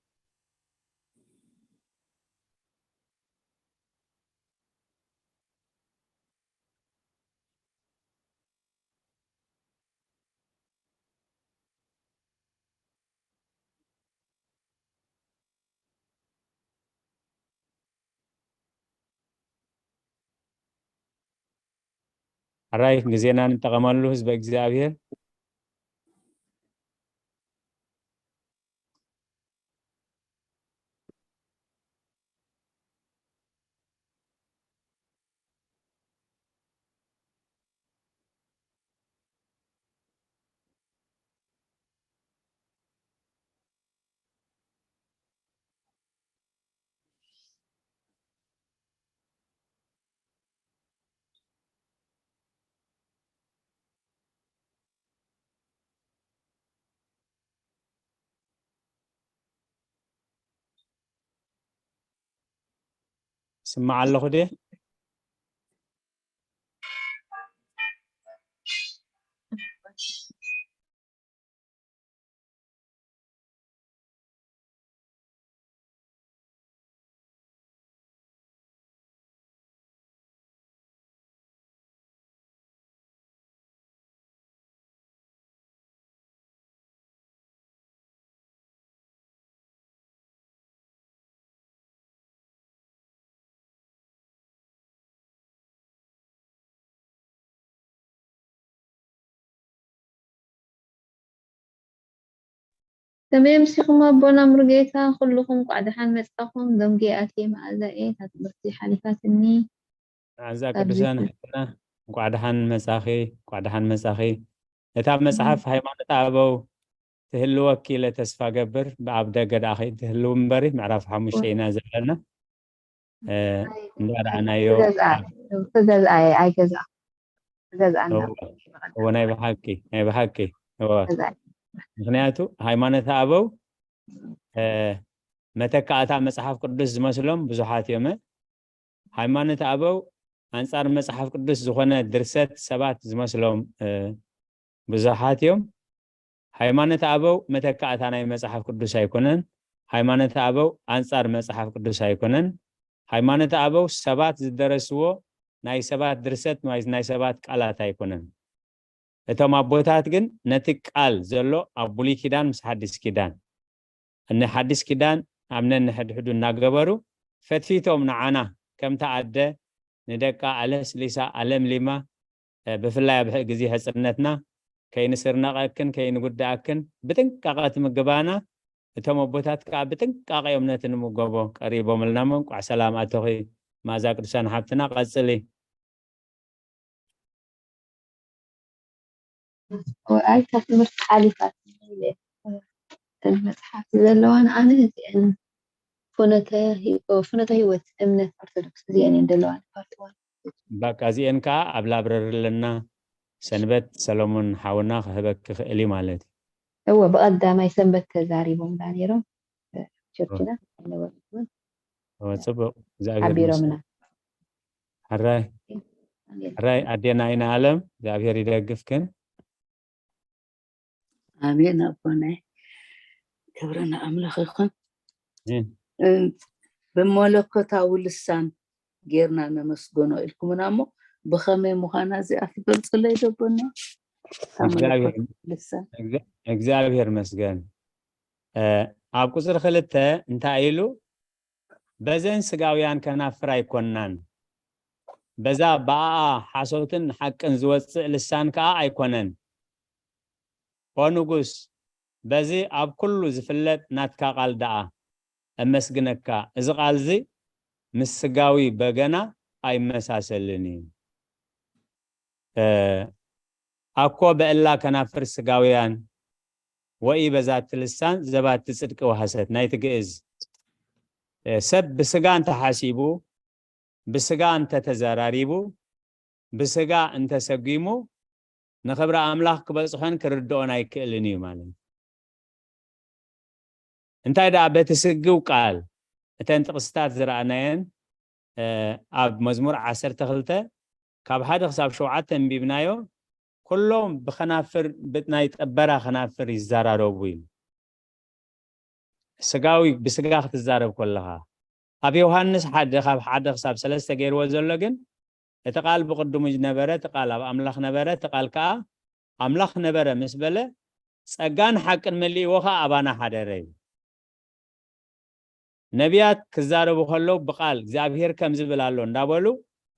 ሕራይ ግዜና ንጠቐመሉ ህዝበ እግዚኣብሔር። ስማዕ ኣለኹ ድየ? ከመይ ኣምሲኹም ኣቦና ሙሉጌታ? ኩልኹም እንቋዕ ደሓን መጻኹም። ደንጉየ ኣትየ መኣዛ እየ፣ እታ ትምህርቲ ሓሊፋትኒ። መኣዛ ቅዱሳን ሓፍትና፣ እንቋዕ ደሓን መጻኺ፣ እንቋዕ ደሓን መጻኺ። እታ መጽሓፍ ሃይማኖተ ኣበው ትህልወኪ ኢለ ተስፋ ገብር። ብኣብ ደገ ደኣ ከይትህልው እምበሪ፣ ምዕራፍ ሓሙሽተ ኢና ዘለና። እንዳ ረኣናዮ ክገዝኣ ክገዝኣ እየ ኣይገዝኣ ክገዝኣ እዎ፣ ናይ ብሓቂ ናይ ብሓቂ እዎ። ምክንያቱ ሃይማኖት ኣበው መተካእታ መፅሓፍ ቅዱስ ዝመስሎም ብዙሓት እዮም። ሃይማኖት ኣበው ኣንፃር መፅሓፍ ቅዱስ ዝኾነ ድርሰት ሰባት ዝመስሎም ብዙሓት እዮም። ሃይማኖት ኣበው መተካእታ ናይ መፅሓፍ ቅዱስ ኣይኮነን። ሃይማኖት ኣበው ኣንፃር መፅሓፍ ቅዱስ ኣይኮነን። ሃይማኖት ኣበው ሰባት ዝደረስዎ ናይ ሰባት ድርሰት፣ ናይ ሰባት ቃላት ኣይኮነን። እቶም ኣቦታት ግን ነቲ ቃል ዘሎ ኣብ ብሉይ ኪዳን ምስ ሓድሽ ኪዳን፣ ንሓድሽ ኪዳን ኣብ ነንሕድሕዱ እናገበሩ ፈትፊቶም ንዓና ከምታ ኣደ ንደቃ ኣለስሊሳ ኣለምሊማ፣ ብፍላይ ኣብ ግዜ ሕፅነትና ከይንስርነቐክን ከይንጉድኣክን ብጥንቃቐ ትምግባና። እቶም ኣቦታት ከዓ ብጥንቃቐ እዮም ነቲ ንምገቦ ቀሪቦምልና እሞ፣ እንቋዕ ሰላም ኣቶኺ መኣዛ ቅዱሳን ሓብትና፣ ቀፅሊ። ኣይ ካብ ትምህርቲ ሓሊፋት መፅሓፍቲ ዘለዋን ኣነ እዚአን ፍኖተ ህይወት እምነት ኦርቶዶክስ እዚአን እየን ዘለዋን ፓርት ዋን። በቃ እዚአን ከዓ ኣብ ላብረሪ ኣለና። ሰንበት ሰሎሞን ሓውና ክህበክ ክኽእል እዩ ማለት እዩ። እወ ብቐዳማይ ሰንበት ተዛሪቦምና ነይሮም። ቸርችና ኣይነበሩን። እወ፣ ጽቡቕ። እግዚኣብሔር ሓቢሮምና። ይመስገን። ሕራይ፣ ሕራይ ኣዴና ኣይነ ኣለም፣ እግዚኣብሔር ይደግፍክን። ኣሜን ኣቦናይ፣ ክብሪ ንኣምላኽ ይኹን። ኣሜን። ብመለኮታዊ ልሳን ጌርና ነመስግኖ ኢልኩምና እሞ፣ ብኸመይ ምዃና እዚኣ ትገልጹለይ ዶ ኣቦናይ? እታ እግዚኣብሔር መለኮታዊ ልሳን። እግዚኣብሔር ይመስገን። ኣብ ቁጽሪ ክልተ እንታይ ኢሉ? በዘን ስጋውያን ከናፍር ኣይኮናን፣ በዛ ብኣኣ ሓሶትን ሓቅን ዝወጽእ ልሳን ከኣ ኣይኮነን። ኦ ንጉስ፣ በዚ ኣብ ኩሉ ዝፍለጥ ናትካ ቃል ደኣ እመስግነካ። እዚ ቃልዚ ምስ ስጋዊ በገና ኣይመሳሰልን እዩ። ኣኮ በእላ ከናፍር ስጋውያን ወኢ በዛቲ ልሳን ዘባቲ ጽድቂ ወሐሰት ናይቲ ግእዝ። ሰብ ብስጋ እንተሓሲቡ፣ ብስጋ እንተተዘራሪቡ፣ ብስጋ እንተሰጒሙ፣ ንኽብሪ ኣምላኽ ክበጽሖን ክርድኦን ኣይክእልን እዩ ማለት እዩ። እንታይ ደኣ በቲ ስግው ቃል እተን ጥቕስታት ዝረኣናየን ኣብ መዝሙር ዓሰርተ ክልተ ካብ ሓደ ክሳብ ሸውዓተ ኣንቢብናዮ፣ ኩሎም ብኸናፍር፣ ብናይ ጠበራ ኸናፍር ይዘራረቡ እዩ። ስጋዊ ብስጋ ክትዛረብ ከለኻ፣ ኣብ ዮሃንስ ሓደ ካብ ሓደ ክሳብ ሰለስተ ገይርዎ ዘሎ ግን፣ እቲ ቃል ብቕድሙ ነበረ፣ እቲ ቃል ኣብ ኣምላኽ ነበረ፣ እቲ ቃል ከኣ ኣምላኽ ነበረ ምስ በለ፣ ጸጋን ሓቅን መሊእዎ ከኣ ኣባና ሓደረ እዩ። ነቢያት ክዛረቡ ከለዉ ብቃል እግዚኣብሔር ከም ዝብል ኣሎ እንዳበሉ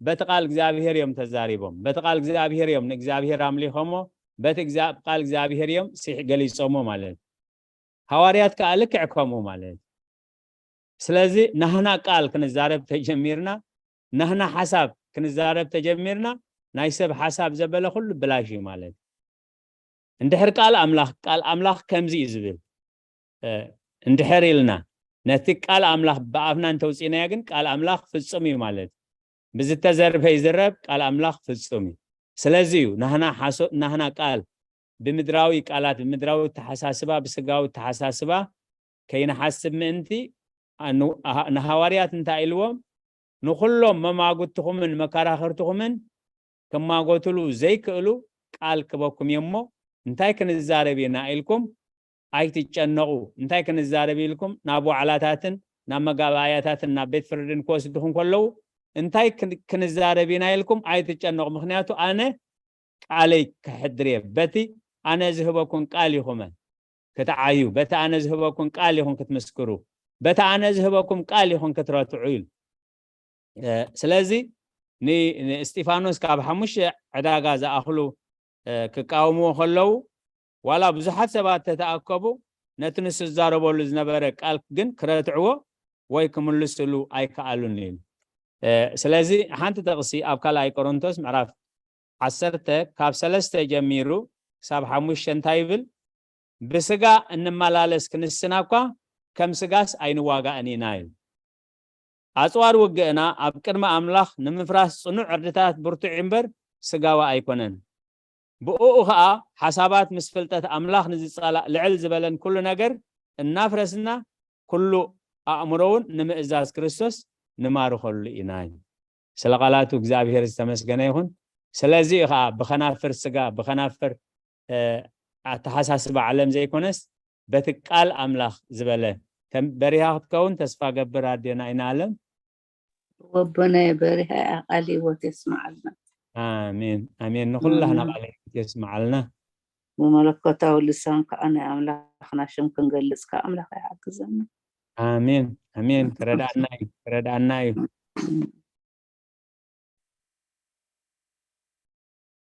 በቲ ቃል እግዚኣብሔር እዮም ተዛሪቦም። በቲ ቃል እግዚኣብሔር እዮም ንእግዚኣብሔር ኣምሊኾሞ፣ በቲ ቃል እግዚኣብሔር እዮም ሲሕ ገሊጾሞ ማለት እዩ። ሃዋርያት ከኣ ልክዕ ከምኡ ማለት እዩ። ስለዚ ናህና ቃል ክንዛረብ ተጀሚርና፣ ናህና ሓሳብ ክንዛረብ ተጀሚርና፣ ናይ ሰብ ሓሳብ ዘበለ ኩሉ ብላሽ እዩ ማለት እዩ። እንድሕር ቃል ኣምላኽ፣ ቃል ኣምላኽ ከምዚ እዩ ዝብል እንድሕር ኢልና፣ ነቲ ቃል ኣምላኽ ብኣፍና እንተውፂእናዮ ግን ቃል ኣምላኽ ፍጹም እዩ ማለት እዩ። ብዝተዘርበ ይዝረብ፣ ቃል ኣምላኽ ፍጹም እዩ። ስለዚ እዩ ናህና ሓሶ-፣ ናህና ቃል ብምድራዊ ቃላት፣ ብምድራዊ ተሓሳስባ፣ ብስጋዊ ተሓሳስባ ከይንሓስብ ምእንቲ፣ ንሃዋርያት እንታይ ኢልዎም? ንኹሎም መማጉትኹምን መከራኸርትኹምን ክማጎትሉ ዘይክእሉ ቃል ክበኩም እየ እሞ፣ እንታይ ክንዛረብ ኢና ኢልኩም ኣይትጨነቑ። እንታይ ክንዛረብ ኢልኩም ናብ ዋዕላታትን ናብ መጋባእያታትን ናብ ቤት ፍርድን ክወስድኹም ከለዉ፣ እንታይ ክን-፣ ክንዛረብ ኢና ኢልኩም ኣይትጨነቑ። ምኽንያቱ ኣነ ቃለይ ክሕድር እየ። በቲ ኣነ ዝህበኩም ቃል ኢኹም ክትዓዩ፣ በቲ ኣነ ዝህበኩም ቃል ኢኹም ክትምስክሩ፣ በቲ ኣነ ዝህበኩም ቃል ኢኹም ክትረትዑ ኢሉ። እ፣ ስለዚ ን-፣ ንእስጢፋኖስ ካብ ሓሙሽተ ዕዳጋ ዝኣኽሉ፣ እ፣ ክቃወምዎ ከለዉ፣ ዋላ ብዙሓት ሰባት ተተኣከቡ፣ ነቲ ንሱ ዝዛረበሉ ዝነበረ ቃል ግን ክረትዕዎ ወይ ክምልስሉ ኣይከኣሉን ኢሉ። እ፣ ስለዚ ሓንቲ ጥቕሲ ኣብ ካልኣይ ቆሮንቶስ ምዕራፍ ዓሰርተ ካብ ሰለስተ ጀሚሩ ክሳብ ሓሙሽተ እንታይ ይብል? ብስጋ እንመላለስ ክንስና እኳ ከም ስጋስ ኣይንዋጋእን ኢና ይብል። ኣጽዋር ውግእና ኣብ ቅድሚ ኣምላኽ ንምፍራስ ጽኑዕ ዕርድታት ብርቱዕ እምበር ስጋዊ ኣይኮነን። ብእኡ ኸኣ ሓሳባት ምስ ፍልጠት ኣምላኽ ንዝጸላእ ልዕል ዝበለን ኩሉ ነገር እናፍረስና ኩሉ ኣእምሮ እውን ንምእዛዝ ክርስቶስ ንማርኸሉ ኢና። ስለ ቃላቱ እግዚኣብሔር ዝተመስገነ ይኹን። ስለዚ እዩ ኸዓ ብኸናፍር ስጋ፣ ብኸናፍር፣ እ፣ ኣተሓሳስባ ዓለም ዘይኮነስ በቲ ቃል ኣምላኽ ዝበለ። ከም በሪሃ ክትከውን ተስፋ ገብር ኣዴና ኣይንኣለም። ወቦናይ በሪሃ ቃል ህይወት የስምዓልና። ኣሜን፣ ኣሜን። ንኹላህና ኣሜን። ቃል ህይወት የስምዓልና። ብመለኮታዊ ልሳን ከዓ ናይ ኣምላኽና ሽም ክንገልጽ ከዓ ኣምላኽ ይሓግዘና። ኣሜን፣ ኣሜን። ክረድኣና እዩ፣ ክረድኣና እዩ።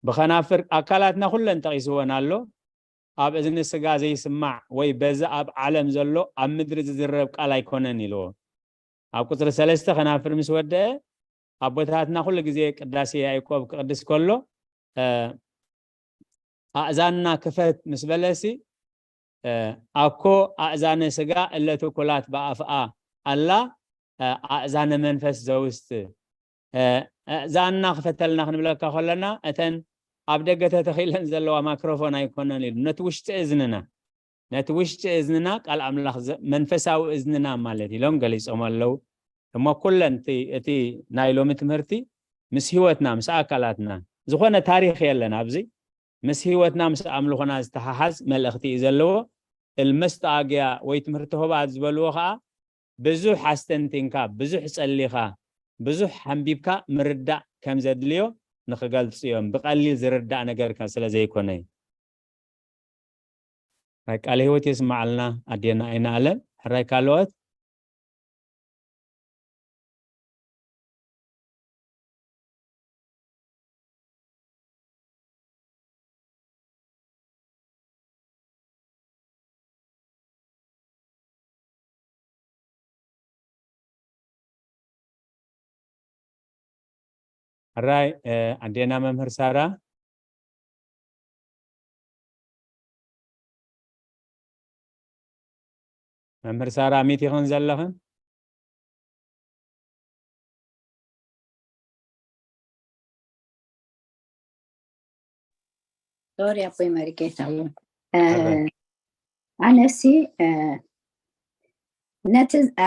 ብኸናፍር ኣካላትና ኩለን ጠቒስወን ኣሎ። ኣብ እዝኒ ስጋ ዘይስማዕ ወይ በዚ ኣብ ዓለም ዘሎ ኣብ ምድሪ ዝዝረብ ቃል ኣይኮነን ኢልዎ። ኣብ ቁጽሪ ሰለስተ ኸናፍር ምስ ወደአ ኣቦታትና ኩሉ ግዜ ቅዳሴ ያዕቆብ ክቕድስ ከሎ፣ እ፣ ኣእዛንና ክፈት ምስ በለሲ፣ እ፣ ኣኮ ኣእዛነ ስጋ እለ ትኩላት በኣፍኣ ኣላ፣ እ፣ ኣእዛነ መንፈስ ዘውስት፣ እ፣ ኣእዛንና ክፈተልና ክንብለካ ከለና፣ እተን ኣብ ደገ ተተኺለን ዘለዋ ማክሮፎን ኣይኮነን ኢሉ፣ ነቲ ውሽጢ እዝንና፣ ነቲ ውሽጢ እዝንና ቃል ኣምላኽ ዘ-፣ መንፈሳዊ እዝንና ማለት ኢሎም ገሊጾም ኣለዉ። እሞ ኩለን እቲ፣ እቲ ናይ ሎሚ ትምህርቲ ምስ ህይወትና፣ ምስ ኣካላትና፣ ዝኾነ ታሪኽ የለን ኣብዚ። ምስ ህይወትና፣ ምስ ኣምልኾና ዝተሓሓዝ መልእኽቲ እዩ ዘለዎ። እልመስጣግያ ወይ ትምህርቲ ሆባት ዝበልዎ ኸኣ ብዙሕ ኣስተንቲንካ፣ ብዙሕ ጸሊኻ፣ ብዙሕ ሓንቢብካ ምርዳእ ከም ዘድልዮ ንኽገልጹ እዮም። ብቐሊል ዝርዳእ ነገር ከ-፣ ስለ ዘይኮነ እዩ። ናይ ቃለ ህይወት የስምዓልና ኣዴና ኣይንኣለም። ሕራይ ካልኦት? ሕራይ፣ እ፣ ኣዴና መምህር ሳራ። መምህር ሳራ፣ ሚት ኢኽን ዘለኽን? ሶሪ ኣቦይ መሪጌታ። እ፣ ኣነሲ፣ እ፣ ነቲ፣ እ፣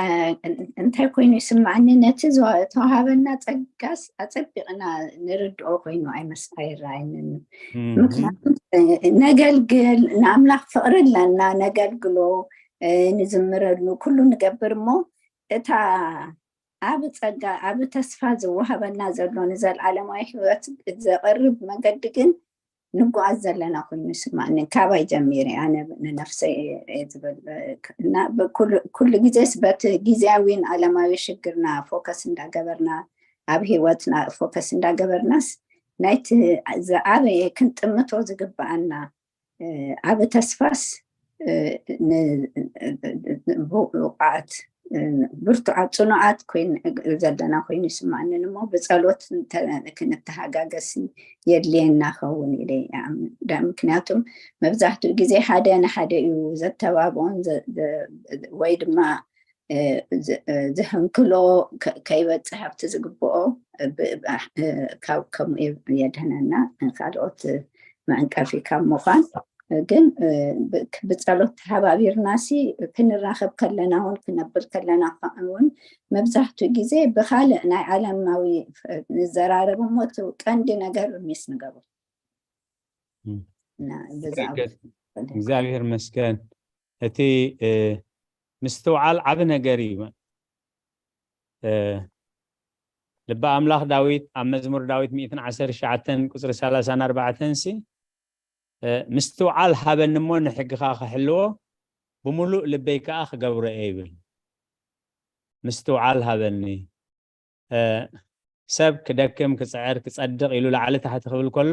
እንታይ ኮይኑ ይስምዓኒ፣ ነቲ ዝዋ-፣ ዝተዋሃበና ጸጋስ ኣጸቢቕና ንርድኦ ኮይኑ ኣይመስ-፣ ኣይረኣየንን እዩ። እም። ምክንያቱ፣ እ፣ ነገልግል፣ ንኣምላኽ ፍቕሪ ኣለና፣ ነገልግሎ፣ እ፣ ንዝምረሉ፣ ኩሉ ንገብር እሞ፣ እታ ኣብ ጸጋ፣ ኣብ ተስፋ ዝወሃበና ዘሎ ንዘለዓለማዊ ህይወት ዘቐርብ መገዲ ግን ንጓዓዝ ዘለና ኮይኑ ይስማዕኒ። ካባይ ጀሚረ ኣነ ንነፍሰይ እየ ዝብል፣ እና ብኩሉ፣ ኩሉ ግዜስ በቲ ግዜያዊን ዓለማዊ ሽግርና ፎከስ እንዳገበርና፣ ኣብ ህይወትና ፎከስ እንዳገበርናስ ናይቲ ዝዓበየ ክንጥምቶ ዝግብኣና፣ እ፣ ዓቢ ተስፋስ፣ እ፣ ን-፣ ን-፣ ብቑዓት፣ እ፣ ብርቱዓት፣ ጽኑዓት ኮይን ዘለና ኮይኑ ይስምዓንን እሞ ብጸሎት እንተ-፣ ክንተሃጋገስ የድልየና ኸውን ኢለ ይኣምን። ዳ-፣ ምክንያቱም መብዛሕትኡ ግዜ ሓደ ንሓደ እዩ ዘተባብኦን ዘ-፣ ዘ-፣ ወይ ድማ፣ እ፣ ዝ-፣ እ፣ ዝህንክሎ ከ-፣ ከይበጽሕ ኣብቲ ዝግብኦ ብ-፣ ብ-፣ እ፣ ካብ ከምኡ የ-፣ የድህነና። ካልኦት መዕንቀፊ ካብ ምዃን ግን ብፀሎት ተሓባቢርናሲ ክንራኸብ ከለና እውን ክነብር ከለና እውን መብዛሕትኡ ግዜ ብካልእ ናይ ዓለማዊ ንዘራረብ እሞ እቲ ቀንዲ ነገር ሚስ ንገብር። እግዚኣብሔር መስገን። እቲ ምስትውዓል ዓቢ ነገር እዩ። ልቢ ኣምላኽ ዳዊት ኣብ መዝሙር ዳዊት ሚእትን ዓሰርተ ትሽዓተን ቁፅሪ ሰላሳን ኣርባዕተን ሲ ምስትውዓል ሃበኒ እሞ ንሕግኻ ክሕልዎ ብምሉእ ልበይ ከዓ ክገብሮ እየ ይብል። ምስትውዓል ሃበኒ። ሰብ ክደክም ክፅዕር ክፀድቕ ኢሉ ላዕሊ ታሕቲ ክብል ከሎ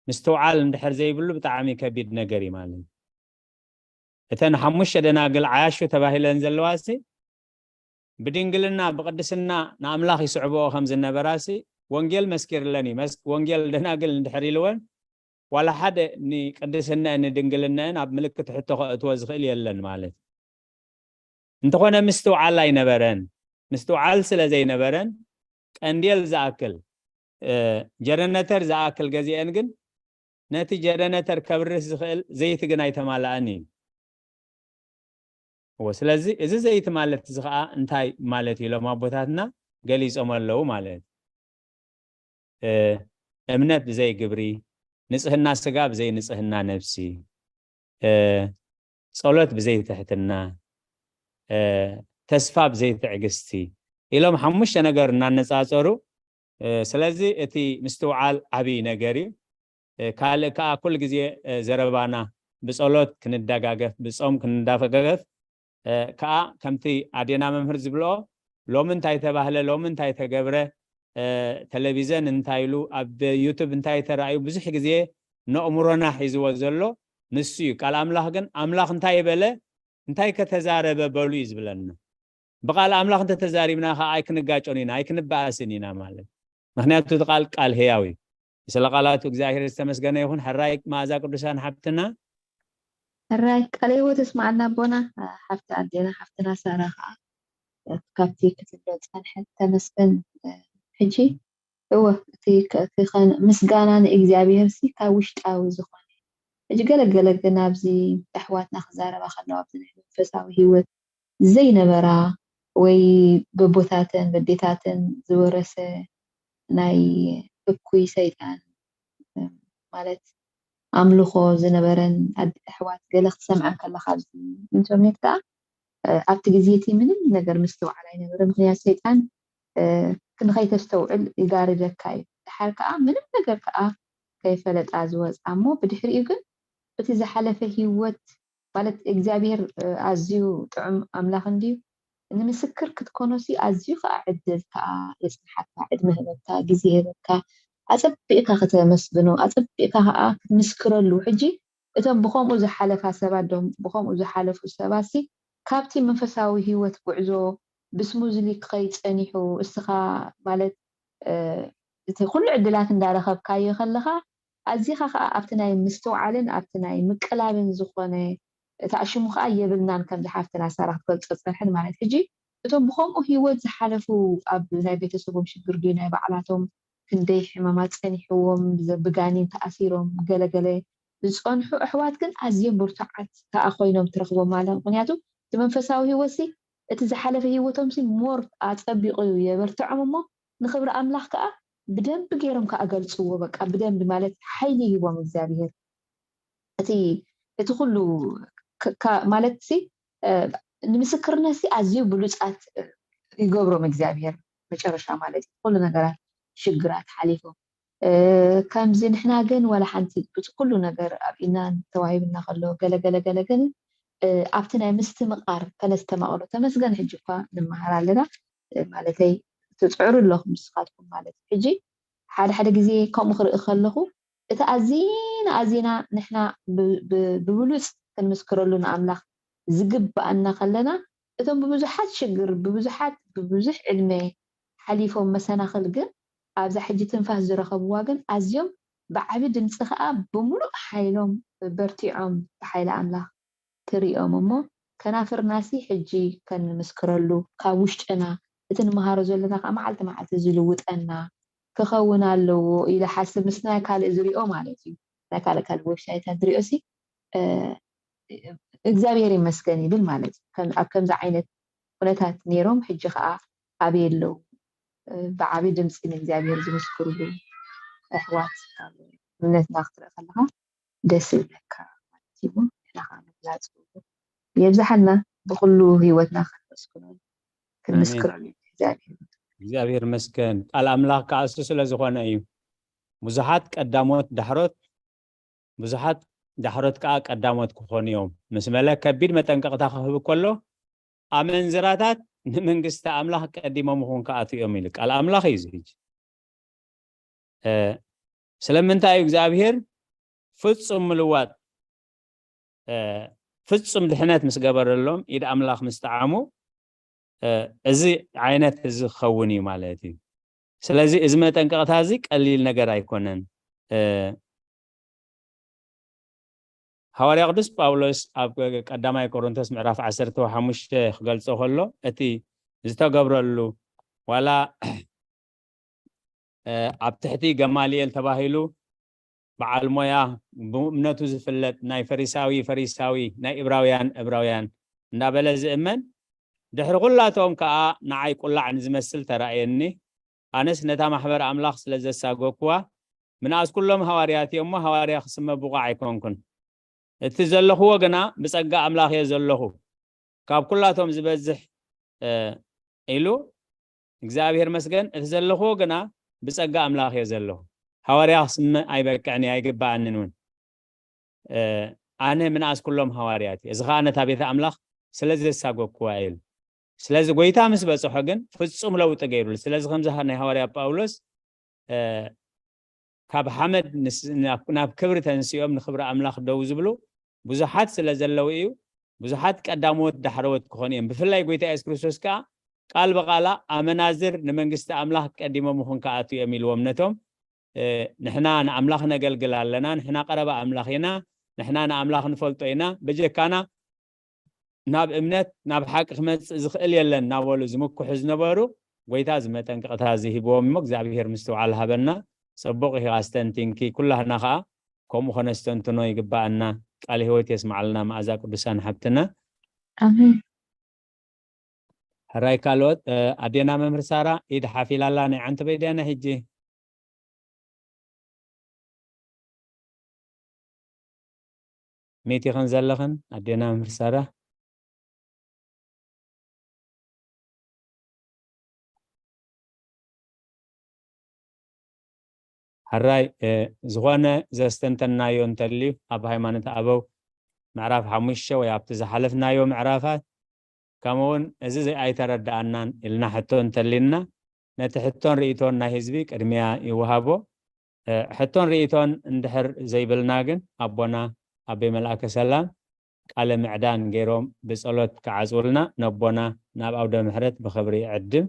ምስትውዓል እንድሕር ዘይብሉ ብጣዕሚ ከቢድ ነገር እዩ ማለት እዩ። እተን ሓሙሽተ ደናግል ዓያሹ ተባሂለን ዘለዋ ሲ ብድንግልና ብቅድስና ንኣምላኽ ይስዕብኦ ከም ዝነበራ ሲ ወንጌል መስኪርለን እዩ። ወንጌል ደናግል እንድሕር ኢልወን ዋላ ሓደ ንቅድስነአን ንድንግልነአን ኣብ ምልክት ሕቶ ከእትዎ ዝኽእል የለን ማለት። እንተኾነ ምስትውዓል ኣይነበረን። ምስትውዓል ስለ ዘይነበረን ቀንዴል ዝኣክል ጀነነተር ዝኣክል ገዚአን ግን ነቲ ጀነነተር ከብርህ ዝኽእል ዘይቲ ግን ኣይተማልኣን እዩ። እዎ ስለዚ እዚ ዘይቲ ማለት እዚ ከዓ እንታይ ማለት እዩ ኢሎም ኣቦታትና ገሊፆም ኣለዉ ማለት እምነት ብዘይ ግብሪ፣ ንፅህና ስጋ ብዘይ ንፅህና ነብሲ፣ ፀሎት ብዘይ ትሕትና፣ ተስፋ ብዘይ ትዕግስቲ ኢሎም ሓሙሽተ ነገር እናነፃፀሩ። ስለዚ እቲ ምስትውዓል ዓብይ ነገር እዩ። ካልእ ከዓ ኩሉ ግዜ ዘረባና ብፀሎት ክንደጋገፍ ብፆም ክንዳፈገገፍ ከዓ ከምቲ ኣዴና መምህር ዝብልኦ ሎሚ እንታይ ተባህለ ሎሚ እንታይ ተገብረ ቴሌቪዘን እንታይ ኢሉ ኣብ ዩቱብ እንታይ ተራእዩ ብዙሕ ግዜ ነእምሮና ሒዝዎ ዘሎ ንሱ እዩ። ቃል ኣምላኽ ግን ኣምላኽ እንታይ በለ እንታይ ከተዛረበ በሉ እዩ ዝብለና። ብቃል ኣምላኽ እንተተዛሪብና ከዓ ኣይክንጋጮን ኢና ኣይክንበኣስን ኢና ማለት ምክንያቱ እቲ ቃል ቃል ህያው እዩ። ስለ ቃላቱ እግዚኣብሔር ዝተመስገነ ይኹን። ሕራይ መኣዛ ቅዱሳን ሓብትና። ሕራይ ቃለ ህይወት የስማዓልና ኣቦና። ሓፍቲ ኣዴና ሓፍትና ሳራ ከዓ ካብቲ ክትብሎ ዝፀንሐት ተመስገን። ሕጂ እወ እቲ ምስጋና ንእግዚኣብሔር ሲ ካብ ውሽጣዊ ዝኾነ ሕጂ ገለገለ ግን ኣብዚ ኣሕዋትና ክዛረባ ከለዋ ኣብዚ ናይ መንፈሳዊ ህይወት ዘይነበራ ወይ በቦታተን በዴታተን ዝወረሰ ናይ እኩይ ሰይጣን ማለት ኣምልኾ ዝነበረን ኣሕዋት ገለ ክትሰምዐን ከለካ ኣብዚ ኢንተርኔት ከዓ ኣብቲ ግዜ እቲ ምንም ነገር ምስትውዓል ኣይነበረ ምክንያት ሰይጣን ክንኸይተስተውዕል ይጋርደካ እዩ። ድሓር ከዓ ምንም ነገር ከዓ ከይፈለጣ ዝወፅኣ እሞ ብድሕሪኡ ግን እቲ ዝሓለፈ ህይወት ማለት እግዚኣብሔር ኣዝዩ ጥዑም ኣምላኽ እንድዩ። ንምስክር ክትኮኖሲ ኣዝዩ ከዓ ዕድል ከዓ የፅንሓካ፣ ዕድመ ህበካ፣ ግዜ ህበካ፣ ኣፀቢቕካ ከተመስግኖ፣ ኣፀቢቕካ ከዓ ክትምስክረሉ። ሕጂ እቶም ብከምኡ ዝሓለፋ ሰባት ዶም ብከምኡ ዝሓለፉ ሰባት ሲ ካብቲ መንፈሳዊ ህይወት ጉዕዞ ብስሙዝሊ ክኸይድ ፀኒሑ እስኻ ማለት እቲ ኩሉ ዕድላት እንዳረኸብካዮ ከለኻ ኣዚኻ ከዓ ኣብቲ ናይ ምስትውዓልን ኣብቲ ናይ ምቅላብን ዝኾነ እቲ ኣሽሙ ከዓ የብልናን ከምዚ ሓፍትና ሳራ ክትገልፆ ዝፀንሐት ማለት ሕጂ እቶም ብከምኡ ሂወት ዝሓለፉ ኣብ ናይ ቤተሰቦም ሽግር ድዩ ናይ ባዕላቶም ክንደይ ሕማማት ፀኒሕዎም ብጋኔን ተኣሲሮም ገለገለ ዝፀንሑ ኣሕዋት ግን ኣዝዮም ብርቱዓት ከዓ ኮይኖም ትረኽቦም ኣለ ምክንያቱ እቲ መንፈሳዊ ሂወት ሲ እቲ ዝሓለፈ ሂወቶም ሲ more ኣፀቢቑ የበርትዖም እሞ ንኽብሪ ኣምላኽ ከዓ ብደንቢ ገይሮም ከዓ ገልፅዎ በቃ ብደንቢ ማለት ሓይሊ ይህቦም እግዚኣብሄር እቲ እቲ ኩሉ ማለት ሲ ንምስክርነት ሲ ኣዝዩ ብሉፃት ይገብሮም እግዚኣብሄር መጨረሻ ማለት እዩ ኩሉ ነገራት ሽግራት ሓሊፎም ከምዚ ንሕና ግን ዋላ ሓንቲ ብቲ ኩሉ ነገር ኣብ ኢድና ተዋሂብና ከሎ ገለገለ ገለ ግን ኣብቲ ናይ ምስትምቓር ከነስተማቕሎ ተመስገን ሕጂ እኳ ንመሃር ኣለና ማለተይ ትፅዕሩ ኣለኹም ንስኻትኩም ማለት እዩ ሕጂ ሓደ ሓደ ግዜ ከምኡ ክርኢ ከለኹ እቲ ኣዚና ኣዚና ንሕና ብብሉፅ ክንምስክረሉ ንኣምላኽ ዝግብኣና ከለና እቶም ብብዙሓት ሽግር ብብዙሓት ብብዙሕ ዕድመ ሓሊፎም መሰናኽል ግን ኣብዛ ሕጂ ትንፋስ ዝረኸብዋ ግን ኣዝዮም ብዓቢ ድምፂ ከዓ ብምሉእ ሓይሎም በርቲዖም ብሓይሊ ኣምላኽ ትሪኦም እሞ ከናፍርናሲ ሕጂ ከንምስክረሉ ካብ ውሽጥና እቲ ንመሃሮ ዘለና ከዓ መዓልቲ መዓልቲ ዝልውጠና ክኸውን ኣለዎ ኢለ ሓስብ ምስ ናይ ካልእ ዝሪኦ ማለት እዩ ናይ ካልእ ካልእ ዌብሳይታት ዝሪኦ ሲ እ፣ እግዚኣብሔር ይመስገን ይብል ማለት እዩ። ከም-፣ ኣብ ከምዚ ዓይነት ኩነታት ነይሮም፣ ሕጂ ኸዓ ኣበይ ኣለዉ? እ፣ ብዓቢ ድምፂ ንእግዚኣብሔር ዝምስክሩሉ ኣሕዋት ኣብ እምነትና ክትርኢ ከለኻ ደስ ይብለካ ማለት እዩ። ንሕና ኸዓ ምግላፅ የብዝሓልና፣ ብኹሉ ህይወትና ከነመስግኖን ክንምስክረሉ እዩ እግዚኣብሔር። እግዚኣብሔር ይመስገን። ቃል ኣምላኽ ከዓ እሱ ስለ ዝኾነ እዩ። ብዙሓት ቀዳሞት ዳሕሮት፣ ብዙሓት ዳሕሮት ከዓ ቀዳሞት ክኾኑ እዮም ምስ በለ፣ ከቢድ መጠንቀቕታ ክህብ ከሎ፣ ኣመንዝራታት ንመንግስቲ ኣምላኽ ቀዲሞም ኹን ክኣትዉ እዮም ኢሉ። ቃል ኣምላኽ እዩ እዚ ሕጂ። እ፣ ስለምንታይ እዩ እግዚኣብሔር ፍጹም ምልዋጥ፣ እ፣ ፍጹም ድሕነት ምስ ገበረሎም፣ ኢድ ኣምላኽ ምስ ጠዓሙ፣ እ፣ እዚ ዓይነት እዚ ክኸውን እዩ ማለት እዩ። ስለዚ እዚ መጠንቀቕታ እዚ ቀሊል ነገር ኣይኮነን። እ፣ ሃዋርያ ቅዱስ ጳውሎስ ኣብ ቀዳማይ ቆሮንቶስ ምዕራፍ ዓሰርተ ሓሙሽተ ክገልጾ ከሎ፣ እቲ ዝተገብረሉ ዋላ፣ እ፣ ኣብ ትሕቲ ገማልኤል ተባሂሉ በዓል ሞያ፣ ብእምነቱ ዝፍለጥ፣ ናይ ፈሪሳዊ ፈሪሳዊ፣ ናይ እብራውያን እብራውያን እንዳበለ ዝእመን፣ ድሕሪ ኩላቶም ከኣ ንዓይ ቁላዕ ንዝመስል ተራእየኒ። ኣነስ ነታ ማሕበር ኣምላኽ ስለ ዘሳጎኩዋ፣ ምንኣስ ኩሎም ሃዋርያት እየ እሞ፣ ሃዋርያ ክስመ ብቑዕ ኣይኮንኩን። እቲ ዘለኽዎ ግና ብጸጋ ኣምላኽ እየ ዘለኹ። ካብ ኩላቶም ዝበዝሕ፣ እ፣ ኢሉ፣ እግዚኣብሔር መስገን፣ እቲ ዘለኽዎ ግና ብጸጋ ኣምላኽ እየ ዘለኹ። ሃዋርያ ክስመ ኣይበቅዕን እየ፣ ኣይግብኣንን እውን። እ፣ ኣነ ምንኣስ ኩሎም ሃዋርያት እየ። እዚ ኸኣ ነታ ቤተ ኣምላኽ ስለ ዘሳጎኩዋ እዩ ኢሉ። ስለዚ ጐይታ ምስ በጽሖ ግን ፍጹም ለውጢ ገይሩሉ። ስለዚ ከምዚ ሃ-፣ ናይ ሃዋርያ ጳውሎስ፣ እ፣ ካብ ሓመድ ንስ-፣ ናብ፣ ናብ ክብሪ ተንሲኦም ንክብሪ ኣምላኽ ደው ዝብሉ ብዙሓት ስለ ዘለዉ እዩ። ብዙሓት ቀዳሞት ዳሕረዎት ክኾኑ እዮም። ብፍላይ ጐይታ የሱስ ክርስቶስ ከኣ ቃል ብቓላ፣ "ኣመናዝር ንመንግስቲ ኣምላኽ ቀዲሞም ኹን ክኣትዉ እዮም" ኢልዎም ነቶም፣ እ፣ "ንሕና ንኣምላኽ ነገልግል ኣለና፣ ንሕና ቀረባ ኣምላኽ ኢና፣ ንሕና ንኣምላኽ ንፈልጦ ኢና፣ በጀካና ናብ እምነት፣ ናብ ሓቂ ክመጽእ ዝኽእል የለን" እናበሉ ዝምክሑ ዝነበሩ፣ ጐይታ እዚ መጠንቀቕታ እዚ ሂብዎም እሞ፣ እግዚኣብሄር ምስትውዓል ሃበና። ጽቡቕ ኢኺ ኣስተንቲንኪ፣ ኩላህና ኸኣ ከምኡ ኸነስተንትኖ ይግብኣና። ቃለ ህይወት የስምዓልና መኣዛ ቅዱሳን ሓብትና። ኣሜን። ሕራይ ካልኦት፣ እ፣ ኣዴና መምህር ሳራ ኢድ ሓፍ ኢላ ኣላ፣ ናይ ዓንተበይ ድያ ናይ ሕጂ? ሚት ኢኽን ዘለኽን ኣዴና መምህር ሳራ? ሕራይ፣ እ፣ ዝኾነ ዘስተንተናዮ እንተልዩ ኣብ ሃይማኖት ኣበው ምዕራፍ ሓሙሽተ ወይ ኣብቲ ዝሓለፍናዮ ምዕራፋት፣ ከምኡ እውን እዚ ዘይ-፣ ኣይተረድኣናን ኢልና ሕቶ እንተልዩና፣ ነቲ ሕቶን ርእይቶን ናይ ህዝቢ ቅድሚያ ይወሃቦ። እ፣ ሕቶን ርእይቶን እንድሕር ዘይብልና ግን ኣቦና ኣቦይ መልኣከ ሰላም ቃለ ምዕዳን ገይሮም ብጸሎት ክዓጽውልና ነቦና ናብ ኣውደ ምሕረት ብኽብሪ እዕድም።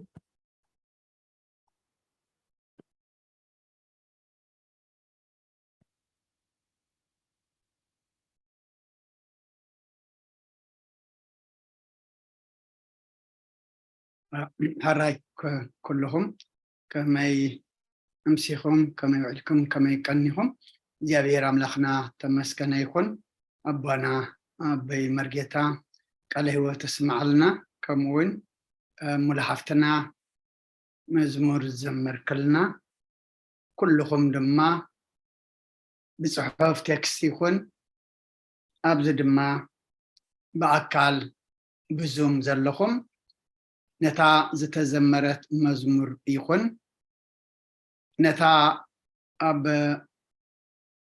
ሕራይ ኩ-፣ ኩልኹም ከመይ ኣምሲኹም፣ ከመይ ውዒልኩም፣ ከመይ ቀኒኹም? እግዚኣብሔር ኣምላኽና ተመስገነ ይኹን። ኣቦና ኣቦይ መርጌታ ቃለ ህይወት እስምዓልና፣ ከምኡ እውን፣ እ፣ ሙሉ ሓፍትና መዝሙር ዝዘመርክልና፣ ኩልኹም ድማ ብጽሑፍ ቴክስት ይኹን ኣብዚ ድማ ብኣካል ብዙም ዘለኹም፣ ነታ ዝተዘመረት መዝሙር ይኹን ነታ ኣብ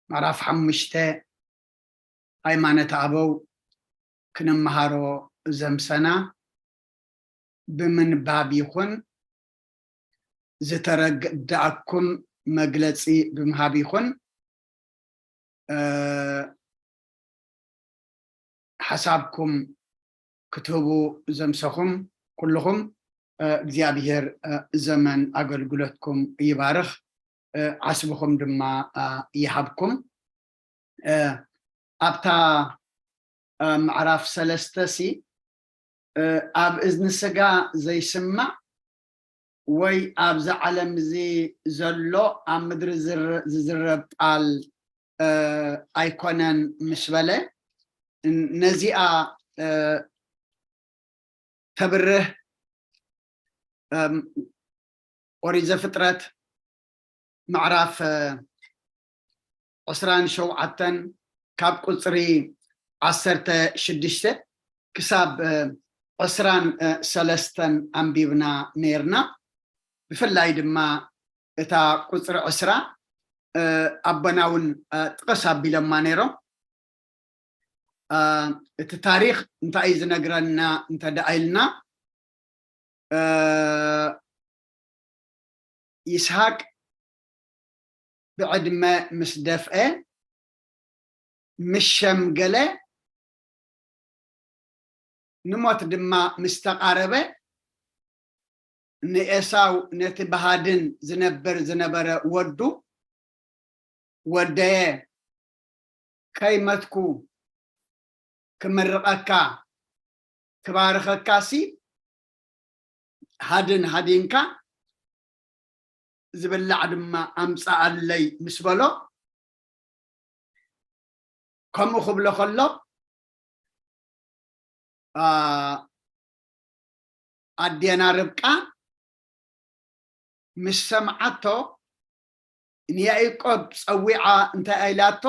ምዕራፍ ሓሙሽተ ሃይማኖት ኣበው ክንመሃሮ ዘምሰና ብምንባብ ይኹን ዝተረዳእኩም መግለጺ ብምሃብ ይኹን፣ እ፣ ሓሳብኩም ክትህቡ ዘምሰኹም ኩልኹም፣ እ፣ እግዚኣብሔር፣ እ፣ ዘመን ኣገልግሎትኩም ይባርኽ፣ እ፣ ዓስብኹም ድማ፣ እ፣ ይሃብኩም። እ፣ ኣብታ፣ እ፣ ምዕራፍ ሰለስተ ሲ፣ እ፣ ኣብ እዝኒ ስጋ ዘይስማዕ ወይ ኣብዚ ዓለም እዚ ዘሎ ኣብ ምድሪ ዝር-፣ ዝዝረብ ቃል፣ ኣይኮነን ምስ በለ፣ ነዚኣ ተብርህ ኦሪት ዘፍጥረት ምዕራፍ ዕስራን ሸውዓተን ካብ ቁፅሪ ዓሰርተ ሽዱሽተ ክሳብ ዕስራን ሰለስተን ኣንቢብና ነይርና። ብፍላይ ድማ እታ ቁፅሪ ዕስራ ኣቦና እውን ጥቐስ ኣቢሎማ ነይሮም። እቲ ታሪክ እንታይ እዩ ዝነግረና እንተ ደኣ ኢልና፣ ይስሃቅ ብዕድመ ምስ ደፍአ፣ ምስ ሸምገለ፣ ንሞት ድማ ምስ ተቓረበ፣ ንኤሳው ነቲ ብሃድን ዝነብር ዝነበረ ወዱ፣ "ወደየ፣ ከይመትኩ ክምርቐካ ክባርኸካሲ፣ ሃድን ሃዲንካ ዝብላዕ ድማ ኣምፅኣለይ" ምስ በሎ፣ ከምኡ ክብሎ ከሎ፣ ኣዴና ርብቃ ምስ ሰምዓቶ፣ ንያዕቆብ ፀዊዓ እንታይ ኢላቶ?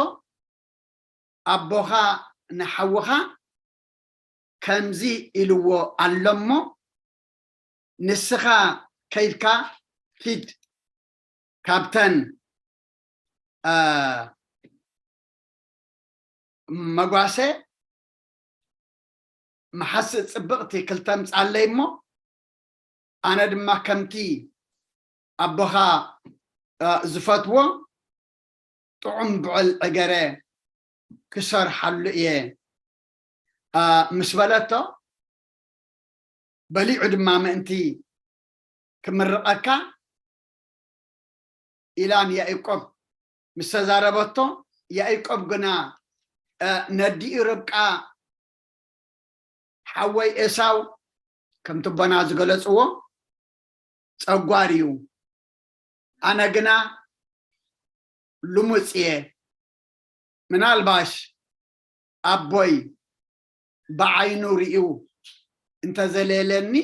"ኣቦኻ ንሓውኻ ከምዚ ኢልዎ ኣሎ እሞ፣ ንስኻ ከይድካ ኪድ፣ ካብተን መጓሰ መሓስእ ፅብቕቲ ክልተ ኣምፅኣለይ እሞ፣ ኣነ ድማ ከምቲ ኣቦኻ ዝፈትዎ ጥዑም ብዕል ዕገረ ክሰርሓሉ እየ" ምስ በለቶ፣ በሊዑ ድማ ምእንቲ ክምርቐካ ኢላ ንያዕቆብ ምስ ተዛረበቶ፣ ያዕቆብ ግና ነዲኡ ርብቃ፣ "ሓወይ ኤሳው ከምቲ ኣቦና ዝገለፅዎ ጸጓር እዩ፣ ኣነ ግና ልሙጽ እየ። ምናልባሽ ኣቦይ ብዓይኑ ርእዩ እንተዘለየለኒ፣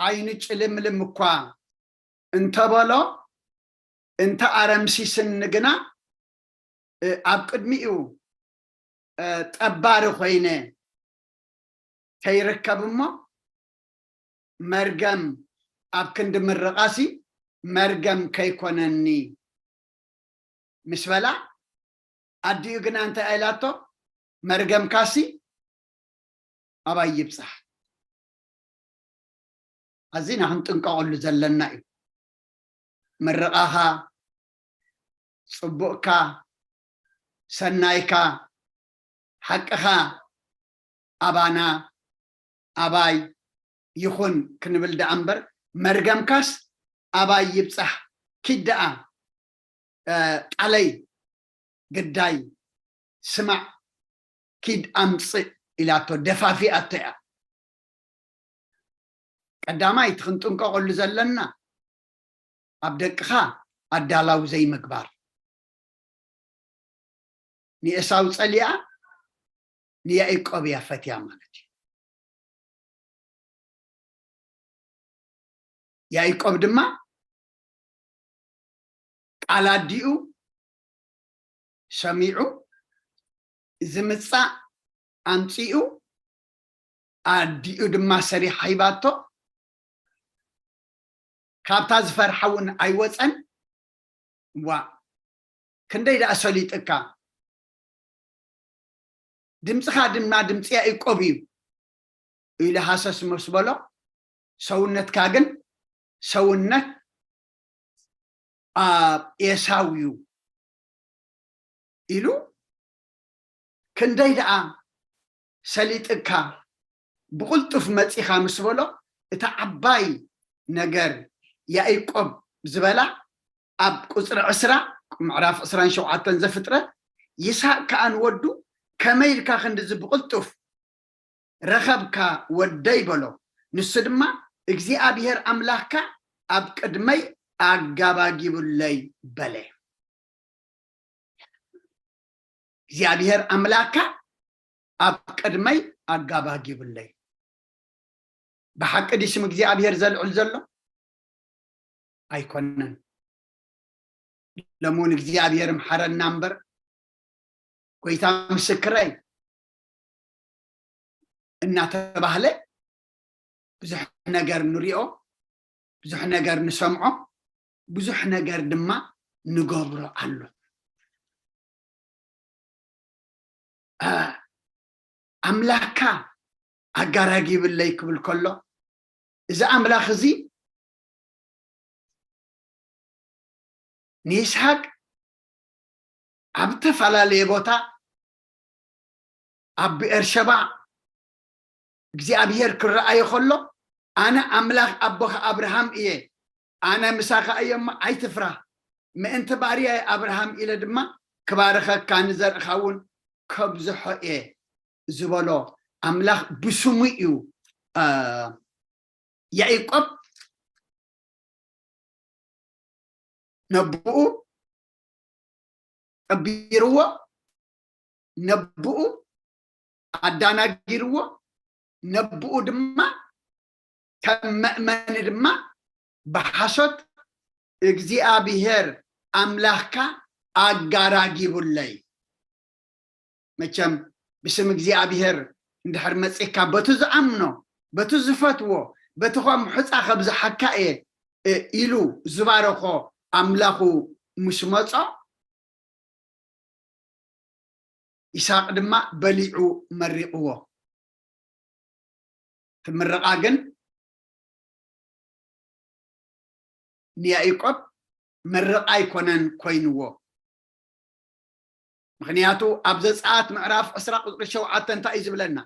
ዓይኑ ጭልምልም እኳ እንተበሎ፣ እንተ ኣረምሲስኒ ግና፣ ኣብ ቅድሚኡ ጠባሪ ኮይነ ከይርከብ እሞ፣ መርገም ኣብ ክንዲ ምርቓሲ መርገም ከይኮነኒ" ምስ በላ፣ ኣዲኡ ግና እንታይ ኢላቶ? "መርገምካሲ ኣባይ ይብጻሕ?" ኣዚና ክንጥንቀቐሉ ዘለና እዩ። ምርቓኻ፣ ጽቡቕካ፣ ሰናይካ፣ ሓቅኻ ኣባና፣ ኣባይ ይኹን ክንብል ደኣ እምበር፣ መርገምካስ ኣባይ ይብጻሕ፣ ኪድ ደኣ፣ እ፣ ቃለይ ግዳይ ስማዕ፣ ኪድ ኣምጽእ ኢላቶ፣ ደፋፊኣቶ እያ። ቀዳማይ እቲ ክንጥንቀቐሉ ዘለና፣ ኣብ ደቅኻ ኣዳላዊ ዘይምግባር። ንኤሳው ጸሊኣ፣ ንያዕቆብ እያ ፈትያ ማለት እዩ። ያዕቆብ ድማ ቃል ኣዲኡ ሰሚዑ፣ ዝምጻእ ኣምጺኡ፣ ኣዲኡ ድማ ሰሪሓ ሂባቶ፣ ካብታ ዝፈርሓ እውን ኣይወጸን። ዋእ፣ ክንደይ ደኣ ሰሊጥካ። ድምፅኻ ድማ ድምፂ ያዕቆብ እዩ ኢሉ ሃሰስ ምስ በሎ፣ ሰውነትካ ግን ሰውነት፣ አ፣ ኤሳው እዩ ኢሉ፣ ክንደይ ደኣ ሰሊጥካ ብቕልጡፍ መጺኻ ምስ በሎ፣ እታ ዓባይ ነገር ያዕቆብ ዝበላ ኣብ ቁጽሪ ዕስራ፣ ምዕራፍ ዕስራን ሸውዓተን ዘፍጥረት፣ ይስሐቅ ከኣ ንወዱ፣ "ከመይ ኢልካ ክንድዚ ብቕልጡፍ ረኸብካ ወደይ?" በሎ። ንሱ ድማ፣ "እግዚኣብሄር ኣምላኽካ ኣብ ቅድመይ ኣጋባጊቡለይ" በለ። እግዚኣብሔር ኣምላካ ኣብ ቅድመይ ኣጋባጊብለይ። ብሓቂ ድዩ ስም እግዚኣብሔር ዘልዕል ዘሎ? ኣይኮነን። ሎሚ እውን እግዚኣብሔር ምሓረና እምበር፣ ጎይታ ምስክረይ እናተባህለ ብዙሕ ነገር ንሪኦ፣ ብዙሕ ነገር ንሰምዖ፣ ብዙሕ ነገር ድማ ንገብሮ ኣሎ። ኣምላካ ኣጋራጊብለይ ክብል ከሎ፣ እዚ ኣምላኽ እዚ ንይስሓቅ ኣብ እተፈላለየ ቦታ ኣብ ብኤርሸባ እግዚኣብሔር ክረኣዮ ከሎ፣ ኣነ ኣምላኽ ኣቦኻ ኣብርሃም እየ፣ ኣነ ምሳኻ እየ እሞ ኣይትፍራህ፣ ምእንቲ ባርያይ ኣብርሃም ኢለ ድማ ክባርኸካ፣ ንዘርእኻ እውን ከብዝሖ እየ ዝበሎ ኣምላኽ ብስሙ እዩ። ያዕቆብ ነብኡ ቀቢርዎ፣ ነብኡ ኣዳናጊርዎ፣ ነብኡ ድማ ከም መእመኒ ድማ ብሓሶት እግዚኣብሔር ኣምላኽካ ኣጋራጊቡለይ። መቸም ብስም እግዚኣብሔር እንድሕር መጺካ፣ በቱ ዝኣምኖ፣ በቱ ዝፈትዎ፣ በቲ ኸም ሑፃ ከብዝሓካ እየ ኢሉ ዝባረኾ ኣምላኹ ምስ መጾ፣ ይስሓቅ ድማ በሊዑ መሪቕዎ። እቲ ምርቓ ግን ንያዕቆብ ምርቓ ኣይኮነን ኮይንዎ። ምኽንያቱ ኣብ ዘጸኣት ምዕራፍ ዕስራ ቁጽሪ ሸውዓተ እንታይ እዩ ዝብለና?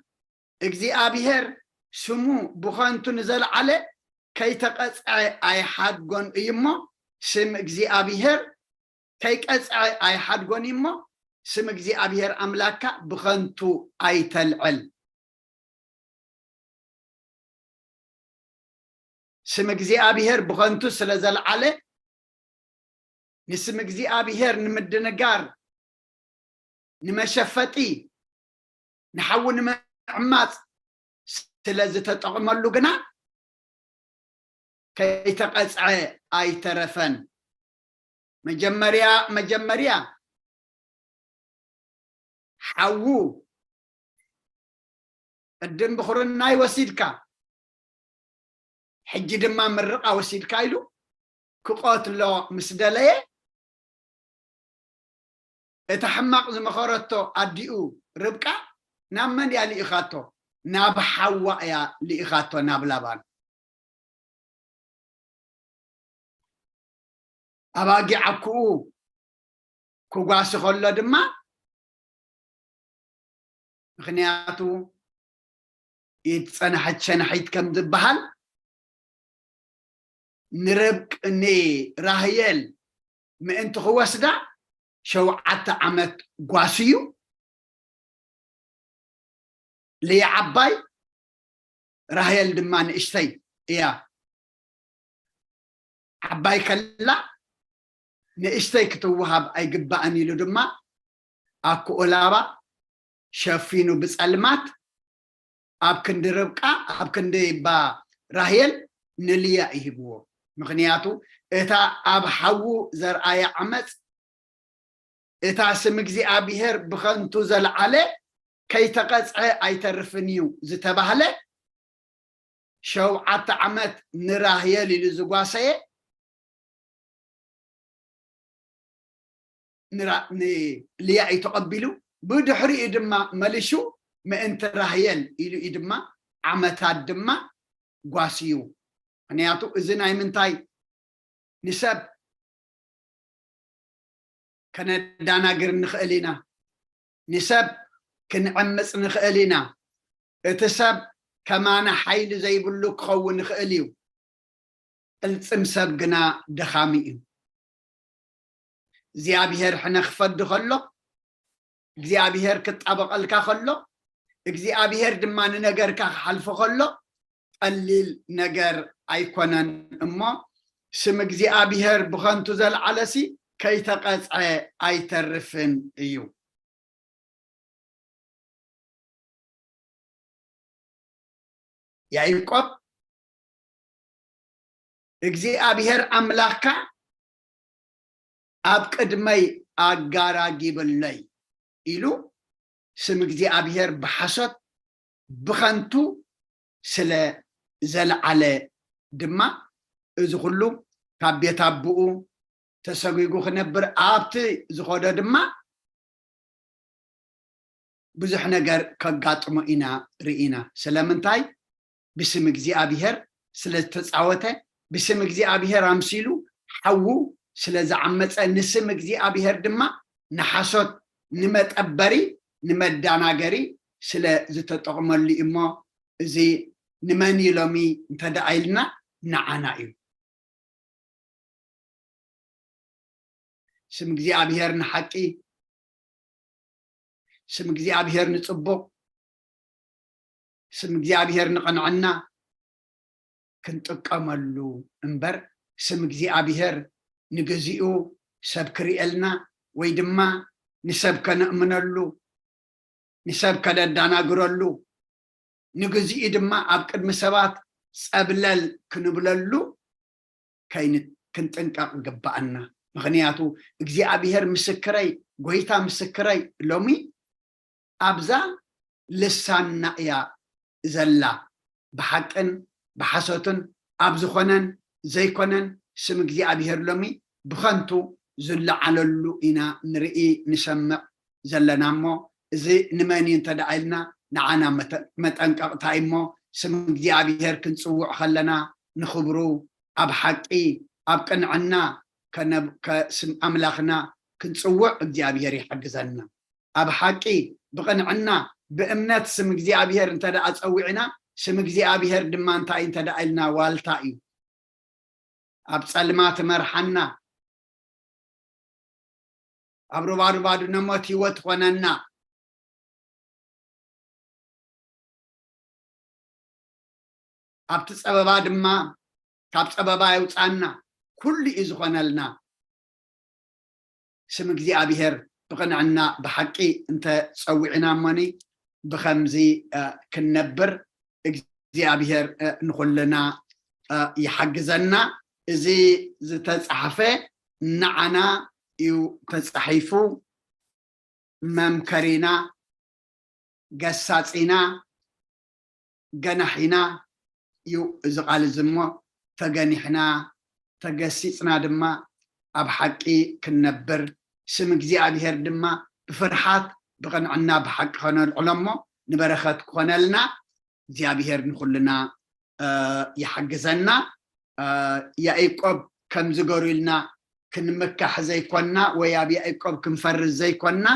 እግዚኣብሔር ስሙ ብኸንቱ ንዘለዓለ ከይተቐጽዐ ኣይሓድጎን እዩ እሞ፣ ስም እግዚኣብሔር ከይቀጽዐ ኣይሓድጎን እዩ እሞ፣ ስም እግዚኣብሔር ኣምላካ ብኸንቱ ኣይተልዕል። ስም እግዚኣብሔር ብኸንቱ ስለ ዘልዓለ፣ ንስም እግዚኣብሔር ንምድንጋር፣ ንመሸፈጢ፣ ንሓዊ ንምዕማፅ ስለ ዝተጠቕመሉ ግና ከይተቐፅዐ ኣይተረፈን። መጀመርያ መጀመርያ ሓዉ ቅድም ብኹርናይ ወሲድካ፣ ሕጂ ድማ ምርቓ ወሲድካ ኢሉ ክቐትሎ ምስ ደለየ፣ እታ ሕማቕ ዝመኸረቶ ኣዲኡ ርብቃ ናብ መን እያ ልኢኻቶ? ናብ ሓዋ እያ ልኢኻቶ፣ ናብ ላባን። ኣባጊዕ ኣኩኡ ክጓሲ ከሎ ድማ፣ ምኽንያቱ ኢድ ጸናሒት ሸናሒት ከም ዝበሃል፣ ንርብቅ-፣ ንራህየል ምእንቲ ክወስዳ ሸውዓተ ዓመት ጓስዩ። ልያ ዓባይ፣ ራህየል ድማ ንእሽተይ እያ። ዓባይ ከላ ንእሽተይ ክትወሃብ ኣይግባእን ኢሉ ድማ ኣኩኡ ላባ ሸፊኑ ብጸልማት ኣብ ክንዲ ርብቃ፣ ኣብ ክንዲ ባ ራህየል ንልያ ይህብዎ። ምኽንያቱ እታ ኣብ ሓዉ ዘርኣያ ዓመጽ፣ እታ ስም እግዚኣብሔር ብኸንቱ ዘልዓለ ከይተቐጽዐ ኣይተርፍን እዩ ዝተባህለ፣ ሸውዓተ ዓመት ንራህየል ኢሉ ዝጓሰየ፣ ንራ-፣ ንልያ እዩ ተቐቢሉ። ብድሕሪኡ ድማ መሊሹ ምእንቲ ራህየል ኢሉ እዩ ድማ ዓመታት ድማ ጓስዩ። ምኽንያቱ እዚ ናይ ምንታይ ንሰብ ከነዳናግር ንኽእል ኢና፣ ንሰብ ክንዕምጽ ንኽእል ኢና። እቲ ሰብ ከማና ሓይሊ ዘይብሉ ክኸውን ይኽእል እዩ። ቅልጽም ሰብ ግና ደኻሚ እዩ። እግዚኣብሔር ሕነ ክፈዲ ከሎ፣ እግዚኣብሔር ክጣበቐልካ ከሎ፣ እግዚኣብሔር ድማ ንነገርካ ክሓልፎ ከሎ፣ ቀሊል ነገር ኣይኮነን እሞ፣ ስም እግዚኣብሔር ብኸንቱ ዘልዓለሲ ከይተቐጽዐ ኣይተርፍን እዩ። ያዕቆብ እግዚኣብሔር ኣምላኽካ ኣብ ቅድመይ ኣጋራጊብለይ ኢሉ ስም እግዚኣብሔር ብሓሶት ብኸንቱ ስለ ዘልዓለ ድማ እዚ ኩሉ ካብ ቤት ኣቦኡ ተሰጒጉ ክነብር ኣብቲ ዝኸዶ ድማ ብዙሕ ነገር ከጋጥሞ ኢና ርኢና። ስለምንታይ? ብስም እግዚኣብሔር ስለ ዝተጻወተ፣ ብስም እግዚኣብሔር ኣምሲሉ ሓዉ ስለ ዝዓመጸ፣ ንስም እግዚኣብሔር ድማ ንሓሶት ንመጠበሪ ንመዳናገሪ ስለ ዝተጠቕመሉ እዩ እሞ፣ እዚ ንመን እዩ ሎሚ እንተ ደኣ ኢልና ንዓና እዩ። ስም እግዚኣብሔር ንሓቂ፣ ስም እግዚኣብሔር ንጽቡቕ፣ ስም እግዚኣብሔር ንቕንዕና ክንጥቀመሉ እምበር፣ ስም እግዚኣብሔር ንግዚኡ ሰብ ክርእየልና ወይ ድማ ንሰብ ከነእምነሉ፣ ንሰብ ከነዳናግረሉ፣ ንግዚኡ ድማ ኣብ ቅድሚ ሰባት ጸብለል ክንብለሉ ከይን-፣ ክንጥንቀቕ ይግብኣና። ምኽንያቱ እግዚኣብሔር ምስክረይ፣ ጎይታ ምስክረይ፣ ሎሚ ኣብዛ ልሳንና እያ ዘላ። ብሓቅን ብሓሶትን፣ ኣብ ዝኾነን ዘይኮነን ስም እግዚኣብሔር ሎሚ ብኸንቱ ዝለዓለሉ ኢና ንርኢ ንሰምዕ ዘለና እሞ፣ እዚ ንመን እዩ እንተ ደኣ ኢልና ንዓና መተ-፣ መጠንቀቕታ እዩ እሞ፣ ስም እግዚኣብሔር ክንጽውዕ ከለና ንኽብሩ ኣብ ሓቂ ኣብ ቅንዕና ከነብ-፣ ከ-፣ ስም ኣምላኽና ክንጽውዕ እግዚኣብሔር ይሓግዘና። ኣብ ሓቂ ብቕንዕና ብእምነት ስም እግዚኣብሔር እንተ ደኣ ጸዊዕና፣ ስም እግዚኣብሔር ድማ እንታይ እንተ ደኣ ኢልና ዋልታ እዩ። ኣብ ጸልማት እመርሓና፣ ኣብ ሩባሩባ ድነ ሞት ህይወት ኾነና። ኣብቲ ጸበባ ድማ ካብ ጸበባ የውጻና። ኩሉ እዩ ዝኾነልና። ስም እግዚኣብሔር ብቕንዕና ብሓቂ እንተ ጸዊዕና እሞኒ ብኸምዚ፣ እ፣ ክንነብር እግዚኣብሔር፣ እ፣ ንኹልና፣ እ፣ ይሓግዘና። እዚ ዝተጻሕፈ ንዓና እዩ ተጻሒፉ። መምከሪና፣ ገሳጺና፣ ገናሒና እዩ እዚ ቃል እዚ እሞ፣ ተገኒሕና፣ ተገሲጽና ድማ ኣብ ሓቂ ክንነብር፣ ስም እግዚኣብሔር ድማ ብፍርሓት ብቕንዕና ብሓቂ ከነልዕሎ እሞ፣ ንበረኸት ክኾነልና እግዚኣብሔር ንኹልና፣ እ፣ ይሓግዘና። እ፣ ያዕቆብ ከም ዝገሩ ኢልና ክንምካሕ ዘይኮንና ወይ ኣብ ያዕቆብ ክንፈርስ ዘይኮንና፣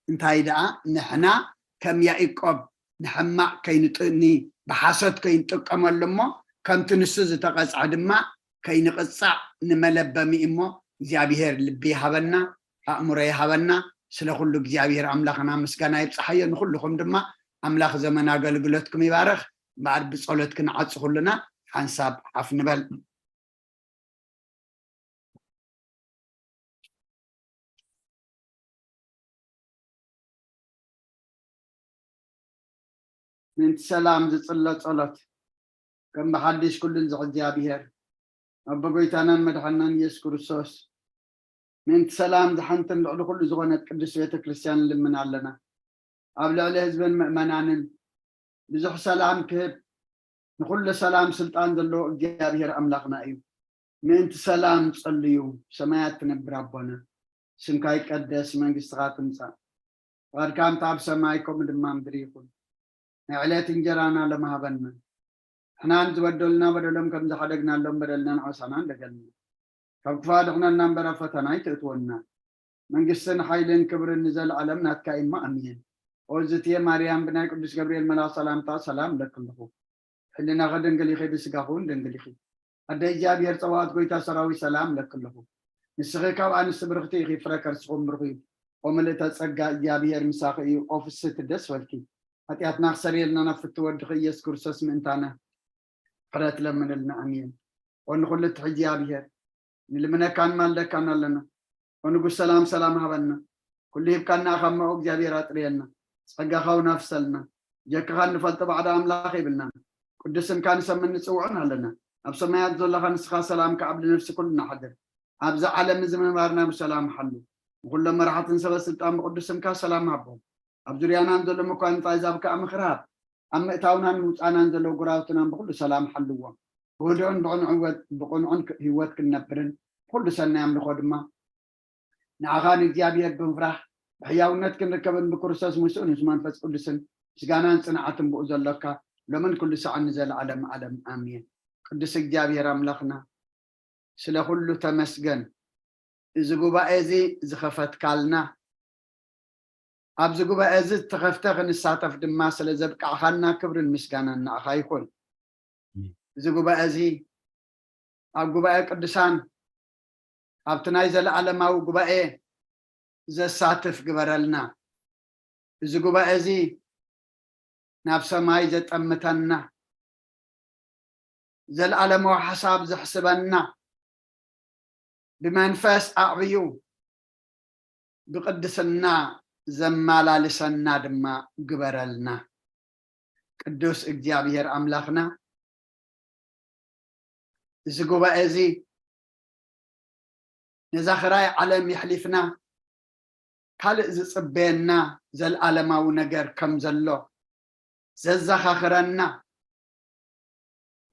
እንታይ ደኣ ንሕና ከም ያዕቆብ ንሕማቕ ከይንጥ-፣ ኒ-፣ ብሓሶት ከይንጥቀመሉ እሞ፣ ከምቲ ንሱ ዝተቐጽዐ ድማ ከይንቕጻዕ ንመለበሚ እሞ፣ እግዚኣብሔር ልቢ ይሃበና፣ ኣእምሮ ይሃበና። ስለ ኩሉ እግዚኣብሔር ኣምላኽና ምስጋና ይብጽሓዮ። ንኹልኹም ድማ ኣምላኽ ዘመን ኣገልግሎትኩም ይባርኽ። እምበኣር ብጸሎት ክንዓጽ ኩልና ሓንሳብ ሓፍ ንበል። ምእንቲ ሰላም ዝጽለ ጸሎት፣ ከም ብሓድሽ ኩሉ ንዝሕ እግዚኣብሔር፣ ኣቦ ጎይታናን መድሓናን ኢየሱስ ክርስቶስ፣ ምእንቲ ሰላም ዝሓንትን ልዕሊ ኩሉ ዝኾነት ቅድስት ቤተ ክርስቲያን ንልምን ኣለና። ኣብ ልዕሊ ህዝብን ምእመናንን ብዙሕ ሰላም ክህብ፣ ንኹሉ ሰላም ስልጣን ዘለዎ እግዚኣብሔር ኣምላኽና እዩ። ምእንቲ ሰላም ጸልዩ። ሰማያት ትነብር ኣቦና፣ ስምካ ይቀደስ፣ መንግስትኻ ትምጻእ፣ ፍቓድካ እንተ ኣብ ሰማይ ከምኡ ድማ ምድሪ ይኹን። ናይ ዕለት እንጀራና ሎም ሃበና። ንሕናን ዝበደሉና በደሎም ከም ዝሓደግናሎም በደልናን ዓሳናን ደገልና። ካብ ክፉእ ኣድሕነና እምበር ኣብ ፈተና ኣይትእትወና። መንግስትን ሓይልን ክብርን ንዘለዓለም ናትካ እዩ እሞ ኣሜን። ኦ ዝትየ ማርያም፣ ብናይ ቅዱስ ገብርኤል መልኣኽ ሰላምታ ሰላም እለኪ ኣለኹ። ሕልናኺ ድንግል ኢኺ፣ ብስጋኺ እውን ድንግል ኢኺ። ኣደ እግዚኣብሔር ጸባኦት፣ ጎይታ ሰራዊት፣ ሰላም እለኪ ኣለኹ። ንስኺ ካብ ኣንስቲ ብርኽቲ ኢኺ፣ ፍረ ከርስኺ እውን ብሩኽ እዩ። ኦ ምልእተ ጸጋ፣ እግዚኣብሔር ምሳኺ እዩ። ኦ ፍስህቲ፣ ደስ በልኪ። ሓጢኣትና ክሰርየልና ናብ ፍትው ወድኺ ኢየሱስ ክርስቶስ ምእንታና ምሕረት ለምንልና። ኣሜን። ኦ ንኹሉ እትሕዝ እግዚኣብሔር፣ ንልምነካን ማልደካን ኣለና። ኦ ንጉስ ሰላም፣ ሰላም ሃበና። ኩሉ ሂብካና ኢኻ እሞ እግዚኣብሔር ኣጥርየልና። ጸጋኻ እውን ኣፍሰልና። ጀካኻ እንፈልጦ ባዕዳ ኣምላኽ የብልናን። ቅዱስ ስምካ ንሰምን ንጽውዖን ኣለና። ኣብ ሰማያት ዘለኻ ንስኻ ሰላምካ ኣብ ልነፍሲ ኩልና ሓድር። ኣብዚ ዓለም እዚ ምንባርና ብሰላም ሓሉ። ንኹሎም መራሕትን ሰበ ስልጣን ብቅዱስ ስምካ ሰላም ሃቦም። ኣብ ዙርያናን ዘሎ መኳንንት ኣሕዛብ ከኣ ምኽሪ ሃብ። ኣብ ምእታውናን ምውጻእናን ዘለዉ ጎረባብትናን ብኹሉ ሰላም ሓልዎም። ብህዱእን ብቕኑዕን ወ-፣ ብቕኑዕን ክ-፣ ህይወት ክንነብርን ብኹሉ ሰናይ ኣምልኾ ድማ ንዓኻ ንእግዚኣብሔር ብምፍራሕ ብሕያውነት ክንርከብን ብክርስቶስ ምስኡ ምስ መንፈስ ቅዱስን ምስጋናን ጽንዓትን ብኡ ዘሎካ ሎምን ኩሉ ሰዓን ንዘለዓለም ዓለም ኣሜን። ቅዱስ እግዚኣብሔር ኣምላኽና ስለ ኩሉ ተመስገን። እዚ ጉባኤ እዚ ዝኸፈትካልና፣ ኣብዚ ጉባኤ እዚ ዝተኸፍተ ክንሳተፍ ድማ ስለ ዘብቃዕኻና ክብርን ምስጋናን ንዓኻ ይኹን። እዚ ጉባኤ እዚ ኣብ ጉባኤ ቅዱሳን ኣብቲ ናይ ዘለዓለማዊ ጉባኤ ዘሳትፍ ግበረልና። እዚ ጉባኤ እዚ ናብ ሰማይ ዘጠምተና፣ ዘለዓለማዊ ሓሳብ ዘሕስበና፣ ብመንፈስ ኣዕብዩ ብቅድስና ዘመላልሰና ድማ ግበረልና። ቅዱስ እግዚኣብሔር ኣምላኽና፣ እዚ ጉባኤ እዚ ነዛ ኽራይ ዓለም የሕሊፍና ካልእ ዝጽበየና ዘልኣለማዊ ነገር ከም ዘሎ ዘዘኻኽረና፣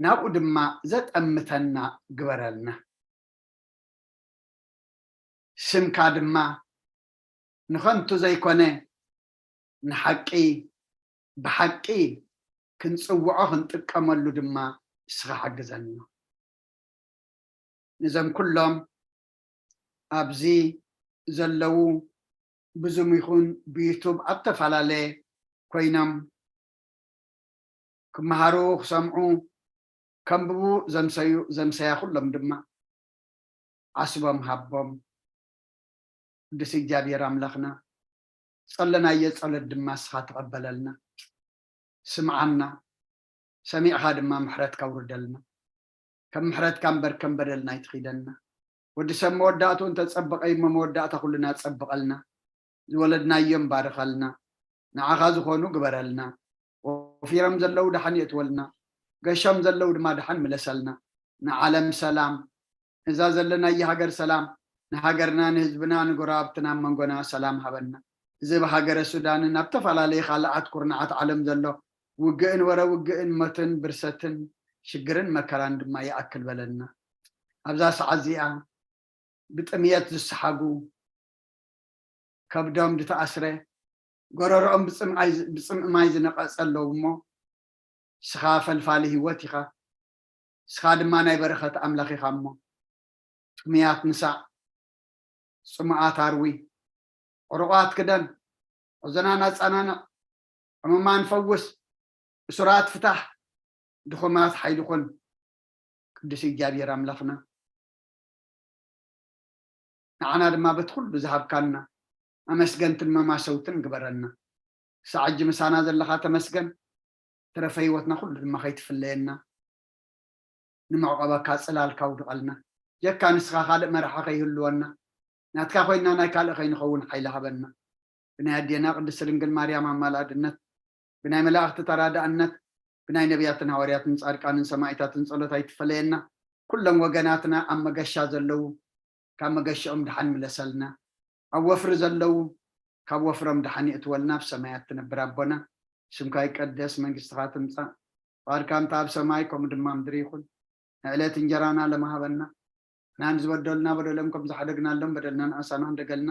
ናብኡ ድማ ዘጠምተና ግበረልና። ስምካ ድማ ንኸንቱ ዘይኮነ ንሓቂ ብሓቂ ክንጽውዖ ክንጥቀመሉ ድማ ንስኻ ሓግዘና። ነዞም ኩሎም ኣብዚ ዘለዉ ብዙም ይኹን ብዩቱብ ኣብ ተፈላለየ ኮይኖም ክመሃሩ ክሰምዑ ከንብቡ ዘምሰዩ ዘምሰያ ኩሎም ድማ ዓስቦም ሃቦም። ቅዱስ እግዚኣብሔር ኣምላኽና ጸለናዮ ጸሎት ድማ ንስኻ ተቐበለልና። ስምዓና፣ ሰሚዕኻ ድማ ምሕረትካ ኣውርደልና። ከም ምሕረትካ እምበር ከም በደልና ኣይትኺደና። ወዲ ሰብ መወዳእትኡ እንተጸበቐ እሞ መወዳእታ ኩልና ጸብቐልና። ዝወለድናዮም ባርኸልና። ንዓኻ ዝኾኑ ግበረልና። ወፊሮም ዘለዉ ደሓን የእትወልና። ገሾም ዘለዉ ድማ ደሓን ምለሰልና። ንዓለም ሰላም፣ እዛ ዘለናያ ሃገር ሰላም፣ ንሃገርና ንህዝብና ንጎረባብትና ኣብ መንጎና ሰላም ሃበና። እዚ ብሃገረ ሱዳንን ኣብ ተፈላለየ ካልኣት ኩርናዓት ዓለም ዘሎ ውግእን ወረ ውግእን ሞትን ብርሰትን ሽግርን መከራን ድማ ይኣክል በለና። ኣብዛ ሰዓት እዚኣ ብጥምየት ዝሰሓጉ፣ ከብዶም ዝተኣስረ፣ ጎረርኦም ብጽምኣይ-፣ ብጽምኢ ማይ ዝነቐጸ ኣለዉ እሞ፣ ንስኻ ፈልፋሊ ህይወት ኢኻ። ንስኻ ድማ ናይ በረኸት ኣምላኽ ኢኻ እሞ፣ ጥሙያት ንሳዕ፣ ጽሙኣት ኣርዊ፣ ዕሩቓት ክደን፣ ሕዙናት ኣጸናንዕ፣ ሕሙማን ፈውስ፣ እሱራት ፍታሕ፣ ድኹማት ሓይሊ ኩን። ቅዱስ እግዚኣብሔር ኣምላኽና፣ ንዓና ድማ በቲ ኩሉ ዝሃብካና ኣመስገንትን መማሰውትን ግበረና። ክሳዕ ሕጂ ምሳና ዘለኻ ተመስገን። ተረፈ ህይወትና ኩሉ ድማ ከይትፍለየና፣ ንምዕቆበካ ጽላልካ ኣውድቐልና። ጀካ ንስኻ ካልእ መራሒ ከይህልወና፣ ናትካ ኮይንና ናይ ካልእ ከይንኸውን ሓይሊ ሃበና። ብናይ ኣዴና ቅድስቲ ድንግል ማርያም ኣማላድነት፣ ብናይ መላእኽቲ ተራዳእነት፣ ብናይ ነቢያትን ሃዋርያትን ጻድቃንን ሰማዕታትን ጸሎት ኣይትፈለየና። ኩሎም ወገናትና ኣብ መገሻ ዘለዉ፣ ካብ መገሽኦም ደሓን ምለሰልና። ኣብ ወፍሪ ዘለዉ፣ ካብ ወፍሮም ደሓን የእትወልና። ኣብ ሰማያት ትነብር ኣቦና፣ ስምካ ይቀደስ፣ መንግስትኻ ትምጻእ፣ ፍቓድካ እንተ ኣብ ሰማይ ከምኡ ድማ ምድሪ ይኹን። ንዕለት እንጀራና ለማሃበና፣ ንሕና ንዝበደሉና በደሎም ከም ዝሓደግናሎም በደልና ንኣሳና እንደገልና፣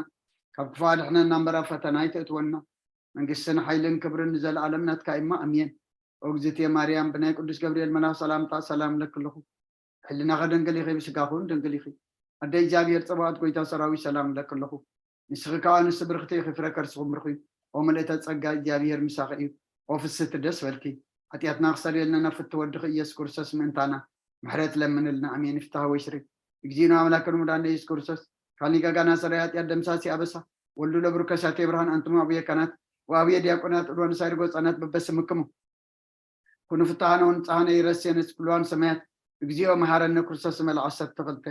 ካብ ክፉእ ኣድሕነና እምበር ኣብ ፈተና ኣይተእትወና። መንግስትን ሓይልን ክብርን ንዘለኣለም ናትካ እማ፣ ኣሜን። ኦ እግዝእትየ ማርያም፣ ብናይ ቅዱስ ገብርኤል መልኣኽ ሰላምታ ሰላም እለኪ ኣለኹ። ሕልናኺ ድንግል ኢኺ፣ ብስጋኺ እውን ድንግል ኢኺ። ኣደ እግዚኣብሔር ጸባኦት፣ ጎይታ ሰራዊት፣ ሰላም እለኪ ኣለኹ። ንስኺ ከኣ ኣንስቲ ብርኽቲ ኢኺ፣ ፍረ ከርስኺ ብሩኽ እዩ። ኦ ምልእተ ጸጋ፣ እግዚኣብሔር ምሳኺ እዩ። ኦ ፍስህቲ፣ ደስ በልኪ። ሓጢኣትና ክሰርየልና ናብ ፍትው ወድኺ ኢየሱስ ክርስቶስ ምእንታና ምሕረት ለምንልና። ኣሜን። ይፍታህ ወይስሪ። እግዚእነ ኣምላክነ መድኃኒነ ኢየሱስ ክርስቶስ፣ ካኒ ጋጋና ሰራይ ኃጢአት ደምሳሲ አበሳ፣ ወልዱ ለብሩከ ሳቴ ብርሃን አንትሙ አቡየ ካህናት ወአቡየ ዲያቆናት እልወ ንሳይር ጎጻናት በበስምክሙ ኩኑ ፍትሐነ ወንጽሐነ ይረሴነ ስኩልዋን ሰማያት። እግዚኦ መሐረነ ክርስቶስ መልዓ ሰብተ ክልተ።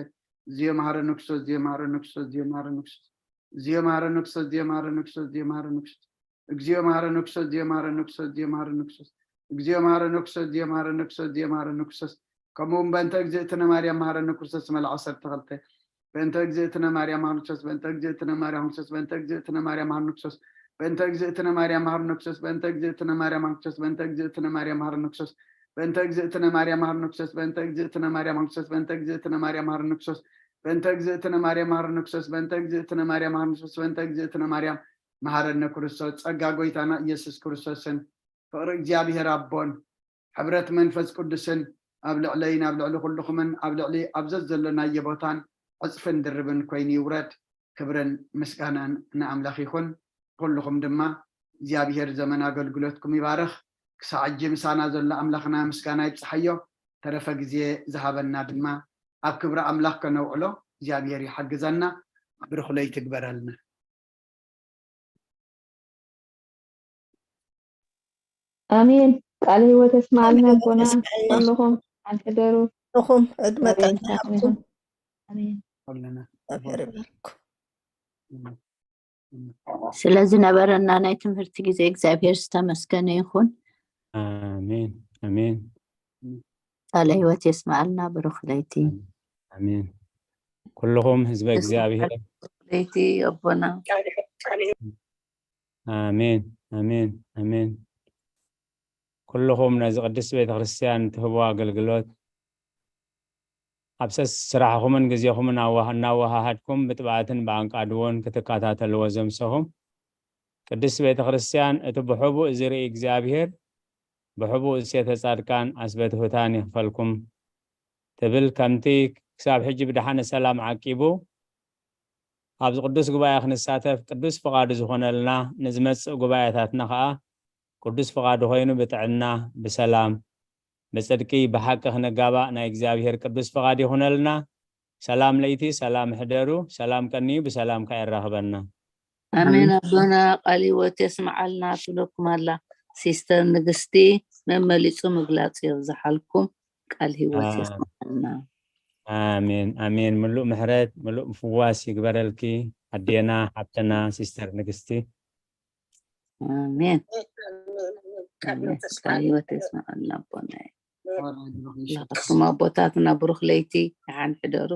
እግዚኦ መሐረነ ክርስቶስ፣ እግዚኦ መሐረነ ክርስቶስ፣ እግዚኦ መሐረነ ክርስቶስ። እግዚኦ መሐረነ ክርስቶስ፣ እግዚኦ መሐረነ ክርስቶስ፣ እግዚኦ መሐረነ ክርስቶስ። እግዚኦ መሐረነ ክርስቶስ፣ እግዚኦ መሐረነ ክርስቶስ። እግዚኦ መሐረነ ክርስቶስ፣ እግዚኦ መሐረነ ክርስቶስ፣ እግዚኦ መሐረነ ክርስቶስ። ከምኡ እውን በእንተ እግዝእትነ ማርያም መሐረነ ክርስቶስ መልኣ ዓሰርተ ክልተ። በእንተ እግዝእትነ ማርያም መሐረነ ክርስቶስ፣ በእንተ እግዝእትነ ማርያም ክርስቶስ፣ በእንተ እግዝእትነ ማርያም መሐረነ ክርስቶስ፣ በእንተ እግዝእትነ ማርያም መሐረነ ክርስቶስ፣ በእንተ እግዝእትነ ማርያም መሐረነ ክርስቶስ፣ በእንተ እግዝእትነ ማርያም መሐረነ ክርስቶስ፣ በእንተ እግዝእትነ ማርያም መሐረነ ክርስቶስ፣ በእንተ እግዝእትነ ማርያም መሐረነ ክርስቶስ፣ በእንተ እግዝእትነ ማርያም መሐረነ ክርስቶስ፣ በእንተ እግዝእትነ ማርያም መሐረነ ክርስቶስ፣ በእንተ እግዝእትነ ማርያም መሐረነ ክርስቶስ፣ በእንተ እግዝእትነ ማርያም መሐረነ ክርስቶስ። ጸጋ ጎይታና ኢየሱስ ክርስቶስን ፍቕሪ እግዚኣብሔር ኣቦን ሕብረት መንፈስ ቅዱስን ኣብ ልዕለይን ኣብ ልዕሊ ኩልኹምን ኣብ ልዕሊ ኣብ ዘዘለናዮ ቦታን ዕጽፍን ድርብን ኮይኑ ይውረድ። ክብርን ምስጋናን ንኣምላኽ ይኹን። ኩልኹም ድማ እግዚኣብሔር ዘመን ኣገልግሎትኩም ይባርኽ። ክሳዕ ሕጂ ምሳና ዘሎ ኣምላኽና ምስጋና ይብጽሓዮ። ተረፈ ግዜ ዝሃበና ድማ ኣብ ክብሪ ኣምላኽ ከነውዕሎ እግዚኣብሔር ይሓግዘና። ብሩኽ ለይቲ ይግበረልና። ኣሜን። ቃል ህይወት የስማዕልና ኣቦና። ኩልኹም ኣንሕደሩ። ንኹም ዕድመ ኣሜን። ጥዕና ይሃብኩም። ኣሜን። ኩልና እግዚኣብሔር ይባርኩም። ስለዝነበረና ናይ ትምህርቲ ግዜ እግዚኣብሔር ዝተመስገነ ይኹን። ኣሜን ኣሜን። ቃለ ህይወት የስማዕልና። ብሩኽ ለይቲ። ኣሜን። ኩልኹም ህዝበ እግዚኣብሔር ለይቲ ኣቦና። ኣሜን ኣሜን ኣሜን። ኩልኹም ነዚ ቅድስት ቤተክርስትያን ትህቦ ኣገልግሎት ኣብ ሰስ ስራሕኹምን ግዜኹምን ኣዋህ- እናወሃሃድኩም ብጥብኣትን ብኣንቃድዎን ክትከታተልዎ ዘምሰኹም ቅድስት ቤተክርስትያን እቲ ብሕቡእ ዝርኢ እግዚኣብሔር ብሕቡእ እሴተ ጻድቃን ኣስበትሁታን ይኽፈልኩም ትብል ከምቲ ክሳብ ሕጂ ብደሓነ ሰላም ዓቂቡ ኣብዚ ቅዱስ ጉባኤ ክንሳተፍ ቅዱስ ፍቓዱ ዝኾነልና ንዝመጽእ ጉባኤታትና ኸኣ ቅዱስ ፍቓዱ ኮይኑ ብጥዕና ብሰላም ብጽድቂ ብሓቂ ክንጋባእ ናይ እግዚኣብሔር ቅዱስ ፍቓድ ይኹነልና። ሰላም ለይቲ፣ ሰላም ሕደሩ፣ ሰላም ቀንዩ ብሰላም ከየራኽበና። ኣሜን ኣቦና ቃል ህይወት የስምዓልና ትብለኩም ኣላ ሲስተር ንግስቲ መመሊጹ ምግላጽ የብዝሓልኩም ቃል ህይወት የስምዓልና። ኣሜን ኣሜን። ምሉእ ምሕረት ምሉእ ምፍዋስ ይግበረልኪ ኣዴና ሓብትና ሲስተር ንግስቲ። ኣሜን። ቃል ህይወት የስምዓልና ኣቦና። ኣላኻትኩም ኣቦታትና ብሩኽ ለይቲ ደሓን ሕደሩ።